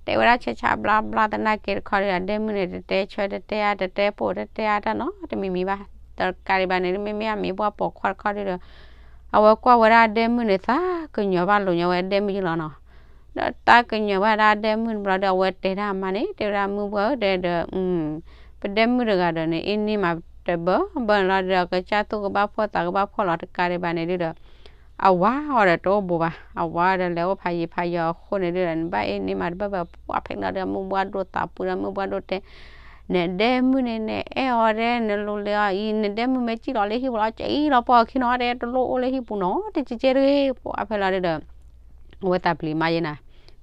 တဲဝဲဒၣ်ဆဲးဆးဘျါဘျါသနာ်က့တခီဒုဒီး အဒဲမုၣ်န့ၣ် တတဲဆၢတတဲအါ တတဲပိာ်တတဲအါတၢ်နီတမံၤမံၤဘၣ်. တကးဒံးဘၣ်န့ၣ် မ့မ့ၢ်အမ့ၢ်ဘှၢ်ပိာ်ခွါတခီဒုဒီး အဝဲကွၢ်ဝဲဒၣ်အဒဲမုၣ်န့ၣ် သးကညီၤဘၣ်လိာ်ညီဝဲအဒဲမုၣ်ယလီၤနီၤ. ဒီးသးကညီၤဘၣ်ဒၣ်အဒဲမုၣ်တဘျီဒီး အဝဲတဲဒၣ်အမါန့ၣ် တဲဝဲဒၣ်မုၢ်ဘှၢ်ဧၢ တဲဒီး ပဒဲမုၣ်တဂၤဒီးန့ၣ် အ့ၣ်န့ၢ်မးတဘၢဘၢန့ၣ်လီၤဒီး ကစၢ်သူၣ်ကဘၣ်ဖှီၣ်သးကဘၣ်ဖှီၣ်လီၤ တကးဒံးဘၣ်န့ၣ်ဒုဒီး အဝၤအီၤဒီးတအိၣ်ဘူးဘၣ်. အဝၤဒီးလဲၤအိၣ်ဖးယံၤဖးယီၤအဃိန့ၣ်ဒုဒီး နဘၣ်အ့ၣ်န့ၢ်မးတဘၢဘၢ ပှၢ်ဖဲလီၤဒီး မုၢ်ဘှၢ်ဒိၣ်သးပှ့ၤဒီး မုၢ်ဘှၢ်ဒိၣ်တဲ နဒဲမုၣ်န့ၣ် နအဲၣ်အီၤဒဲ နလူၤလဲၤအီၤအံၤ နဒဲမုၣ်မ့ၢ်စံၣ်လီၤလၢဟံၣ်ပူၤလီၤ ကအံၤလီၤပှၤခံနီၤဒဲ တလိၣ်အိၣ်လၢဟံၣ်ပူၤနီၤ တကဲကဲတဂ့ၤ ပှၢ်ဖဲလီၤဒုဒီး အဝဲသးပျံၤမါယဲနၤ,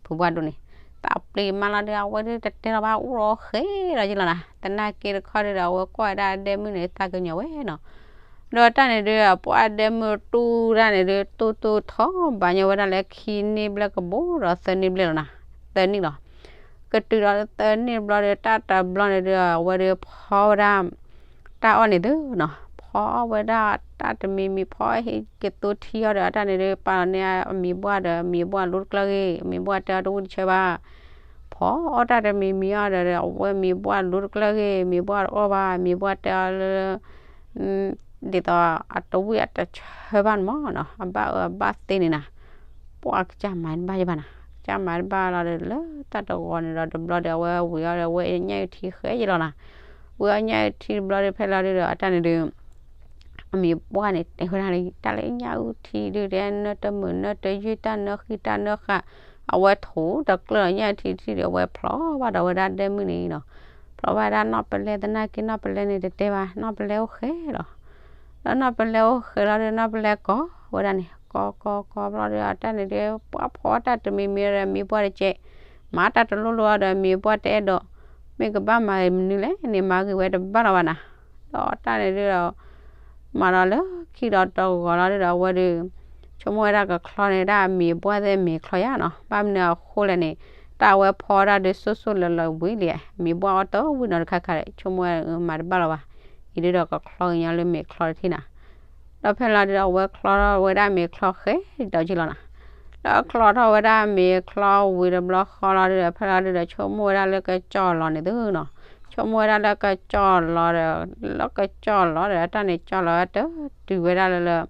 ဖုဘှၢ်ဒိၣ်န့ၣ် သးပျံၤမါလီၤဒီး အဝဲဒုတတဲလီၤဘၣ် အိၣ်ဒီးဃဲလီၤယလီၤနၤ. သနာ်က့တခီဒုဒီး အဝဲကွၢ်ဝဲဒၣ်အဒဲမုၣ်န့ၣ် သးကညီၤဝဲနီၤ. ဒီးတၢ်န့ၣ်ဒုဒီး ပှၢ်အဒဲမုၣ်တူၢ်တၢ်န့ၣ်ဒု တူၢ်တူၢ်ထီၣ်ဘၣ်ညီဝဲဒၣ်လၢခံနံၣ်ဘျဲၣ်ကဘိဒီးသၢနံၣ်ဘျဲၣ်လီၤနၤ, သၢနံၣ်လီၤ. ကတုၤဒီးသၢနံၣ်တဘျီဒီး တၢ်တဘျီန့ၣ်ဒုဒီး အဝဲဒုဖီဝဲဒၣ် တၢ်အီၣ်န့ၣ်သုနီၤ, ဖီအီၣ်ဝဲဒၣ်တၢ်တမံၤမံၤ ဖီဟံးကသိထံအီၣ်ဒီး အတၢ်န့ၣ်ဒု ပာ်လီၤန့ၢ်အမံၤဘှၢ်ဒီး မံၤဘှၢ်လူတကျၢၢ်ဂ့ၤ မံၤဘှၢ်တဲအီၤတဝံၣ်တဆၢဘၣ်. ဖီအီၣ်တၢ်တမံၤမံၤအီၣ်ဒီး အဝဲမံၤဘှၢ်လူတကျၢၢ်ဂ့ၤ မံၤဘှၢ်တအီၣ်ဘၣ် မံၤဘှၢ်တဲအီၤလၢ ဒ်သိးအတဝံၣ်အတဆၢဘၣ်န့ၣ်မးနီၤ အဘၣ်အၢအဘၣ်သ့န့ၣ်နၤ, ပှၢ်ကစၢ်မၤတဘၣ်ယဘၣ်နၤ, ကစၢ်မၤတဘၣ်လီၤဒီး လၢတၢ်တဂီၤန့ၣ်ဒီး တဘျီဒီး အဝဲဝံၤအီၤဒီး အဝဲညၣ်အုၣ်ထံဃဲယလီၤနၤ, ဝံၤအီၤညၣ်အုၣ်ထံတဘျီဒီး ဖဲလီၤဒုဒီး အတၢ်န့ၣ်ဒု အမံၤပှၢ်န့ၣ် တဲဝဲဒၣ်လၢ တၢ်လၢညၣ်အုၣ်ထံဒု တဲနၢတမုာ်နၢတယုၢ် တၢ်နၢဃံတၢ်နၢဃာ်, အဝဲထိးတကျၢၢ်လီၤညၣ်အုၣ်ထံထံဒီး အဝဲဖျီဘၣ်ဒီးဝဲဒၣ်ဒဲမုၣ်န့ၣ်နီၤ, ဖျီဘၣ်ဒၣ်နီၢ်ပလဲသနာ်က့ နီၢ်ပလဲန့ၣ်တတဲဘၣ် နီၢ်ပလဲအိၣ်ဃဲလီၤ. ဒီးနီၢ်ပလဲအိၣ်ဃဲလီၤဒီး နီၢ်ပလဲကိးဝဲဒၣ်န့ၣ် ကိးကိးကိးဘျီဒီး အတၢ်န့ၣ်ဒု ပှၢ်ဖီတၢ်တမံၤမံၤဒီး မံၤပှၢ်တကဲး မၤတၢ်တလိၣ်လိၣ်ဒီး မံၤပှၢ်တအဲၣ်ဒိး, မ့ၢ်ကဘၣ်မၤမနုၤလဲၣ်န့ၣ် မၤဂ့ၤဝဲတဘၣ်လီၤဘၣ်နၤ, ဒီးတၢ်န့ၣ်ဒုဒီး မၤဒီးလၢခံဒီးတဂီၤလီၤဒုဒီး အဝဲဒု ဆိကမိၣ်ဝဲဒၣ်ကချီန့ၣ် ဒၣ်မံၤပှၢ်သ့ၣ်မ့ၤချီယါနီၤ, ဘၣ်မနုၤအဃိလဲၣ်န့ၣ် တၢ်အဝဲဖီဒၣ်ဒု စိၣ်စိၣ်လၢၤလၢၤဝံၤလံ, မံၤပှၢ်အီၣ်တဝံၣ်နီၤတခါခါ ဆိကမိၣ်ဝဲမၤတဘၣ်လီၤဘၣ်, အံၤဒုဒီးကချီကညီလၢမ့ၤချီတထံၣ်နၤ, ဒီးဖဲလီၤဒုဒီး အဝဲချီထီၣ်ဝဲဒၣ်မ့ၤချီဃဲဒီးက့ၤလီၤနၤ, ဒီးချီထီၣ်ဝဲဒၣ်မ့ၤချီဝံၤတဘျီဃီလီၤဒုဒီး ဖဲလီၤဒုဒီး ဆိကမိၣ်ဝဲဒၣ်လၢကကၠီၣ်လီၤန့ၣ်သုနီၤ, ဆိကမိၣ်ဝဲဒၣ်လၢကကၠီၣ်လီၤဒီး လၢကကၠီၣ်လီၤဒီး အတၢ်န့ၣ်ကၠီၣ်လီၤတတုၤဝဲဒၣ်လၢလၢ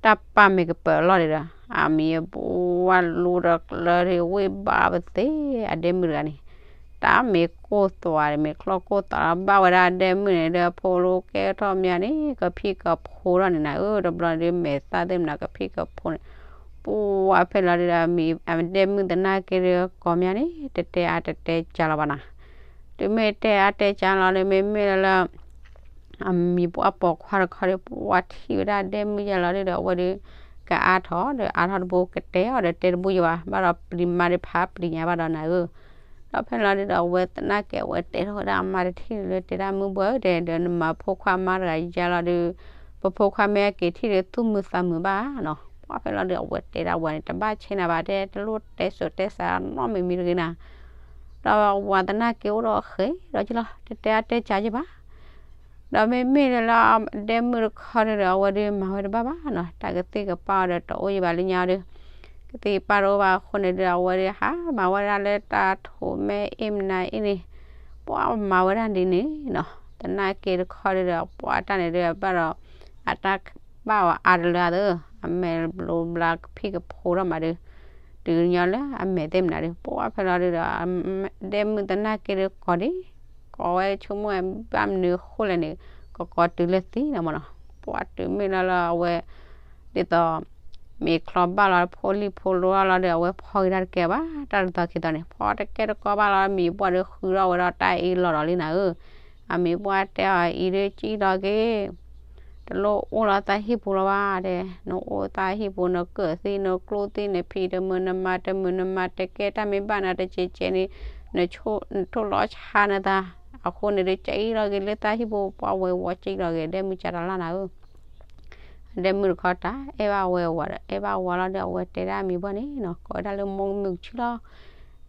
တၢ်ပာ်မ့ၤကပၢၤအလီၢ်န့ၣ်ဒီး အမံၤအပှၢ်လူတကျၢၢ်ဒု ဝ့ၢ်ဘၣ်ပသ့ အဒဲမုၣ်တဂၤန့ၣ်, တၢ်မ့ၤကိၢ်သွးန့ၣ် မ့ၤချီၢ်ကိၢ်သွးလီၤ ဘၣ်ဝဲဒၣ်အဒဲမုၣ်န့ၣ်ဒီး ဖိလိကဲထီၣ်မးန့ၣ် ကဖံးကဖိထီၣ်န့ၣ်နၤဧၢ, တဘျီဒု မဲာ်သၣ်သ့ၣ်မနုၤကဖံးကဖိန့ၣ်, ပှၢ်ဖဲလီၤဒုဒီး အဒဲမုၣ်သနာ်က့ဒု ကိးမးန့ၣ် တတဲအါတတဲကၢလီၤဘၣ်နၤ, တုၤမ့ၢ်တဲအါတဲကၢလီၤဒီး မ့မ့ၢ်လၢ အမံၤပှၢ်ပိာ်ခွါတခီဒီး ပှၢ်ထံၣ်ဝဲဒၣ်ဒဲမုၣ်ယါလီၤဒုဒီး အဝဲဒု ကအါထီၣ်ဒီးအါထီၣ်တဘိ ကတဲအီၤဒီးတဲတဘိယဘၣ်, ဘၣ်ဒီးပျံၤမါဒုဖးပျံၤညါဘၣ်ဒီးနၤဧၢ, ဒီးဖဲလီၤဒုဒီး အဝဲသနာ်က့ အဝဲတဲထီၣ်ဝဲဒၣ်အမါတထံၣ်လၢ တဲဒၣ်မုၢ်ဘှၢ်ဧၢ တဲဒီး နမၤဖိခွါမါတဂၤယါလီၤဒု ပဖိခွါမ့ၢ်အက့ၤထံၣ်ဒီး သူၣ်မုာ်သးမုာ်ဘၣ်နီၤ, ပှၢ်ဖဲလီၤဒု အဝဲတဲဒၣ်ဝဲန့ၣ် တဘၣ်ဆဲးနၤဘၣ်တဲ တလိၣ်တဲစိၤတဲစးနီတမံၤမံၤတဂ့ၤနၤ, ဒီးဝၤသနာ်က့အိၣ်ဒီးဃဲဒီးက့ၤလီၤ တတဲအါတဲကၢက့ၤဘၣ်, ဒီးမ့မ့ၢ်လၢအဒဲမုၣ်တခီဒုဒီး အဝဲဒုမၤဝဲတဘၣ်ဘၣ်နီၤ တၢ်ကသံၣ်ကပၢ်အီၤဒီးတအိၣ်ယဘၣ်လၢညါအီၤဒု, ကသံၣ်ကပၢ်တအိၣ်ဘၣ်အဃိန့ၣ်ဒုဒီး အဝဲဒုဟးမၤဝဲဒၣ်လၢတၢ်ထိးမဲအ့ၣ်မနုၤအ့ၣ်န့ၣ်, ပှၢ်မၤဝဲဒၣ်ဒ်န့ၣ်နီၤ သနာ်က့တခီဒုဒီး ပှၢ်တၢ်န့ၣ်ဒုဘၣ်ဒီး အတၢ်ဘၣ်အီၤအါတလၢအသၢ, အမဲာ်ဘျိဘျါကဖံးကဖိထီၣ်မးဒု, တုၤညီလၢအမဲာ်သ့ၣ်မနုၤဒု ပှၢ်ဖဲလီၤဒုဒီး ဒဲမုၣ်သနာ်က့ဒုကိးဒံး, ကိးဝဲဆိကမိၣ်ဘၣ်မနုၤအဃိလဲၣ်န့ၣ် ကကိးတုၤလၢသံနီၤမနီၤ, ပှၢ်တုၤမ့ၢ်လၢလၢအဝဲ ဒ်သိး မ့ၤချီဘၣ်လီၤ ဖိလံၤဖိလိအီၤလီၤဒီး အဝဲဖီက့ၤတၢ်တကဲဘၣ်, တၢ်တသီခံသီန့ၣ် ဖီတကဲတကီဘၣ်လီၤ မံၤပှၢ်ဒုဃုထီၣ်ဝဲဒီးတၢ်အ့ၣ်လီၤဒီးလံနၤဧၢ, အမံၤပှၢ်တဲအီၤအံၤဒုကံၣ်လီၤက့ၤ တလိၣ်အိၣ်လီၤသးဟံၣ်ပူၤလီၤဘၣ်တဲ, နအိၣ်သးဟံၣ်ပူၤ နကၢၣ်သံ နကျိၣ်သံ နဖံးတမုာ် နမၤတမုာ် နမၤတကဲ တၢ်မ့ၢ်ဘၣ်နၤတကဲးကဲးန့ၣ် နထိၣ်လီၤဆါနသး, အဃိန့ၣ်ဒု ကံၣ်လီၤက့ၤလၢသးဟံၣ်ပူၤ ပှၢ်ဝဲဝီကံၣ်လီၤက့ၤ ဒဲမုၣ်ကၢ်တလၢ်နၤဧၢ အဒဲမုၣ်တခီတၢ်အဲၣ်ဘၣ်ဝဲဝၤဒီး အဲၣ်ဘၣ်ဝၤလီၤဒီး အဝဲတဲဒၣ်မံၤပှၢ်န့ၣ်နီၤ ကိးဝဲဒၣ်လၢမိၢ်မုၢ်ကဆံလီၤ,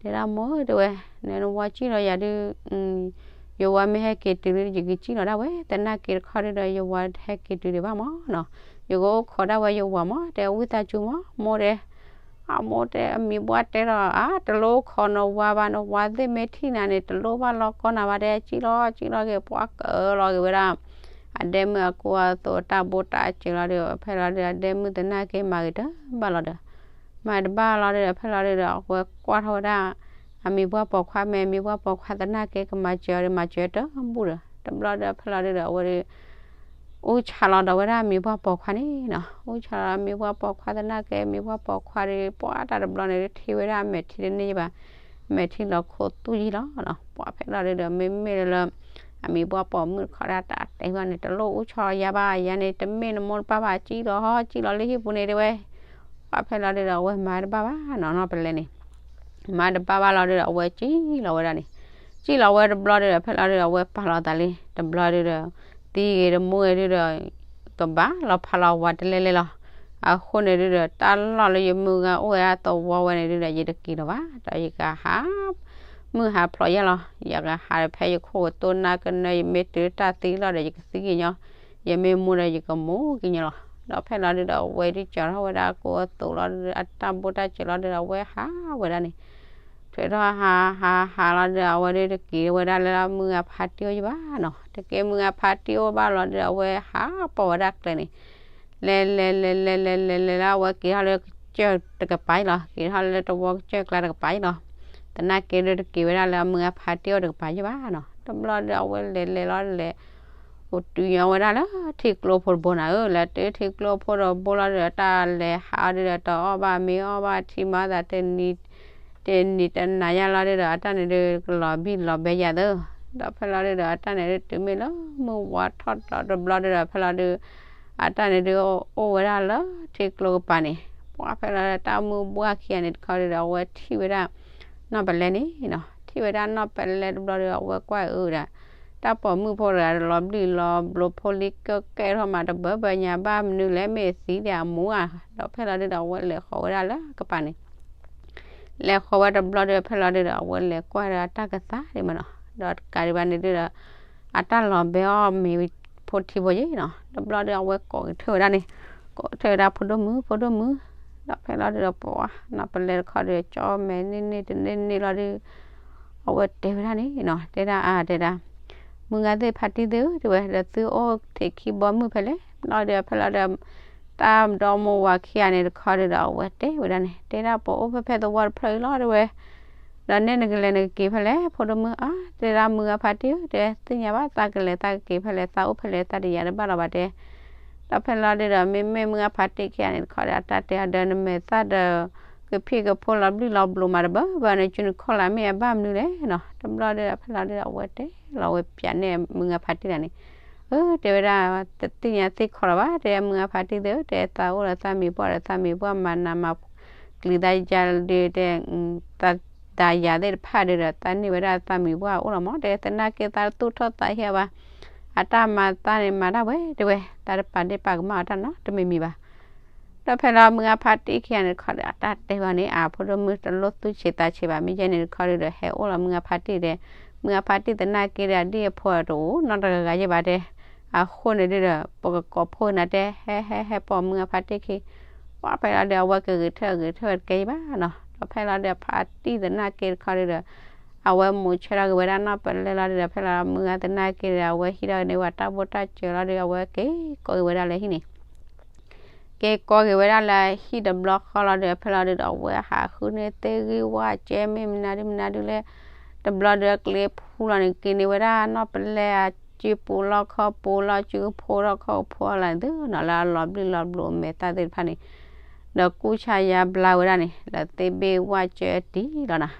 တဲဒၣ်မိၢ်ဧၢ တဲဝဲ, နဝၤကံၣ်လီၤယၤဒုး, ယဝၤမ့ၢ်ဟဲက့ၤတုၤလၢယကစံၣ်လီၤဒၣ်ဝဲ သနာ်က့တခီဒုဒီး ယဝၤဟဲက့ၤတုၤဒံးဘၣ်မၢ်နီၤ. ယကအိၣ်ခိးဒၣ်ဝဲယဝၤမၢ် တဲဝံသးစူၤမၢ် မိၢ်တဲ အမိၢ်တဲ အမံၤဘှၣ်တဲဒီး အါ တလိၣ်ခိးနဝၤဘၣ် နဝၤသ့ၣ်မ့ၢ်ထံၣ်နၤန့ၣ် တလိၣ်ဘၣ်လီၤကီနၤဘၣ် တဲစံၣ်လီၤစံၣ်လီၤက့ၤ ပှၤကၢလီၤက့ၤဝဲဒၣ် အဒဲမုၣ်အကိအသိးအတၢ်ဘိတၢ်စၢၤလီၤဒီး ဖဲလီၤဒုဒီး အဒဲမုၣ်သနာ်က့မၤဂ့ၤတဘၣ်လီၤဒီး မၤတဘၣ်လီၤဒုဒီး ဖဲလီၤဒုဒီး အဝဲကွၢ်ထီၣ်ဝဲဒၣ် အမံၤပှၢ်ပိာ်ခွါ မ့ၢ်အမံၤပှၢ်ပိာ်ခွါသနာ်က့ ကမၤစၢၤအီၤဒီး မၤစၢၤတဘူၣ်ဒီး တဘျီဒီး ဖဲလီၤဒုဒီး အဝဲဒု အူဆါလီၤဒီးဝဲဒၣ်အမံၤပှၢ်ပိာ်ခွါန့ၣ်နီၤ. အူဆါလီၤအမံၤပှၢ်ပိာ်ခွါသနာ်က့ အမံၤပှၢ်ပိာ်ခွါဒီး ပှၤတၢ်တဘျီန့ၣ်ဒု ထံၣ်ဝဲဒၣ်အမဲာ်ထံတန့ၢ်ယဘၣ်, မဲာ်ထံလီၤခိၣ်သူၣ်ယံာ်လီၤနီၤ. ပှၤဖဲလီၤဒုဒီး မ့မ့ၢ်လၢ အမံၤပှၢ်ပိာ်မုၣ်တခီဒၣ်တၢ်တဲဘၣ်န့ၣ် တလိၣ်အူဆါလီၤယၤဘၣ်, ယၤန့ၣ် တမ့ၢ်နမိၢ်နပၢ်ဘၣ်, စံၣ်လီၤဟီ စံၣ်လီၤလၢဟံၣ်ပူၤန့ၣ်တဲဝဲ. ပှၤဖဲလီၤဒုဒီး အဝဲမၤတဘၣ်ဘၣ်နီၤ, နီၢ်ပလဲန့ၣ် မၤတဘၣ်ဘၣ်လီၤဒုဒီး အဝဲစံၣ်လီၤဝဲဒၣ်န့ၣ်, စံၣ်လီၤဝဲတဘျီဒုဒီး ဖဲလီၤဒုဒီး အဝဲပာ်လီၤသးလံ, တဘျီဒုဒီး သံဂ့ၤတမူဂ့ၤဒုဒီး ကဘၣ်လီၤဖးလီၤဝၤတလဲလဲလီၤ. အဃိန့ၣ်ဒုဒီး တၢ်လီၢ်လၢယမုၢ်ဂၤအိၣ်ဝဲဒၣ်သဝီဝဲန့ၣ်ဒုဒီး ယတက့ၤလီၤဘၣ်, ဒီးယကဟး မုၢ်ဟးဖျိးယဲလီၤ, ယကဟးဖဲယခိၣ်ကတိၢ်နၢ်ကနၢ ယမ့ၢ်တုၤတၢ်သံလီၤဒီး ယကသံက့ၤညီ, ယမ့ၢ်မူဒီးယကမူက့ၤညီလီၤ. ဒီးဖဲလီၤဒုဒီး အဝဲဒုကၠီထီၣ်ဝဲဒၣ်ကိၢ်အသိးလီၤဒုဒီး အတၢ်ဘိၣ်တၢ်စၢၤလီၤဒုဒီး အဝဲဟးဝဲဒၣ်န့ၣ်, ထွဲထီၣ်ဟးဟးဟးလီၤဒုဒီး အဝဲဒုတက့ၤဝဲဒၣ်လၢမုၢ်ဂၤဖါတံၢ်အိၣ်ယဘၣ်နီၤ, တက့ၤမုၢ်ဂၤဖါတံၢ်အိၣ်ဘၣ်လီၤဒုဒီး အဝဲဟးပိာ်ဝဲဒၣ်ကျဲန့ၣ် လဲၤလဲၤလဲၤလဲၤလဲၤလဲၤလဲၤလၢ အဝဲက့ၤထီၣ်လၢကစၢၢ်တကပၤအံၤလီၤ, က့ၤထီၣ်လၢတဝီကစၢၢ်ကျါတကပၤအံၤလီၤ. သနာ်က့ဒုတက့ၤဝဲဒၣ်လၢအမုၢ်ဂၤဖါတံၢ်အိၣ်တကပၤယဘၣ်နီၤ, တဘျီဒုဒီး အဝဲလဲၤလဲၤလီၤလဲၤ အိၣ်တုၤညီဝဲဒၣ်လၢထံကျိဖိတဘိနၤဧၢ, လဲၤတုၤထံကျိဖိတဘိလီၤဒုဒီး တၢ်လဲၤဟးအီၤဒုဒီး တအီၣ်ဘၣ်မ့ၤအီၣ်ဘၣ်ထံမၤသးတနံၤ တနံၤတနၤယါလီၤဒုဒီး အတၢ်န့ၣ်ဒုကလီၤဘံၣ်လီၤဘဲယၤသၢ, ဒီးဖဲလီၤဒုဒီး အတၢ်န့ၣ်ဒုတုၤမ့ၢ်လၢမုၢ်ဝါထီၣ်ဒီးတဘျီဒုဒီး ဖဲလီၤဒု အတၢ်န့ၣ်ဒုအိၣ်ဝဲဒၣ်လၢထံကျိကပၤန့ၣ်, ပှၤဖဲလီၤဒုတၢ်မုၢ်ဘှၣ်ခံဂၤန့ၣ်တခီဒုဒီး အဝဲထံၣ်ဝဲဒၣ် နီၢ်ပလဲန့ၣ်နီၤ, ထံၣ်ဝဲဒၣ်နီၢ်ပလဲတဘျီဒီး အဝဲကွၢ်အုးဒီး တၢ်ပိာ်မုၣ်ဖိတဂၤဒီး လီၤဘျုးလီၤဘျိးဖိလံကၢကဲထီၣ်မးတဘၢဘၢညါဘၣ်မနုၤလဲၣ် မ့ၢ်သံဒံးအမူဧါ, ဒီးဖဲလီၤဒုဒီး အဝဲလဲၤဃီၤဝဲဒၣ်လၢကပၤန့ၣ် လဲၤဃီၤဝဲတဘျီဒီး ဖဲလီၤဒုဒီး အဝဲလဲၤကွၢ်ဒီးအတၢ်ကသါဒံးမးနီၤ, ဒီးတကးဒံးဘၣ်န့ၣ်ဒုဒီး အတၢ်လီၤဘဲအီၣ်မ့ၤဖိထံဖိယ့ၣ်နီၤ, တဘျီဒီး အဝဲကိးက့ၤထၢၣ်ဝဲဒၣ်န့ၣ်, ကိးထၢၣ်ဝဲဒၣ်ဖိဒိၣ်မုၣ် ဖိဒိၣ်မုၣ်, ဒီးဖဲလီၤဒုဒီး ပှၤ နီၢ်ပလဲတခီဒီး ကၠီမဲာ်န့ၢ်န့ၢ်တန့ၢ်န့ၢ်လီၤဒု အဝဲတဲဝဲဒၣ်န့ၣ်နီၤ, တဲဒၣ်အါ တဲဒၣ် မုၢ်ဂၤသ့ၣ်ဖါတံၢ်သ့ၣ်ဧၢ တဲဝဲ ဒီးသုအိၣ်ထံးခံဘီမုၢ်ဖဲလဲၣ်, ဘျီဒီးဖဲလီၤဒီး တၢ်ဒီမိၢ်ဝၤခံဂၤန့ၣ်တခီဒုဒီး အဝဲတဲဝဲဒၣ်န့ၣ် တဲဒၣ်ပအိၣ်ဖဲဖဲသဝီတဖျၢၣ်အံၤလီၤ တဲဝဲ, ဒီးနဲနကလဲၤနကက့ၤဖဲလဲၣ် ဖိဒိၣ်မုၣ်ဧၢ, တဲဒၣ်မုၢ်ဂၤဖါတံၢ်ဧၢ တဲသ့ၣ်ညါဘၣ်သးကလဲၤသးကက့ၤဖဲလဲၣ် သးအိၣ်ဖဲလဲၣ်သးတယာ်တဘၣ်လီၤဘၣ်တဲ ဒီးဖဲလီၤဒုဒီး မ့မ့ၢ်မုၢ်ဂၤဖါတံၢ်ခံဂၤန့ၣ်တခီဒီး အတၢ်တဲအီၤဒီး နမဲာ်သၣ်ဒီး ကဖံးကဖိလီၤဘျုးလီၤဘျိးမးတဘၢဘၢန့ၣ် ကၠူနခိၣ်လၢမ့ၢ်အဘၣ်မနုၤလဲၣ်နီၤ, တဘျီဒီးဖဲလီၤဒုဒီး အဝဲတဲလီၤဝဲပၠးန့ၢ်မုၢ်ဂၤဖါတံၢ်ဒၣ်န့ၣ်, အၢ တဲဝဲဒၣ် တသ့ၣ်ညါသ့ၣ်ခီလီၤဘၣ် တဲမုၢ်ဂၤဖါတံၢ်သ့ၣ်ဧၢ တဲသးအိၣ်ဒီးသးမံၤပှၢ်ဒီးသးမံၤပှၢ်မၤနးမၤကျံၤသးယၤဒုတဲ သးဒးယၤသ့ၣ်တဖၣ်ဒုဒီး သးန့ၢ်ဝဲဒၣ်သးမံၤပှၢ်အိၣ်လီၤမး တဲသနာ်က့သးသူၣ်ထီၣ်သးဟ့အီၤဘၣ်, အတၢ်မၤသးန့ၣ်မၤတၢ်ဝဲ တဲဝဲ, သးတပာ်ဒ့ၣ်ပာ်ကမၣ်အီၤတၢ်နီတမံၤမံၤဘၣ်. ဒီးဖဲလီၤမုၢ်ဂၤဖါတံၢ်ခံဂၤန့ၣ်တခီဒီး အတၢ်တဲဝဲန့ၣ် အါ ဖိဒိၣ်မုၣ်တလိၣ်သူၣ်ဆံးသးဆံးဘၣ် မ့ၢ်ယဲန့ၣ်တခီဒုဒီး ဟဲအိၣ်လီၤမုၢ်ဂၤဖါတံၢ်ဒီး, မုၢ်ဂၤဖါတံၢ်သနာ်က့ဒီး အဒံၣ်အဖိတအိၣ်နီတဂၤဂၤယဲၢ်ဘၣ်တဲ, အဃိန့ၣ်ဒုဒီး ပကကိးဖိနၤတဲ ဟဲဟဲဟဲပိာ်မုၢ်ဂၤဖါတံၢ်ခံ, ပှၤဖဲလီၤဒီး အဝဲကဂ့ၤထၢၣ်ဂ့ၤထၢၣ်ဝဲတကဲယဲၢ်ဘၣ်နီၤ, ဒီးဖဲလီၤဒီးဖါတံၢ်သနာ်က့တခီဒုဒီး အဝဲမိၤဆၢထီၣ်က့ၤဝဲဒၣ်နီၢ်ပလဲလီၤဒုဒီး ဖဲလီၤမုၢ်ဂၤသနာ်က့ဒီး အဝဲဟံးထီၣ်က့ၤန့ၢ်ဝဲတၢ်ဘိၣ်တၢ်စၢၤလီၤဒု အဝဲက့ၤကိးက့ၤဝဲဒၣ်လၢဟံၣ်န့ၣ် က့ၤကိးက့ၤဝဲဒၣ်လၢဟံၣ်တဘျီဃီလီၤဒီး ဖဲလီၤဒုဒီး အဝဲဟးဃုန့ၢ်သ့ၣ်ဂံၢ်ဝၣ်ကဲမ့ၢ်မနုၤဒုမနုၤဒုလဲၣ်, တဘျီဒီးကျ့ဖူလီၤန့ၣ် က့ၤန့ၢ်ဝဲဒၣ်နီၢ်ပလဲအစုပူၤလီၢ်ခီၣ်ပူၤလီၢ်စုကဖိထီၣ်ခီၣ်ဖိလီၤန့ၣ်သုနီၤ လၢအလီၤဘျုးလီၤဘျိးအမဲာ်သၣ်သ့ၣ်တဖၣ်န့ၣ်, ဒီးကူၣ်ဆါယါဘျါဝဲဒၣ်န့ၣ် လၢသ့ၣ်ဘ့ၣ်ဝၣ်ကၢတံၢ်လီၤနီၤ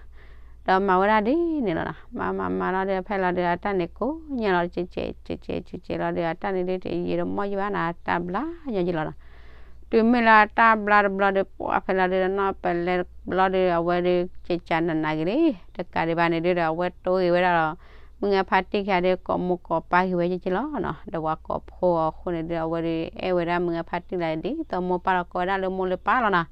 ဒီးမၤဝဲဒၣ်ဒ်န့ၣ်လီၤနီၤ, မၤမၤမၤလီၤဒီး ဖဲလီၤဒီး အတၢ်န့ၣ်ကိးညါလီၤ ကဲးကဲးကဲးကဲးကဲးလီၤဒီး အတၢ်န့ၣ်ဒုးတယံာ်တမီၢ်ယံာ်ဘၣ်နီၤ တၢ်ဘျါညီယံာ်လီၤနီၤ, တုၤမ့ၢ်လၢအတၢ်ဘျါတဘျီဒီး ပှၤဖဲလီၤဒုး နီၢ်ပလဲတဘျီဒီး အဝဲဒုး ကကးနးနးက့ၤလံ, တကးဒံးဘၣ်န့ၣ်ဒုးဒီး အဝဲတိၢ်ဂ့ၤဝဲဒၣ်ဒီး မုၢ်ဂၤဖါတံၢ်ခံဂၤဒီး ကိးမိၢ်ကိးပၢ်က့ၤဝဲကဲကဲလီၤနီၤ, ဒီးပှၤကိးဖိအဃိန့ၣ်ဒုး အဝဲဒုး အဲၣ်ဝဲဒၣ်မုၢ်ဂၤဖါတံၢ်လၢဒ်သိးမိၢ်ပၢ်လီၤ ကိးဝဲဒၣ်လၢမိၢ်လၢပၢ်လီၤနီၤ,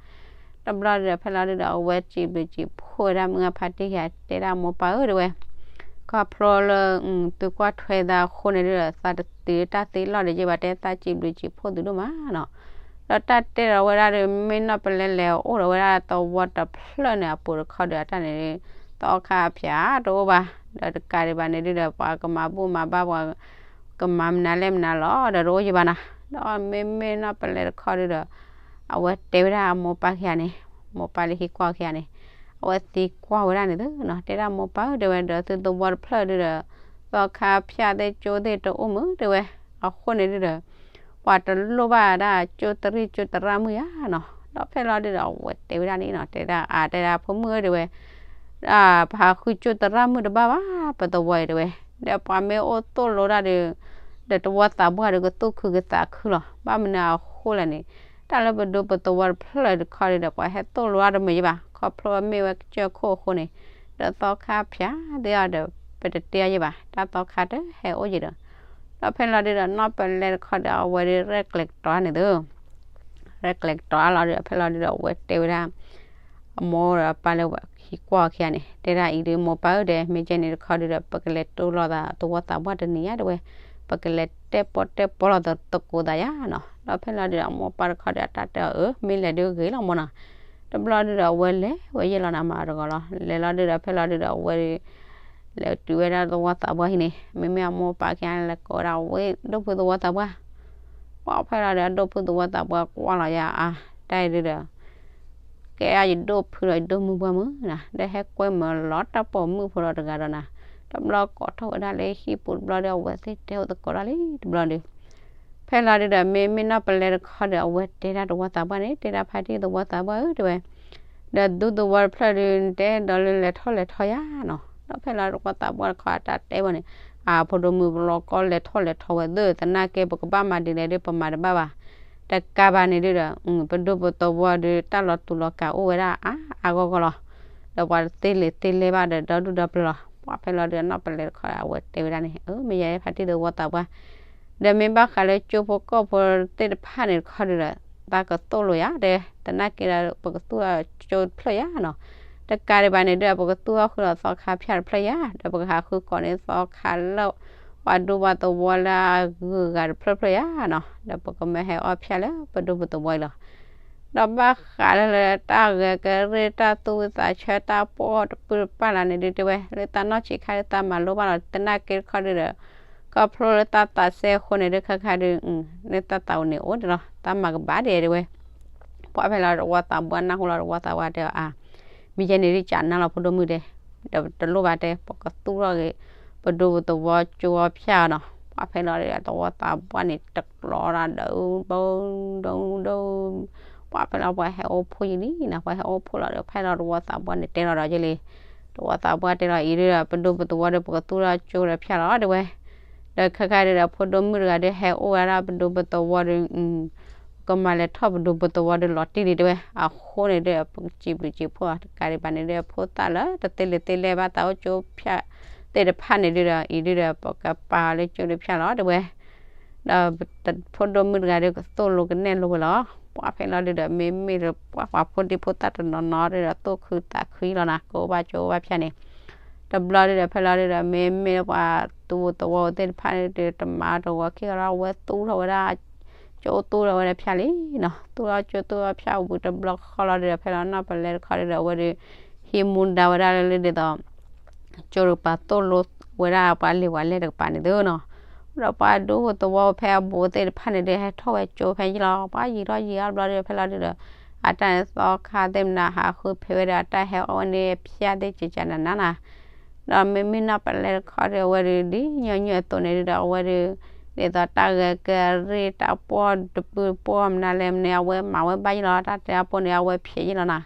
တဘျီဒီး ဖဲလီၤဒုးဒီး အဝဲစံးဘျုးစံးဖှိၣ်ဝဲဒၣ်မုၢ်ဂၤဖါတံၢ်ခံဂၤ တဲဒၣ်မိၢ်ပၢ်ဧၢ တဲဝဲ ခီဖျိလၢ သုကွၢ်ထွဲသးအဃိန့ၣ်ဒုဒီး သးတတုၤတၢ်သ့လီၢ်ဒီးယဲဘၣ်တဲ သးစံးဘျုးစံးဖှိၣ်သုဒိၣ်မးနီၤ. ဒီးတၢ်တဲဒီးဝဲဒၣ်ဒီး မ့ၢ်နီၢ်ပလဲလဲၤအိၣ်ဒီးဝဲဒၣ်သဝီတဖျၢၣ်န့ၣ် အပူၤတခီဒီးအတၢ်န့ၣ် သီခါဖၠးတအိၣ်ဘၣ်. ဒီးတကးဒံးဘၣ်န့ၣ်ဒုဒီး ပှၤကမၤဘူၣ်မၤဘါပှၤ ကမၤမနုၤလဲၣ်မနုၤလီၤဒီးတအိၣ်ယံၤဘၣ်နီၤ. ဒီးမ့မ့ၢ်နီၢ်ပလဲတခီဒုဒီး အဝဲတဲဝဲဒၣ်အမိၢ်ပၢ်ခံဂၤန့ၣ်, မိၢ်ပၢ်လၢဟံၣ်ကွၢ်ခံဂၤန့ၣ်, အဝဲသံကွၢ်ဝဲဒၣ်န့ၣ်သုနီၤ, တဲဒၣ်မိၢ်ပၢ်ဧၢ တဲဝဲ ဒီးသုသဝီတဖျၢၣ်ဒုဒီး သီခါဖၠးသ့ၣ်ကၠိသ့ၣ်တအိၣ်မုၢ်တဲဝဲ, အဃိန့ၣ်ဒုဒီး ပှၤတလိၣ်ဘၣ်ဒၣ်ကၠိတရံၣ်ကၠိတရၣ်မုၣ်ယါနီၤ. ဒီးဖဲလီၤဒုဒီး အဝဲတဲဝဲဒၣ်န့ၣ်နီၤ, တဲဒၣ်အါ တဲဒၣ်ဖိမုၣ်ဧၢ တဲဝဲ ပဟးဃုကၠိတရၣ်မုၣ်တဘၣ်ဘၣ် ပသဝီအံၤတဲဝဲ, ဒီးပှၤမ့ၢ်အိၣ်သိၣ်လိဒၣ်ဒီး ဒီးတဝီသးပှၢ်ဒီးကသူၣ်ခုကသးခုလီၤ. ဘၣ်မနုၤအဃိလဲၣ်န့ၣ်, တၢ်လၢပဒိပသဝီတဖျၢၣ်တခီဒုဒီး ပှၤဟဲသိၣ်လိဒၣ်တမုာ်ယါဘၣ်, ခီဖျိမ့ၢ်ဝဲကစၢၢ်ခိၣ်အဃိန့ၣ်, ဒီးသီခါဖၠးသ့ၣ်အီၤဒီး ပတတဲအီၤယါဘၣ်, တၢ်သီခါတဟဲအိၣ်ယံၤဒီး, ဒီးဖဲလီၤဒုဒီး နီၢ်ပလဲတခီဒီး အဝဲဒုးရဲၣ်ကျဲၤကတီၤန့ၣ်သု ရဲၣ်ကျဲၤကတီၤအါလီၤဒီး ဖဲလီၤဒုဒီး အဝဲတဲဝဲဒၣ် အမိၢ်ဒီးအပၢ်လၢဟံၣ်ကွၢ်အီၤခံဂၤန့ၣ်, တဲဒၣ်အံၤဒုး မိၢ်ပၢ်ဧၢ တဲ မ့ၢ်ကဲန့ၣ်တခီဒုဒီး ပကလဲၤတိၢ်လိာ်သးသဝီသးပှၢ်တနံၤညါတဲဝဲ, ပကလဲၤတဲပီၣ်တဲပီလီၤသကိးသးယါနီၤ. ဒီးဖဲလီၤဒုဒီး အမိၢ်ပၢ်တခီဒီး အတၢ်တဲအီၤအၢ မ့ၢ်လဲၤဒုဂ့ၤလီၤမၢ်နီၤ. တဘျီဒုဒီး အဝဲလဲၤဝဲယဲၢ်လီၤနၤမၤတဂီၤလီၤ. လဲၤလီၤဒုဒီး ဖဲလီၤဒုဒီး အဝဲဒုး လဲၤတုၤဝဲဒၣ်သဝီသးပှၢ်ဟံၣ်န့ၣ်, မ့မ့ၢ်အမိၢ်ပၢ်ခံဂၤန့ၣ် လဲၤကိးဝဲဒၣ်ဝဲဒိၣ်ဖုသဝီသးပှၢ်, ပှၢ်ဖဲလီၤဒုး အဒိၣ်ဖုသဝီသးပှၢ်ကွၢ်လီၤယါအါ, တၢ်အံၤဒုဒီး ကဲအယဒိၣ်ဖုဒီးယဒိၣ်မုၢ်ပှၢ်မုၢ်နၤ, ဒီးဟဲကွဲမုာ်လီၤတၢ်ပိာ်မုၣ်ဖိဒီးတဂၤဒီးနၤ, တဘျီကိးထီၣ်ဝဲဒၣ်လၢဟံၣ်ပူၤတဘျီဒီး အဝဲသ့ၣ်တဲအိၣ်သကိးတၢ်လံတဘျီဒုး ဖဲလီၤဒုဒီး မ့မ့ၢ်နီၢ်ပလဲတခီဒီး အဝဲတဲဒၣ်သဝီသးပှၢ်န့ၣ်, တဲဒၣ်ဖါတံၢ်သဝီသးပှၢ်ဧၢ တဲဝဲ, ဒီးသုသဝီတဖျၢၣ်ဒုး တဲဒီးလၢလဲၤထီၣ်လဲၤထီယါနီၤ. ဒီးဖဲလီၤဒုးသဝီသးပှၢ်တခီအတၢ်တဲဝဲန့ၣ်, အဖိဒိၣ်မုၣ် ပလီၤကီလဲၤထီၣ်လဲၤထီဝဲသ့ၣ် သနာ်က့ ပကဘၣ်မၤဒ်လဲၣ်ဒုး ပမၤတဘၣ်ဘၣ်. တကးဘၣ်န့ၣ်ဒုဒီး ပဒိၣ်ပသဝီဒုး တၢ်လီၤတူာ်လီၤကာ်အိၣ်ဝဲဒၣ်အါအါဂီၢ်ဂီၢ်လီၤ. ဒီးပှၤတသ့လံာ်သ့လဲၢ်ဘၣ်ဒီး ဒီဒူၣ်ဒီပျၢၤလီၤ. ပှၢ်ဖဲလီၤဒုး အနီၢ်ပလဲတခီ အဝဲတဲဝဲဒၣ်န့ၣ်, အၢ မ့ၢ်ယဲဖါတံၢ်သဝီသးပှၢ်, ဒီးမ့ၢ်ဘၣ်ဃးလၢကၠိဖိကီၢ်ဖိသ့ၣ်တဖၣ်န့ၣ်တခီဒုဒီး ဘၣ်ကသိၣ်လိယါဒီး သနာ်က့ဒီး ပကသူၣ်အီၤကၠိတဖျၢၣ်ယါနီၤ. တကးဒံးဘၣ်န့ၣ်ဒုဒီး ပကသူၣ်အီၤဃုာ်ဒီးသီခါဖၠးတဖျၢၣ်ယါ, ဒီးပကဟးဃုကိးန့ၢ်သီခါလၢ ပှၤဒူပှၤသဝီလၢအဂုၤအဂၤတဖျၢၣ်ဖျၢၣ်ယါနီၤ. ဒီးပကမၢဟဲအီၣ်ဖၠးလၢပဒိၣ်ပသဝီအံၤလီၤ. ဒီးဘၣ်ဃးလၢလၢတၢ်ဂဲၤကရ့ၣ်တၢ်သူၣ်ဝံသးဆၢတၢ်ပီၣ်တပုၢ်တပၢ်လၢန့ၣ်ဒုတဲဝဲ, လၢတၢ်နီၢ်ဆံးခါဒုး တၢ်မၤလိဘၣ်လီၤ. သနာ်က့တခီဒုဒီး ခီဖျိလၢတၢ်သးစဲအဃိန့ၣ်ဒု ခါခါဒု လၢတၢ်သးအိၣ်န့ၣ်အိၣ်ဒံးလီၤ. တၢ်မၤကဘၣ်ဒံးတဲဝဲ. ပှၢ်ဖဲလီၤသဝီသးပှၢ်နၢ်ဟူလီၤသဝီသးပှၢ်တဲအီၤအါ, မ့ၢ်ယဲန့ၣ်ဒုးကနၣ်လီၤဖိဒိၣ်မုၣ်တဲ, ဒီးတလိၣ်ဘၣ်တဲ ပကသူၣ်ထီၣ်ဂ့ၤ ပဒိၣ်ပသဝီကၠိအီၤဖၠးနီၤ. ပှၢ်ဖဲလီၤဒုး သဝီသးပှၢ်န့ၣ်တကျိၤဒၣ်ဒီး ဘၣ်ဒိၣ်ဒိၣ် ပှၢ်ဖဲလီၤပှၤဟဲအိၣ်ဖှိၣ်ယံၤလံနီၤ, ပှၤဟဲအိၣ်ဖှိၣ်လီၤဒီး ဖဲလီၤသဝီသးပှၢ်န့ၣ်တဲလီၤဒီးယဲလံ. သဝီသးပှၢ်တဲလီၤအံၤဒုဒီး ပဒိၣ်ပသဝီဒီး ပကသူၣ်ထီၣ်ကၠိဒီးဖၠးလီၤတဲဝဲ. ဒီးခဲခါဒုဒီး ဖိဒိၣ်မုၣ်တဂၤဒုး ဟဲအိၣ်ဝဲဒၣ်ပဒိၣ်ပသဝီဒီး ကမၤလဲၤထီၣ်ပဒိၣ်ပသဝီဒီးလီၤတံၢ်လံတဲဝဲ. အဃိန့ၣ်ဒီး ပကစံးဘျုးစံးဖှိၣ်အီၤ တကးဒံးဘၣ်န့ၣ်ဒီး ဖိသၣ်လၢတသ့လံာ်သ့လဲၢ်ဘၣ် သးအိၣ်ကၠိဖၠးသ့ၣ်တဖၣ်န့ၣ်ဒုဒီး အံၤဒုဒီး ပကပာ်အီၤလၢကၠိဒီးဖၠးလီၤတဲဝဲ. ဒီးဖိဒိၣ်မုၣ်တဂၤဒီး ကသိၣ်လိကနဲၣ်လိဝဲလီၤ. ပှၢ်ဖဲလီၤဒုဒီး မ့မ့ၢ်လၢပှၤဖိဒံဖိသၣ်တနီၤနီၤဒုဒီး သူၣ်ခုသးခုလီၤနၤ ကအိၣ်ဘၣ်ကၠိအိၣ်ဘၣ်ဖၠးန့ၣ် တဘျီဒုဒီး ဖဲလီၤဒုဒီး မ့မ့ၢ်လၢပှၤသူၣ်သဝီသ့ၣ်တဖၣ်န့ၣ်ဒုး တမၤတဝီခံဂၤလီၤ အဝဲသူၣ်ထီၣ်ဝဲဒၣ် ကၠိသူၣ်ထီၣ်ဝဲဒၣ်ဖၠးလံနီၤ. သူၣ်ထီၣ်ကၠိသူၣ်ထီၣ်ဖၠးဝံၤတဘျီဃီလီၤဒုဒီး ဖဲလီၤနီၢ်ပလဲတခီဒုဒီး အဝဲဒုး ဟံးမူဒါဝဲဒၣ်လၢလၢဒ်သိး ကၠိတကပၤသိၣ်လိဝဲဒၣ်ပှၤလ့ၤဝဲလဲၣ်တကပၤန့ၣ်သုနီၤ. ဒီးပှၤဒူဖိသဝီဖဲအဘူးသ့ၣ်တဖၣ်န့ၣ်ဒုး ဟဲထီၣ်ဝဲကၠိဖဲယံၤလီၤ. ပှၤယံၤထီၣ်ယံၤအါဘျီဒုး ဖဲလီၤဒုဒီး အတၢ်န့ၣ်သီခါသ့ၣ်မနၤဟးဃုဖဲးဝဲဒီး အတၢ်ဟဲအီၣ်ဝဲန့ၣ်ဖၠးသ့ၣ်ကကနၤနၤနၤ ဒီးမ့မ့ၢ်နီၢ်ပလဲတခီဒီး အဝဲဒုးဒ်ညီနုၢ်အသိးန့ၣ်ဒုဒီး အဝဲဒုး ဒ်သိးတၢ်ဂဲၤကရ့ၣ်တၢ်ပီၣ်တပုၢ်ပီၣ်မနုၤလဲၣ်မနုၤ အဝဲမၤဝဲဘၣ်ယံၤလီၤ. တၢ်တဲအပူၤန့ၣ် အဝဲဖျဲးယံၤလီၤနၤ.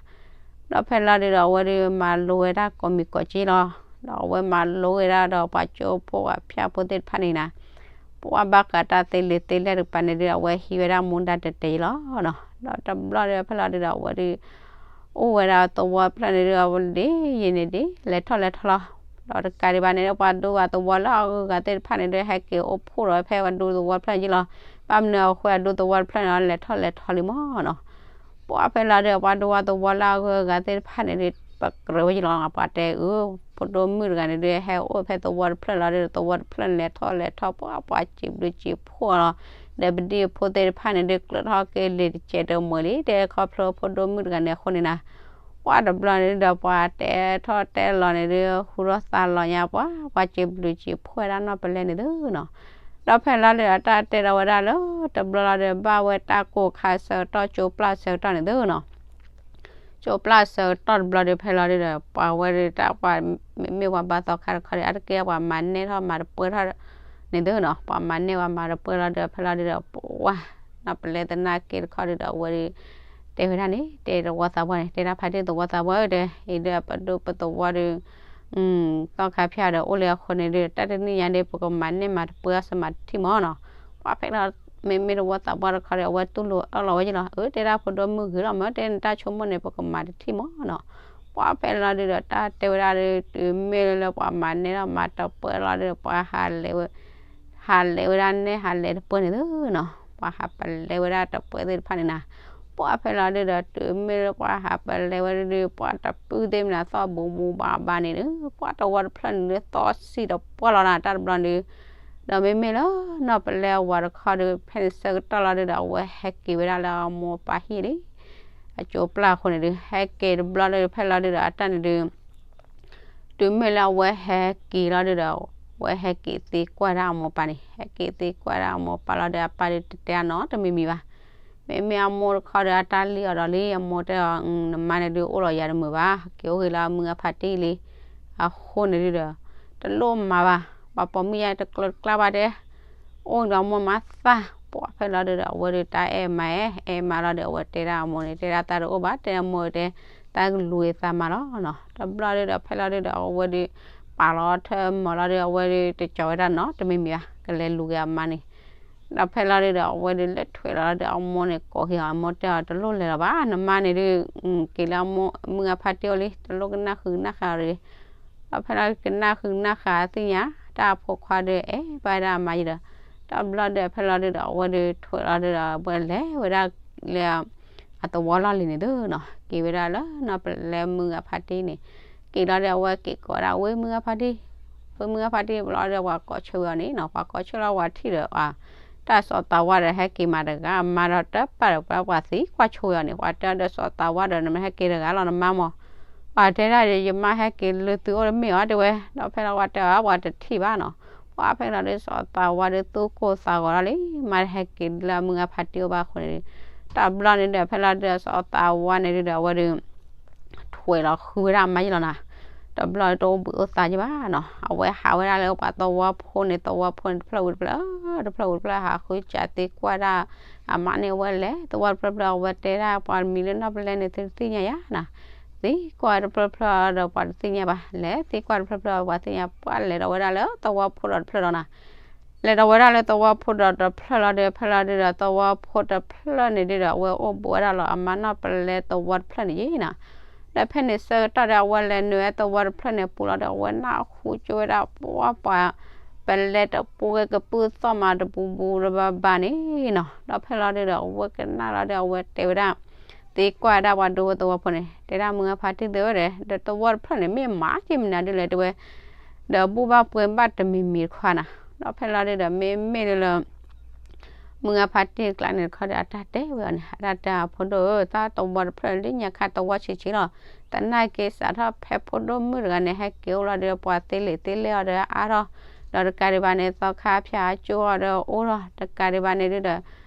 ဒီးဖဲလီၤဒုဒီး အဝဲဒုးမၤလိဝဲဒၣ်ကိးမံၤကိးကၠ့လီၤ. ဒီးအဝဲမၤလိဝဲဒၣ်ဒီးပှၤကၠိဖိပှၤဖၠးဖိသ့ၣ်တဖၣ်န့ၣ်နၤ ပှၤဘၣ်ဃးတၢ်သ့လံာ်သ့လဲၢ်တကပၤန့ၣ်ဒုး အဝဲဟံးဝဲဒၣ်မူဒါတဲာ်တဲာ်ယံၤလီၤနီၤ. ဒီးတဘျီဒုးဖဲလီၤဒုဒီး အဝဲဒုး အိၣ်ဝဲဒၣ်သဝီဖျၢၣ်န့ၣ်ဒုး အဝဲဒ်ယံၤန့ၣ်ဒ် လဲၤထီၣ်လဲၤထီလီၤ. ဒီးတကးဒံးဘၣ်န့ၣ်ဒီး ပှၤဒူပှၤသဝီလၢအဂုၤအဂၤသ့ၣ်တဖၣ်န့ၣ်ဒုး ဟဲက့ၤအိၣ်ဖှိၣ်ဒီးဖဲပှၤဒူသဝီဖျၢၣ်ယံၤလီၤ. ဘၣ်မနုၤအဃိအဒူသဝီတဖျၢၣ်န့ၣ် လဲၤထီၣ်လဲၤထီလံမၢ်နီၤ. ပှၢ်ဖဲလီၤဒုး ပှၤဒူပှၤသဝီလၢအဂုၤအဂၤသ့ၣ်တဖၣ်န့ၣ်ဒုး ပကြၢးဝဲယလီၤ ပှၤတဲအု ဖိဒိၣ်မုၣ်တဂၤန့ၣ်ဒုး ဟဲအိၣ်ဖဲသဝီတဖျၢၣ်လီၤဒီး သဝီတဖျၢၣ်န့ၣ်လဲၤထီၣ်လဲၤထီၣ် ပှၤပှၤစံးဘျုးစံးဖှိၣ်လီၤ, ဒီးပဒံၣ်ဖိသ့ၣ်တဖၣ်န့ၣ်ဒုး ကျၢၢ်ထီၣ်က့ၤလံာ်တစဲးတမှဲၤလံ တဲခီဖျိဖိဒိၣ်မုၣ်တဂၤန့ၣ်အဃိန့ၣ်နီၤ ပှၤတဘျီန့ၣ်ဒီး ပှၤတဲထီၣ်တဲလီၤန့ၣ်ဒုး ဟူထီၣ်သါလီၤညါ ပှၤ ပှၤစံးဘျုးစံးဖှိၣ်ဝဲဒၣ်နီၢ်ပလဲန့ၣ်သုနီၤ, ဒီးဖဲလီၤဒုးဒီးတၢ်တဲဒီးဝဲဒၣ်လၢ တဘျီလီၤဒီး ဘၣ်ဝဲတၢ်ကိၢ်ခါဆၢကတီၢ် ကၠိပျၢ်ဆၢကတီၢ်န့ၣ်သုနီၤ ကၠိပျၢ်ဆၢကတီၢ်တဘျီဒီး ဖဲလီၤဒုးဒီး ပှၤဝဲဒုးတၢ်ပှၤ မ့မ့ၢ်ပှၤဘါသီခါတခီဒီး အါတက့ၢ်ပှၤမၤနဲၣ်ထီၣ်မၤတပၢၢ်ထီၣ်န့ၣ်သုနီၤ ပှၤမၤနဲၣ်ပှၤမၤတပၢၢ်လီၤဒီး ဖဲလီၤဒုးဒီး ပှၤ နီၢ်ပလဲသနာ်က့တခီဒုးဒီး အဝဲဒုး တဲဝဲဒၣ်န့ၣ် တဲသဝီသးပှၢ်န့ၣ် တဲဒၣ်ဖါတံၢ်သဝီသးပှၢ်ဧၢ တဲ အံၤဒီးပဒိၣ်ပသဝီဒုး သီခါဖၠၣ်ဒီးအိၣ်လၢအဃိန့ၣ်ဒုး တၢ်တနံၣ်ညါဒီး ပကမၤနဲၣ်မၤတပၢၢ်အီၤ စမၤတထံၣ်မးနီၤ, ပှၤဖဲလီၤ မ့မ့ၢ်သဝီသးပှၢ်တခီဒီး အဝဲတူၢ်လိာ်အၢၣ်လီၤဝဲယလီၤ အၢ တဲဒၣ်ဖိဒိၣ်မုၣ်ဂ့ၤလီၤမၢ် တဲနတၢ်ဆိကမိၣ်န့ၣ် ပကမၤတထံၣ်မးနီၤ, ပှၤဖဲလီၤဒုးဒီး တၢ်တဲဝဲဒၣ်ဒုး တုၤမ့ၢ်လၢပှၤမၤနဲၣ်ထီၣ်မၤတပၢၢ်လီၤဒုး ပှၤဟးလဲၤဝဲ ဟးလဲၤဝဲဒၣ်နဲၣ်ဟးလဲၤတပၢၢ်န့ၣ်သုနီၤ, ပှၤဟးပလဲၤဝဲဒၣ်တပၢၢ်သ့ၣ်တဖၣ်န့ၣ်နီၤ, ပှၤဖဲလီၤဒုးဒီး တုၤမ့ၢ်လၢပှၤဟးပလဲၤဝဲဒုး ပှၤတပုၢ်သ့ၣ်မနုၤသီၣ်ဘူးဘူးဘးဘးန့ၣ်ဒုး ပှၤသဝီတဖျၢၣ်န့ၣ်ဒုး သီၣ်စံၣ်တပှၢ်လီၤနီၤ တၢ်တဘျီဒုး, ဒီးမ့မ့ၢ်လၢနီၢ်ပလဲအဝၤတခီဒုး ဖဲန့ၣ်ဆၢကတီၢ်လီၤဒုးဒီး အဝဲဟဲက့ၤဝဲဒၣ်လၢအမိၢ်ပၢ်ဟံၣ်လံ အကၠိပျၢ်အဃိန့ၣ်ဒုး ဟဲက့ၤတဘျီဒုး ဖဲလီၤဒုးဒီး အတၢ်န့ၣ်ဒုး တုၤမ့ၢ်လၢအဝဲဟဲက့ၤလီၤဒုးဒီး အဝဲဟဲက့ၤသံကွၢ်ဒၣ်အမိၢ်ပၢ်န့ၣ် ဟဲက့ၤသံကွၢ်ဒၣ်အမိၢ်ပၢ်လီၤဒီး အပၢ်ဒုးတတဲအနီတမံၤမံၤဘၣ်, မ့မ့ၢ်အမိၢ်တခီဒီး အတၢ်လံၣ်အီၤဒီးလံ အမိၢ်တဲအီၤ နမါန့ၣ်ဒုးအိၣ်လီၤယၤတမုာ်ဘၣ် က့ၤအိၣ်ဂ့ၤလၢအမုၢ်အဖါတံၢ်လံ, အဃိန့ၣ်ဒုးဒီး တလိၣ်မၤဘၣ်, ပှၤပိာ်မုၣ်ယါတကျၢၤတကျါဘၣ်တဲ အိၣ်ဒီးအမိၢ်မၤသၣ် ပှၤဖဲလီၤဒုးဒီး အဝဲဒုးတၢ်အဲၣ်မါအဲၣ် အဲၣ်မါလီၤဒီး အဝဲတဲဒၣ်အမိၢ်န့ၣ် တဲဒၣ်သးတအိၣ်ဘၣ် တဲအမိၢ်တဲ သးကလူၤက့ၤသးမါလီၤနီၤ, တဘျီဒုးဒီး ဖဲလီၤဒုးဒီး အဝဲဒုး ပာ်လီၤထၢမၤလီၤဒုး အဝဲဒုးတကၠီၤဝဲဒၣ်နီတမံၤမံၤဘၣ် ကလဲၤလူၤက့ၤအမါန့ၣ်, ဒီးဖဲလီၤဒုးဒီး အဝဲဒုးလဲၤထွဲလီၤဒုး အမိၢ်န့ၣ်ကိးက့ၤအီၤ အမိၢ်တဲအီၤ တလိၣ်လဲၤလီၤဘၣ် နမါန့ၣ်ဒုး က့ၤလၢမုၢ်အဖါတံၢ်အိၣ်လံ တလိၣ်ကနၣ်ဃုာ်ကနၣ်ဃာ်အီၤတဂ့ၤ ဒီးဖဲလီၤကနၣ်ဃုာ်ကနၣ်ဃာ်သ့ၣ်ညါ တၢ်အဖိခွါဒုးအဲၣ်ဘၣ်ဝဲဒၣ်အမါယံၤဒီး, တဘျီဒုးဖဲလီၤဒုးဒီး အဝဲဒုးထွဲလီၤဒုးဒီး အဝဲလဲၤဝဲဒၣ်လၢ အသဝီလီၢ်လံၤန့ၣ်သုနီၤ, က့ၤဝဲဒၣ်လၢနီၢ်ပလဲမုၢ်အဖါတံၢ်န့ၣ်, က့ၤလီၤဒီးအဝဲက့ၤကိးဒၣ်ဝ့ၢ်မုၢ်အဖါတံၢ်, ဝ့ၢ်မုၢ်အဖါတံၢ်ဘျီဒီးပှၤကိးဆၢဝဲအီၤန့ၣ်နီၤ, ပှၤကိးဆၢလီၤဝဲထံၣ်ဒီး တၢ်စီၤသးဝါဒီးဟဲက့ၤမးတဂၤ အမါဒီးတပာ်ဒီးပှၤသံကွၢ်ဆိဝဲအီၤန့ၣ်, ပှၤတဲဒီးစီၤသးဝါဒီး နမ့ၢ်ဟဲက့ၤတဂၤလီၤနမါမး, ပှၤတဲဒၣ်ဒီး ယမါဟဲက့ၤလၢသုအိၣ်တမ့ၢ်အီၤတဲဝဲ, ဒီးဖဲလီၤပှၤတဲအီၤ ပှၤတထံၣ်ဘၣ်နီၤ, ပှၤဖဲလီၤဒီးစီၤသးဝါဒီးသူၣ်ကိၢ်သးဂီၤလီၤလံ, မါတဟဲက့ၤလၢမုၢ်အဖါတံၢ်အိၣ်ဘၣ်အဃိန့ၣ်, တဘျီန့ၣ်ဒီး ဖဲလီၤဒီးစီၤသးဝါန့ၣ်ဒုးဒီး အဝဲဒုး ထွဲးလီၤဃုဝဲဒၣ်အမါယံၤလီၤနီၤ, တဘျီတအိၣ်ဘှံးအိၣ်သါယံၤဘၣ်နီၤ, အဝဲဟးဝဲဒၣ်လၢပှၤသဝီဖိန့ၣ် သဝီဖိန့ၣ် တဖျၢၣ်ဝံၤတဖျၢၣ်, တဖျၢၣ်ဝံၤတဖျၢၣ် ဟးဃုစးသံကွၢ်ဒၣ် အမါန့ၣ် အဝဲလဲၤသဝီတဖျၢၣ်ဖျၢၣ် အဝဲတဲဒၣ်ပှၤမံၤလၢနီၢ်ပလဲန့ၣ် သုတသ့ၣ်ညါယၤနီၤ, သံကွၢ်တဖျၢၣ်ဖျၢၣ်ဒီးပှၤတသ့ၣ်ညါဘၣ်, လဲၤသံကွၢ်တဖျၢၣ်ဖျၢၣ်ပှၤသ့ၣ်ညါ, ပှၤလဲၤဒီးဝဲဒၣ်လၢသဝီဖိဒီးတဖျၢၣ်လီၤနီၤ လဲၤဒီးဝဲဒၣ်လၢသဝီဖိဒီးတဖျၢၣ်လီၤဒီး ဖဲလီၤဒုးဒီးသဝီဖိတဖျၢၣ်န့ၣ်ဒုးဒီး အဝဲအိၣ်ဘူးဝဲဒၣ်လီၤအမါနီၢ်ပလဲသဝီတဖျၢၣ်န့ၣ်ယံၤနီၤ, ဒီးဖဲန့ၣ်ဆၢကတီၢ်ဒီး အဝဲလဲၤနုာ်ဝဲသဝီတဖျၢၣ်န့ၣ်ပူၤလီၤဒီး အဝဲနၢ်ဟူကၠိဝဲဒၣ်ပှၤ ပလဲတပူၤဂ့ၤ ကပုၢ်သီၣ်မးတပူၤပူၤတဘၣ်ဘၣ်န့ၣ်နီၤ, ဒီးဖဲလီၤဒုးဒီး အဝဲကနၣ်လီၤဒီး အဝဲတဲဝဲဒၣ် သံကွၢ်ဒၣ်ပှၤဒူဖိသဝီဖိန့ၣ် တဲဒၣ်မုၢ်အဖါတံၢ်သ့ဝဲဒီး ဒီးသဝီတဖျၢၣ်န့ၣ် မ့ၢ်မၤက့ၤမနုၤဒ်လဲၣ်တဲဝဲ ဒီးဘူၣ်ဘၣ်ပှဲၤဘၣ်တမံၤမံၤတခီနီၤ, ဒီးဖဲလီၤဒုးဒီး မ့မ့ၢ်လၢ မုၢ်အဖါတံၢ်ကျါန့ၣ်တခီဒီး အတၢ်တဲဝဲအီၤန့ၣ် အတၢ်တဲအဖိဒိၣ်ဧၢ, တၢ်သဝီတဖျၢၣ်လၢညါခါသဝီဆံးဆံးလီၤ, သနာ်က့စးထီၣ်ဖဲဖိဒိၣ်မုၣ်တဂၤန့ၣ် ဟဲက့ၤအိၣ်လီၤဒီး ပှၤသ့လံာ်သ့လဲၢ်အီၤဒီးအါထီၣ်, ဒီးတကးဒံးဘၣ်န့ၣ် သီခါဖၠၣ်အကၠိၣ်အီၤဒီးအိၣ်ထီၣ်, တကးဒံးဘၣ်န့ၣ်ဒုးဒီး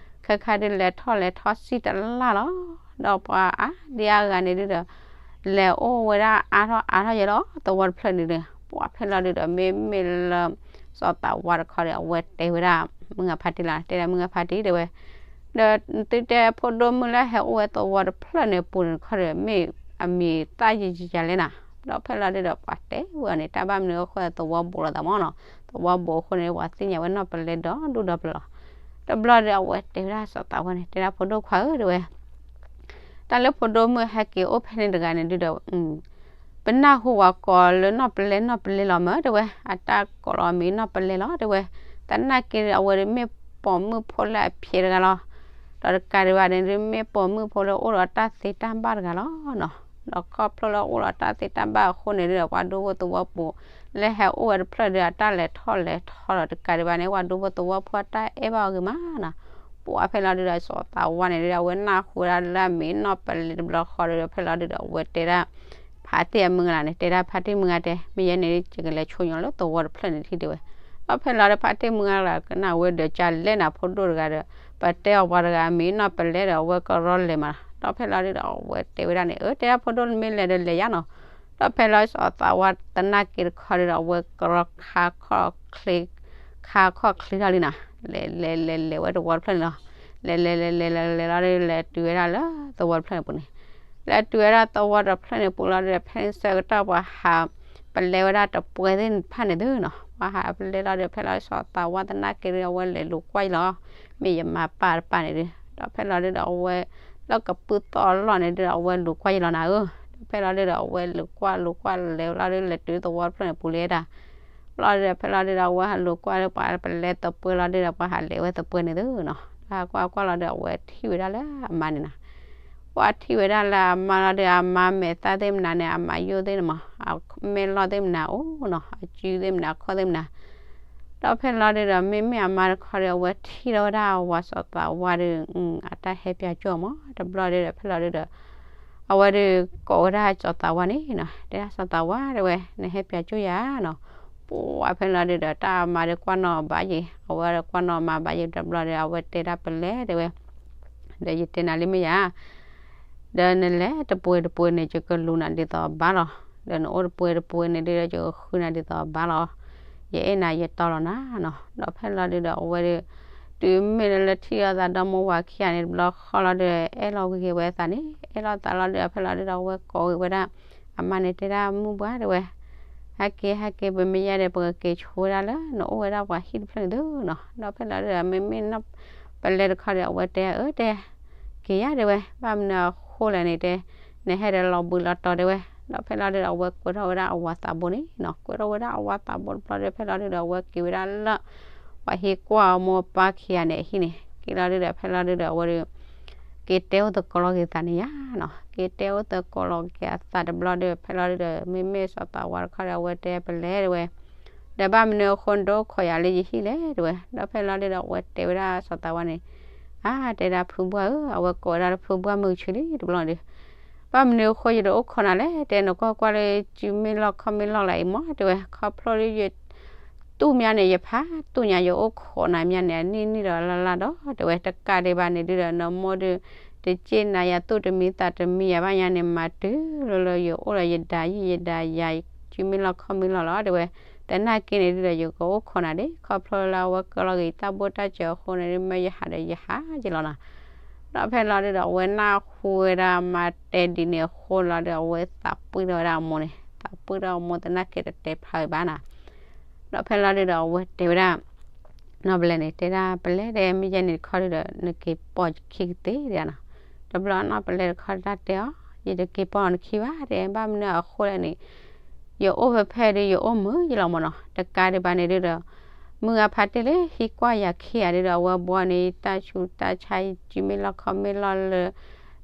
ခဲခါဒုးလဲၤထီၣ်လဲၤထီၣ်စံၣ်တလၢ်လီၤ, ဒီးပှၤအါဒံအါဂၤန့ၣ်ဒုးဒီး လဲၤအိၣ်ဝဲဒၣ်အါထီၣ်အါထီၣ်ယဲလီၤ သဝီတဖျၢၣ်န့ၣ်ဒီး ပှၤဖဲလီၤဒုးဒီး မ့မ့ၢ်လၢ စီၤသးဝါတခီဒီး အဝဲတဲဝဲဒၣ် မုၢ်ဂၤဖါတံၢ်လီၤ, တဲဒၣ်မုၢ်ဂၤဖါတံၢ်တဲဝဲ, ဒီးသုတဲဖိဒိၣ်မုၣ်လၢဟဲအိၣ်ဝဲသဝီတဖျၢၣ်န့ၣ်ပူၤန့ၣ်တခီဒီး မ့ၢ်အမံၤသၣ်ယံာ်ယံာ်ယံာ်လဲၣ်နီၤ, ဒီးဖဲလီၤဒုးဒီး ပှၤတဲဝဲအီၤန့ၣ် တၢ်ဘၣ်မနုၤအဃိသဝီဘူးလိာ်သးမးနီၤ, သဝီဘူးအဃိန့ၣ် ပှၤသ့ၣ်ညါဝဲနီၢ်ပလဲဒီဒူၣ်ဒီပျၢၤလီၤ, တဘျီဒီးအဝဲတဲဝဲဒၣ်စီၤသးဝါန့ၣ် တဲဒၣ်ဖိဒိၣ်ခွါဧၢ တဲဝဲ တၢ်လၢဖိဒိၣ်မုၣ်ဟဲက့ၤအိၣ်ဖဲန့ၣ်တဂၤန့ၣ်ဒုးဒီး ပနၢ်ဟူဝဲကိးလၢနီၢ်ပလဲနီၢ်ပလဲလီၤမၢ် တဲဝဲ, အတၢ်ကိးလီၤမံၤနီၢ်ပလဲလီၤ တဲဝဲ, သနာ်က့အဝဲဒုးမ့ၢ်ပိာ်မုၣ်ဖိလၢအဖျဲးတဂၤလီၤ, ဒီးတကးဒံးဘၣ်န့ၣ်ဒုး မ့ၢ်ပိာ်မုၣ်ဖိလၢအိၣ်ဒီးတၢ်သ့တၢ်ဘၣ်တဂၤလီၤနီၤ. ဒီးခီဖျိလၢအိၣ်လီၤတၢ်သ့တၢ်ဘၣ်အဃိန့ၣ်ဒီး ပှၤဒူဖိသဝီဖိ လၢဟဲအိၣ်ဝဲတဖျၢၣ်ဒီး အတၢ်လဲၤထီၣ်လဲၤထီဒီး တကးဒံးဘၣ်န့ၣ် ပှၤဒူဖိသဝီဖိအတၢ်အဲၣ်ဘၣ်အီၤဂ့ၤမးနီၤ. ပှၤဖဲလီၤဒုဒီး စီၤသးဝါန့ၣ်ဒီး အဝဲနၢ်ဟူဝဲဒၣ်လၢအမ့ၢ်နီၢ်ပလဲတဘျီဃီဒီး ဖဲလီၤဒုဒီး အဝဲတဲဒၣ် ဖါတံၢ်အမုၢ်ဂၤန့ၣ် တဲဒၣ်ဖါတံၢ်မုၢ်ဂၤတဲ မ့ၢ်ယဲန့ၣ် ယကလဲၤဆိညါလၢသဝီတဖျၢၣ်န့ၣ်ထံၣ်တဲဝဲ. ဒီးဖဲလီၤဒုဒီး ဖါတံၢ်မုၢ်ဂၤကနၣ်ဝဲဒီး ကလဲၣ်နၤဖိဒိၣ်တဂၤဒီး ပတဲအီၤပှၤတဂၤအမ့ၢ်နီၢ်ပလဲဒီး အဝဲကရီလဲၤမး. ဒီးဖဲလီၤဒုဒီး အဝဲတဲဝဲဒၣ်န့ၣ် အၢ တဲဒၣ်ဖိဒိၣ် နမ့ၢ်လဲၤဒီးလဲၤယါနီၤ. ဒီးဖဲလီၤစီၤသးဝါသနာ်က့တခီဒုဒီး အဝဲကရီခါခီၣ်ချ့ ခါခီၣ်ချ့ထီၣ်လံနီၤ. လဲၤလဲၤလဲၤလဲၤဝဲတဝီတဖျၢၣ်န့ၣ်လီၤ. လဲၤလဲၤလဲၤလဲၤလဲၤလဲၤလီၤဒုဒီး လဲၤတုၤဝဲဒၣ်လၢသဝီတဖျၢၣ်န့ၣ်ပူၤလီၤဒုဒီး ဖဲန့ၣ်ဆၢကတီၢ်ပှၤဟး ပလဲဝဲဒၣ်တပှဲၤသ့ၣ်တဖၣ်န့ၣ်သုနီၤ. ပှၤဟးပလဲလီၤဒုဒီး ဖဲလီၤစီၤသးဝါသနာ်က့ဒုဒီး အဝဲလဲၤလူၤကွၢ်ယလီၤ. မ့ၢ်ယမါပၢ်တပၢ်န့ၣ်ဒုဒီး ဒီးဖဲလီၤဒုဒီး အဝဲ လၢကပုၢ်သီၣ်အလီၢ်န့ၣ်ဒုဒီး အဝဲလူၤကွၢ်ယလီၤနၤဧၢ. ဒီးဖဲလီၤဒုဒီး အဝဲလူၤကွၢ်လူၤကွၢ်လဲၤလီၤဒု လဲၤတုၤသဝီတဖျၢၣ်န့ၣ်ပူၤလံဒၣ် လီၤဒုဒီး ဖဲလီၤဒုဒီး အဝဲဟးလူၤကွၢ်လၢပှၤပလဲသပှဲၤလီၤဒုဒီး ပှၤဟးလဲၤဝဲသပှဲၤန့ၣ်သုနီၤ. တၢ်ကွၢ်ကွၢ်လီၤဒုဒီး အဝဲထံၣ်ဝဲဒၣ်လၢအမါန့ၣ်နီၤ. ပှၤထံၣ်ဝဲဒၣ်လၢအမါလီၤဒုဒီး အမါမဲာ်သၣ်သ့ၣ်မနုၤန့ၣ် အမါယိၣ်သ့ၣ်န့ၣ်မး အမဲာ်လီၢ်သ့ၣ်မနုၤအိၣ်နီၤ အစုသ့ၣ်မနုၤ အခီၣ်သ့ၣ်မနုၤ ဒီးဖဲလီၤဒုဒီး မ့မ့ၢ်အမါတခီဒီး အဝဲထံၣ်ထီၣ်ဝဲဒၣ်အဝၤစီၤသးဝါဒီး အတၢ်ဟဲပၠးကၠိၣ်မး တဘျီဒုဒီး ဖဲလီၤဒုဒီး အဝဲဒုး ကိးဝဲဒၣ်စီၤသးဝါန့ၣ်နီၤ တဲဒၣ်စီၤသးဝါတဲဝဲ နဟဲပၠးကၠိၣ်ယၤနီၤ. ပှၤဖဲလီၤဒုဒီး တၢ်အမါဒီးကွၢ်နီၣ်ဘၣ်ယံၤ အဝဲဒီးကွၢ်နီၣ်မါဘၣ်ယံၤ တဘျီဒီး အဝဲတဲဒၣ်ပလဲတဲဝဲ ဒီးယတဲနၤလံမ့ၢ်ယၤ ဒီးနလဲၤတပှဲၤတပှဲၤန့ၣ် ယကလူၤနၤဒ်သိးဘၣ်လီၤ. ဒီးနအိၣ်တပှဲၤတပှဲၤန့ၣ်ဒုဒီး ယကဃုနၤဒ်သိးဘၣ်လီၤ. ယအဲၣ်နၤယတီလီၤနၤနီၤ. ဒီးဖဲလီၤဒုဒီး အဝဲဒုး တုၤမ့ၢ်လၢထံၣ်အသးဒီမါဝၤခံဂၤန့ၣ် တဘျီဃီလီၤဒုဒီး အဲၣ်လီၤဂ့ၤဝဲအသးန့ၣ် အဲၣ်လီၤသးလီၤဒုဒီး ဖဲလီၤဒုဒီး အဝဲကိးဂ့ၤဝဲဒၣ် အမါန့ၣ်တဲဒၣ်မုၢ်ပှၢ်တဲဝဲ ဟဲက့ၤဟဲက့ၤ ပမ့ၢ်ယါဒီး ပကက့ၤဆိဝဲဒၣ်လၢနအိၣ်ဝဲဒၣ်ပှၤဟံၣ်တဖျၢၣ်န့ၣ်သုနီၤ. ဒီးဖဲလီၤဒုဒီး မ့မ့ၢ်နီၢ်ပလဲတခီဒီး အဝဲတဲအၢတဲ က့ၤယါတဲဝဲ ဘၣ်မနုၤအဃိလဲၣ်န့ၣ်တဲ နဟဲဒီးလီၤဘှံးလီၤတီၤတဲဝဲ. ဒီးဖဲလီၤဒုဒီး အဝဲကွဲးထီၣ်ဝဲဒၣ်အဝၤသးဘိန့ၣ်နီၤ ကွဲးထီၣ်ဝဲဒၣ်အဝၤသးဘိတဘျီဒီး ဖဲလီၤဒုဒီး အဝဲက့ၤဝဲဒၣ်လၢ ပှၤဟံၣ်ကွၢ်အမိၢ်ပၢ်ခံဂၤန့ၣ်အဟံၣ်န့ၣ် က့ၤလီၤဒုဒီး ဖဲလီၤဒုဒီး အဝဲဒုး က့ၤတဲအိၣ်သကိးလီၤက့ၤသးန့ၣ်ယါနီၤ က့ၤတဲအိၣ်သကိးလီၤက့ၤအသးတဘျီဒီး ဖဲလီၤဒုဒီး မ့မ့ၢ်စီၤသးဝါတခီဒီး အဝဲတဲပလဲတဲဝဲ ဒီးဘၣ်မနုၤအဃိနတအိၣ်ခိးယၤလၢယဟံၣ်လဲၣ်တဲဝဲ. ဒီးဖဲလီၤဒုဒီး အဝဲတဲဝဲဒၣ်စီၤသးဝါန့ၣ် အါ တဲဒၣ်ဖုဘှၢ်ဧၢ အဝဲကိးဝဲဒၣ်လၢဖုဘှၢ်မုၢ်ဆ့လံတဘျီန့ၣ်ဒုး ဘၣ်မနုၤအဃိယတအိၣ်ခိးနၤလဲၣ် တဲနကွၢ်ကွၢ်လၢစုမ့ၢ်လီၢ်ခီၣ်မ့ၢ်လီၢ်လၢအံၤမးတဲဝဲ ခီဖျိလၢယ တူၢ်မးန့ၣ် ယဖးတူၢ်ညါ ယအိၣ်ခိးနၤမးန့ၣ် အနံၣ်နံၣ်ဒီးလါလါဒီး တဲဝဲ တကးဒံးဘၣ်န့ၣ်ဒုဒီး နမိၢ်ဒုး တစ့ၢ်နၤယၤ သူၣ်တမံသးတမံယၤဘၣ်ညါန့ၣ် မၤတုၤလၢလၢယအိၣ်ဒီးယဒၤယံၣ်ယဒၤယၤ စုမ့ၢ်လီၢ်ခီၣ်မ့ၢ်လီၢ်လီၤ တဲဝဲ. သနာ်က့န့ၣ်ဒုဒီး ယကအိၣ်ခိးနၤဒၣ် ခီဖျိလၢအဝဲကလီၤဂ့ၤတၢ်ဘိၣ်တၢ်စၢၤအဃိန့ၣ်ဒုး မ့ၢ်ယဟးဒီးယဟးယလီၤနီၤ. ဒီးဖဲလီၤဒုဒီး အဝဲနၢ်ဟူဝဲဒၣ်မါတဲဒ်န့ၣ်အဃိလီၤဒီး အဝဲသးပှံၢ်ထီၣ်ဝဲဒၣ်အမိၢ်န့ၣ် သးပှံၢ်ထီၣ်အမိၢ်သနာ်က့တတဲဖျါဝဲဘၣ်နီၤ. ဒီးဖဲလီၤဒုဒီး အဝဲတဲဝဲဒၣ် နီၢ်ပလဲန့ၣ် တဲဒၣ်ပလဲဒီး မ့ၢ်ယဲန့ၣ်တခီဒုဒီး နက့ၤပိာ်ယခံကသ့ဒၣ်နီၤ. တဘျီနီၢ်ပလဲတခီတၢ်တဲအီၤ ယတက့ၤပိာ်နခံဘၣ်တဲ ဘၣ်မနုၤအဃိလဲၣ်န့ၣ် ယအိၣ်ဖဲဖဲဒုး ယအိၣ်မုာ်ယလီၤမးနီၤ. တကးဒံးဘၣ်န့ၣ်ဒုဒီး မုၢ်ဂၤဖါတံၢ်လၢဟံးကွၢ်ယၤခံဂၤဒုဒီး အဝဲဘှီန့ၢ် တၢ်ဆူးတၢ်ဆါ စုမ့ၢ်လီၢ်ခီၣ်မ့ၢ်လီၢ်လၢ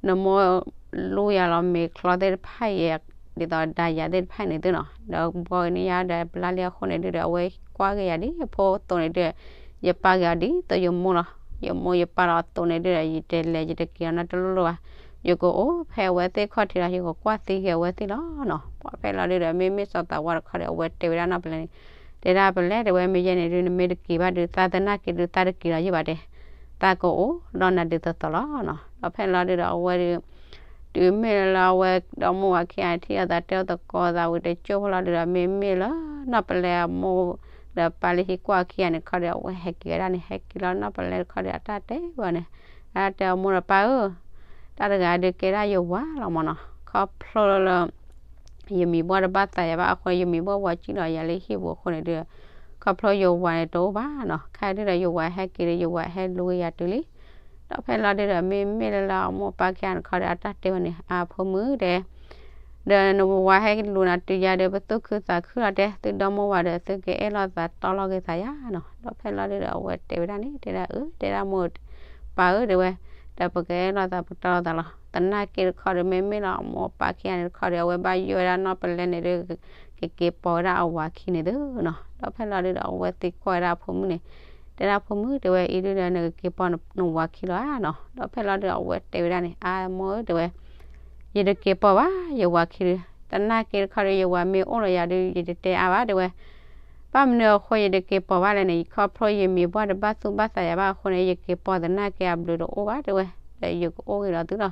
နမိၢ်လူယၤလီၤ မဲာ်ချီသ့ၣ်တဖၣ်အံၤ ဒ်သိးဒၤယၤသ့ၣ်တဖၣ်အံၤန့ၣ်သုနီၤ. ဒီးဘှီန့ၢ်ယၤဒီးဘျါလံအဃိန့ၣ်ဒုဒီး အဝဲကွၢ်က့ၤယၤဒ်အဖိအသိးန့ၣ်ဒု ယပာ်က့ၤအီၤဒ်သိးယမိၢ်လီၤ. ယမိၢ်ယပာ်လီၤအသိးန့ၣ်ဒုဒီး ယတလဲၤယတက့ၤအီၤနီတလိၣ်လိၣ်ဘၣ်. ယကအိၣ်ဖဲအဝဲသ့ၣ်ခီၣ်ထံးလီၤ. ယကကွၢ်သံက့ၤအဝဲသ့ၣ်လီၤနီၤ. ပှၤဖဲလီၤဒုဒီး မ့မ့ၢ်စီၤသးဝါတခီဒီး အဝဲတဲဝဲဒၣ်နီၢ်ပလဲန့ၣ် တဲဒၣ်ပလဲတဲဝဲ မ့ၢ်ယဲန့ၣ်ဒု နမ့ၢ်တက့ၤဘၣ်ဒု သးသနာ်က့ဒု သးတက့ၤလီၤယံၣ်ဘၣ်တဲ သးကအိၣ်ဒီးနၤဒ်သိးသိးလီၤနီၤ. ဒီးဖဲလီၤဒုဒီး အဝဲဒု တုၤမ့ၢ်လၢအဝဲဒီးမိၢ်ဝၤခံဂၤထံၣ်အသးတဲအီၤသကိးသးဝံၤတကၠိၢ်ဖိလီၤဒုဒီး မ့မ့ၢ်လၢ နီၢ်ပလဲအမိၢ် ဒီးပၢ်လၢဟံးကွၢ်ခံဂၤန့ၣ်ခီဒီး အဝဲဟဲက့ၤဝဲဒၣ်န့ၣ် ဟဲက့ၤလီၤနီၢ်ပလဲတခီဒီး အတၢ်တဲဝဲန့ၣ် အတၢ်တဲအမိၢ်ဒီးပၢ်ဧၢ တၢ်တဂၤဒုးကဲဒၣ်ယဝၤလီၤမးနီၤ. ခီဖျိလၢ ယမံၤဘှီၣ်တဘၣ်သးယၤဘၣ်အဃိ ယမံၤဘှီၣ်ဝၤကံၣ်လီၤယၤလၢဟံၣ်ပူၤအဃိန့ၣ်ဒု ခီဖျိယဝၤန့ၣ်တအိၣ်ဘၣ်နီၤ. ခဲဒုဒီးယဝၤဟဲက့ၤဒီး ယဝၤဟဲလူၤက့ၤယၤတုၤလံ. ဒီးဖဲလီၤဒုဒီး မ့မ့ၢ်လၢလၢအမိၢ်ပၢ်ခံဂၤန့ၣ်ခီဒီး အတၢ်တဲဝဲန့ၣ် အဖိမုၣ်တဲ ဒီးနဝၤဟဲလူၤနၤတုၤယၤဒီး ပသူၣ်ခုသးခုလီၤတဲ သုဒီမိၢ်ဝၤဒီး သုကအဲၣ်လီၤသးတီလီၤက့ၤသးယၤနီၤ. ဒီးဖဲလီၤဒုဒီး အဝဲတဲဝဲဒၣ်န့ၣ် တဲဒၣ်အၢ တဲဒၣ်မိၢ်ပၢ်ဧၢ တဲဝဲ ဒီးပကအဲၣ်လိာ်သးပတီၢ်လိာ်သးလီၤ. သနာ်က့တခီဒီး မ့မ့ၢ်လီၤအမိၢ်အပၢ်ခံဂၤန့ၣ်တခီဒီး အဝဲဘၣ်ယိၣ်ဝဲဒၣ်နီၢ်ပလဲန့ၣ်ဒီး ကက့ၤပိာ်ဝဲဒၣ်အဝၤခံန့ၣ်သုနီၤ. ဒီးဖဲလီၤဒုဒီး အဝဲသံကွၢ်ဝဲဒၣ်အဖိမုၣ်န့ၣ်, တဲဒၣ်ဖိမုၣ် တဲဝဲ အံၤဒုဒီး နကက့ၤပိာ်နဝၤခံလီၤဧါနီၤ. ဒီးဖဲလီၤဒုဒီး အဝဲတဲဝဲဒၣ်န့ၣ်, အမိၢ်ဧၢ တဲဝဲ ယတက့ၤပိာ်ဘၣ် ယဝၤခံဒီး, သနာ်က့တခီဒီး ယဝၤမ့ၢ်အိၣ်လီၤယၤဒီး ယတတဲအါဘၣ် တဲဝဲ. ဘၣ်မနုၤအဃိယတက့ၤပိာ်ဘၣ်လဲၣ်န့ၣ်, ယခီဖျိယမံၤပှၢ်တဘၣ်သူၣ်ဘၣ်သးယၤဘၣ်အဃိန့ၣ် ယက့ၤပိာ်သနာ်က့အဘျုးတအိၣ်ဘၣ် တဲဝဲ, ဒီးယကအိၣ်ဂ့ၤလီၤသုလီၤ,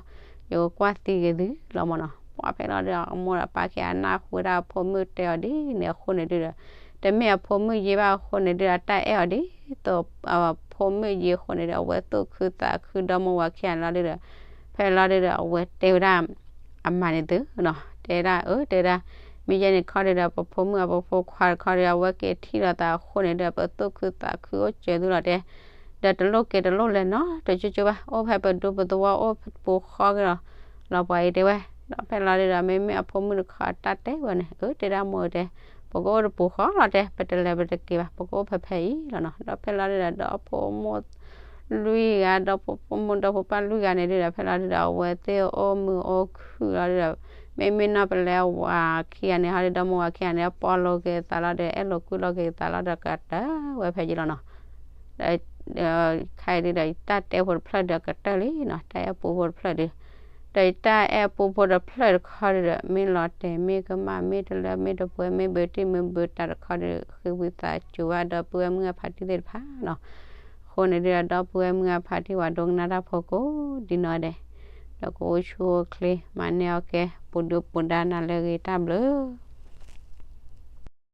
ယကကွၢ်သံဂ့ၤသုလီၤမၢ်နီၤ. ပှၢ်ဖဲလီၤဒုဒီး အမိၢ်ဒီးပၢ်ခံဂၤနၢ်ဟူဝဲဒၣ်အဖိမုၣ်တဲအီၤဒ်န့ၣ်အဃိန့ၣ်ဒုဒီး, တမ့ၢ်အဖိမုၣ်ယ့ဘၣ်အဃိန့ၣ်ဒုဒီး တၢ်အဲၣ်အီၤဒ်သိး အဖိမုၣ်ယ့အဃိန့ၣ်ဒီး အဝဲသူၣ်ခုသးခုဒီမါဝၤခံဂၤန့ၣ်လီၤဒုဒီး, ဖဲလီၤဒုဒီး အဝဲတဲဝဲဒၣ် အမါန့ၣ်သုနီၤ, တဲဒၣ်အၢ တဲဒၣ်, မ့ၢ်ယဲန့ၣ်ခီဒုဒီး ပဖိမုၣ်အပဖိခွါတခီဒီး အဝဲက့ၤထံၣ်လိာ်သးအဃိန့ၣ်ဒီး ပသူၣ်ခုသးခုအိၣ်စၢၤသုလီၤတဲ, ဒီးတလိၣ်က့ၤတလိၣ်လဲၤနီတကၠိကၠိဘၣ်, အိၣ်ဖဲပဒူပသဝီအိၣ်ပူၤဃီက့ၤလီၤ, လီၤပှၤအံၤတဲဝဲ. ဒီးဖဲလီၤဒုဒီး မ့မ့ၢ်အဖိမုၣ်တခီအတၢ်တဲဝဲန့ၣ် အၢ တဲဒၣ်မိၢ်တဲ, ပကအိၣ်တပူၤဃီလီၤတဲ, ပတလဲၤပတက့ၤဘၣ်, ပကအိၣ်ဖဲဖဲအံၤလီၤနီၤ. ဒီးဖဲလီၤဒုဒီး ဒီဖိမိၢ် လွံၢ်ဂၤ, ဒီဖိမိၢ်ဒီဖိပၢ်လွံၢ်ဂၤန့ၣ်ဒုဒီး ဖဲလီၤဒုဒီး အဝဲသ့ၣ်အိၣ်မုာ်အိၣ်ခုၣ်လီၤဒုဒီး, မ့မ့ၢ်နီၢ်ပလဲအဝၤခံဂၤန့ၣ်ဟီဒုဒီး မိၢ်ဝၤခံဂၤန့ၣ် ပီၢ်လိာ်က့ၤသးလီၤဒီး အဲၣ်လိာ်ကွံလိာ်က့ၤသးလီၤဒီး ကတၢၢ်ဝဲဖဲယံၤလီၤနီၤ. ဒီး ခါအံၤဒုဒီး ယတၢ်တဲဖိတဖျၢၣ်ဒီး ကတၢၢ်လံနီၤ, တၢ်အဲၣ်ပူဖိတဖျၢၣ်ဒု, ဒီးယတၢ်အဲၣ်ပူဖိတဖျၢၣ်တခီဒုဒီး မ့ၢ်လီၤတဲာ်မ့ၢ်ကမၣ် မ့ၢ်တလၢမ့ၢ်တပှဲၤ မ့ၢ်ဘုးတံၢ်မ့ၢ်ဘုးတၢ်တခီဒု ဃ့ဝံသးစူၤဘၣ်ဒီပုၢ်ဝဲၢ်မုၢ်အဖးတံၢ်သ့ၣ်တဖၣ်နီၤ. အဃိန့ၣ်ဒုဒီး ဒီပုၢ်ဝဲၢ်မုၢ်အဖးတံၢ် ပှၤဒိကနၣ်တၢ်ဖိကိးဒ်နီၢ်ဒဲး, ဒီးကအိၣ်ဆူၣ်အိၣ်ချ့ မၤန့ၢ်အီၣ်ကဲ ပူၤဒုပူၤဒါနၤလၢအဂ့ၤ တၢ်ဘျုး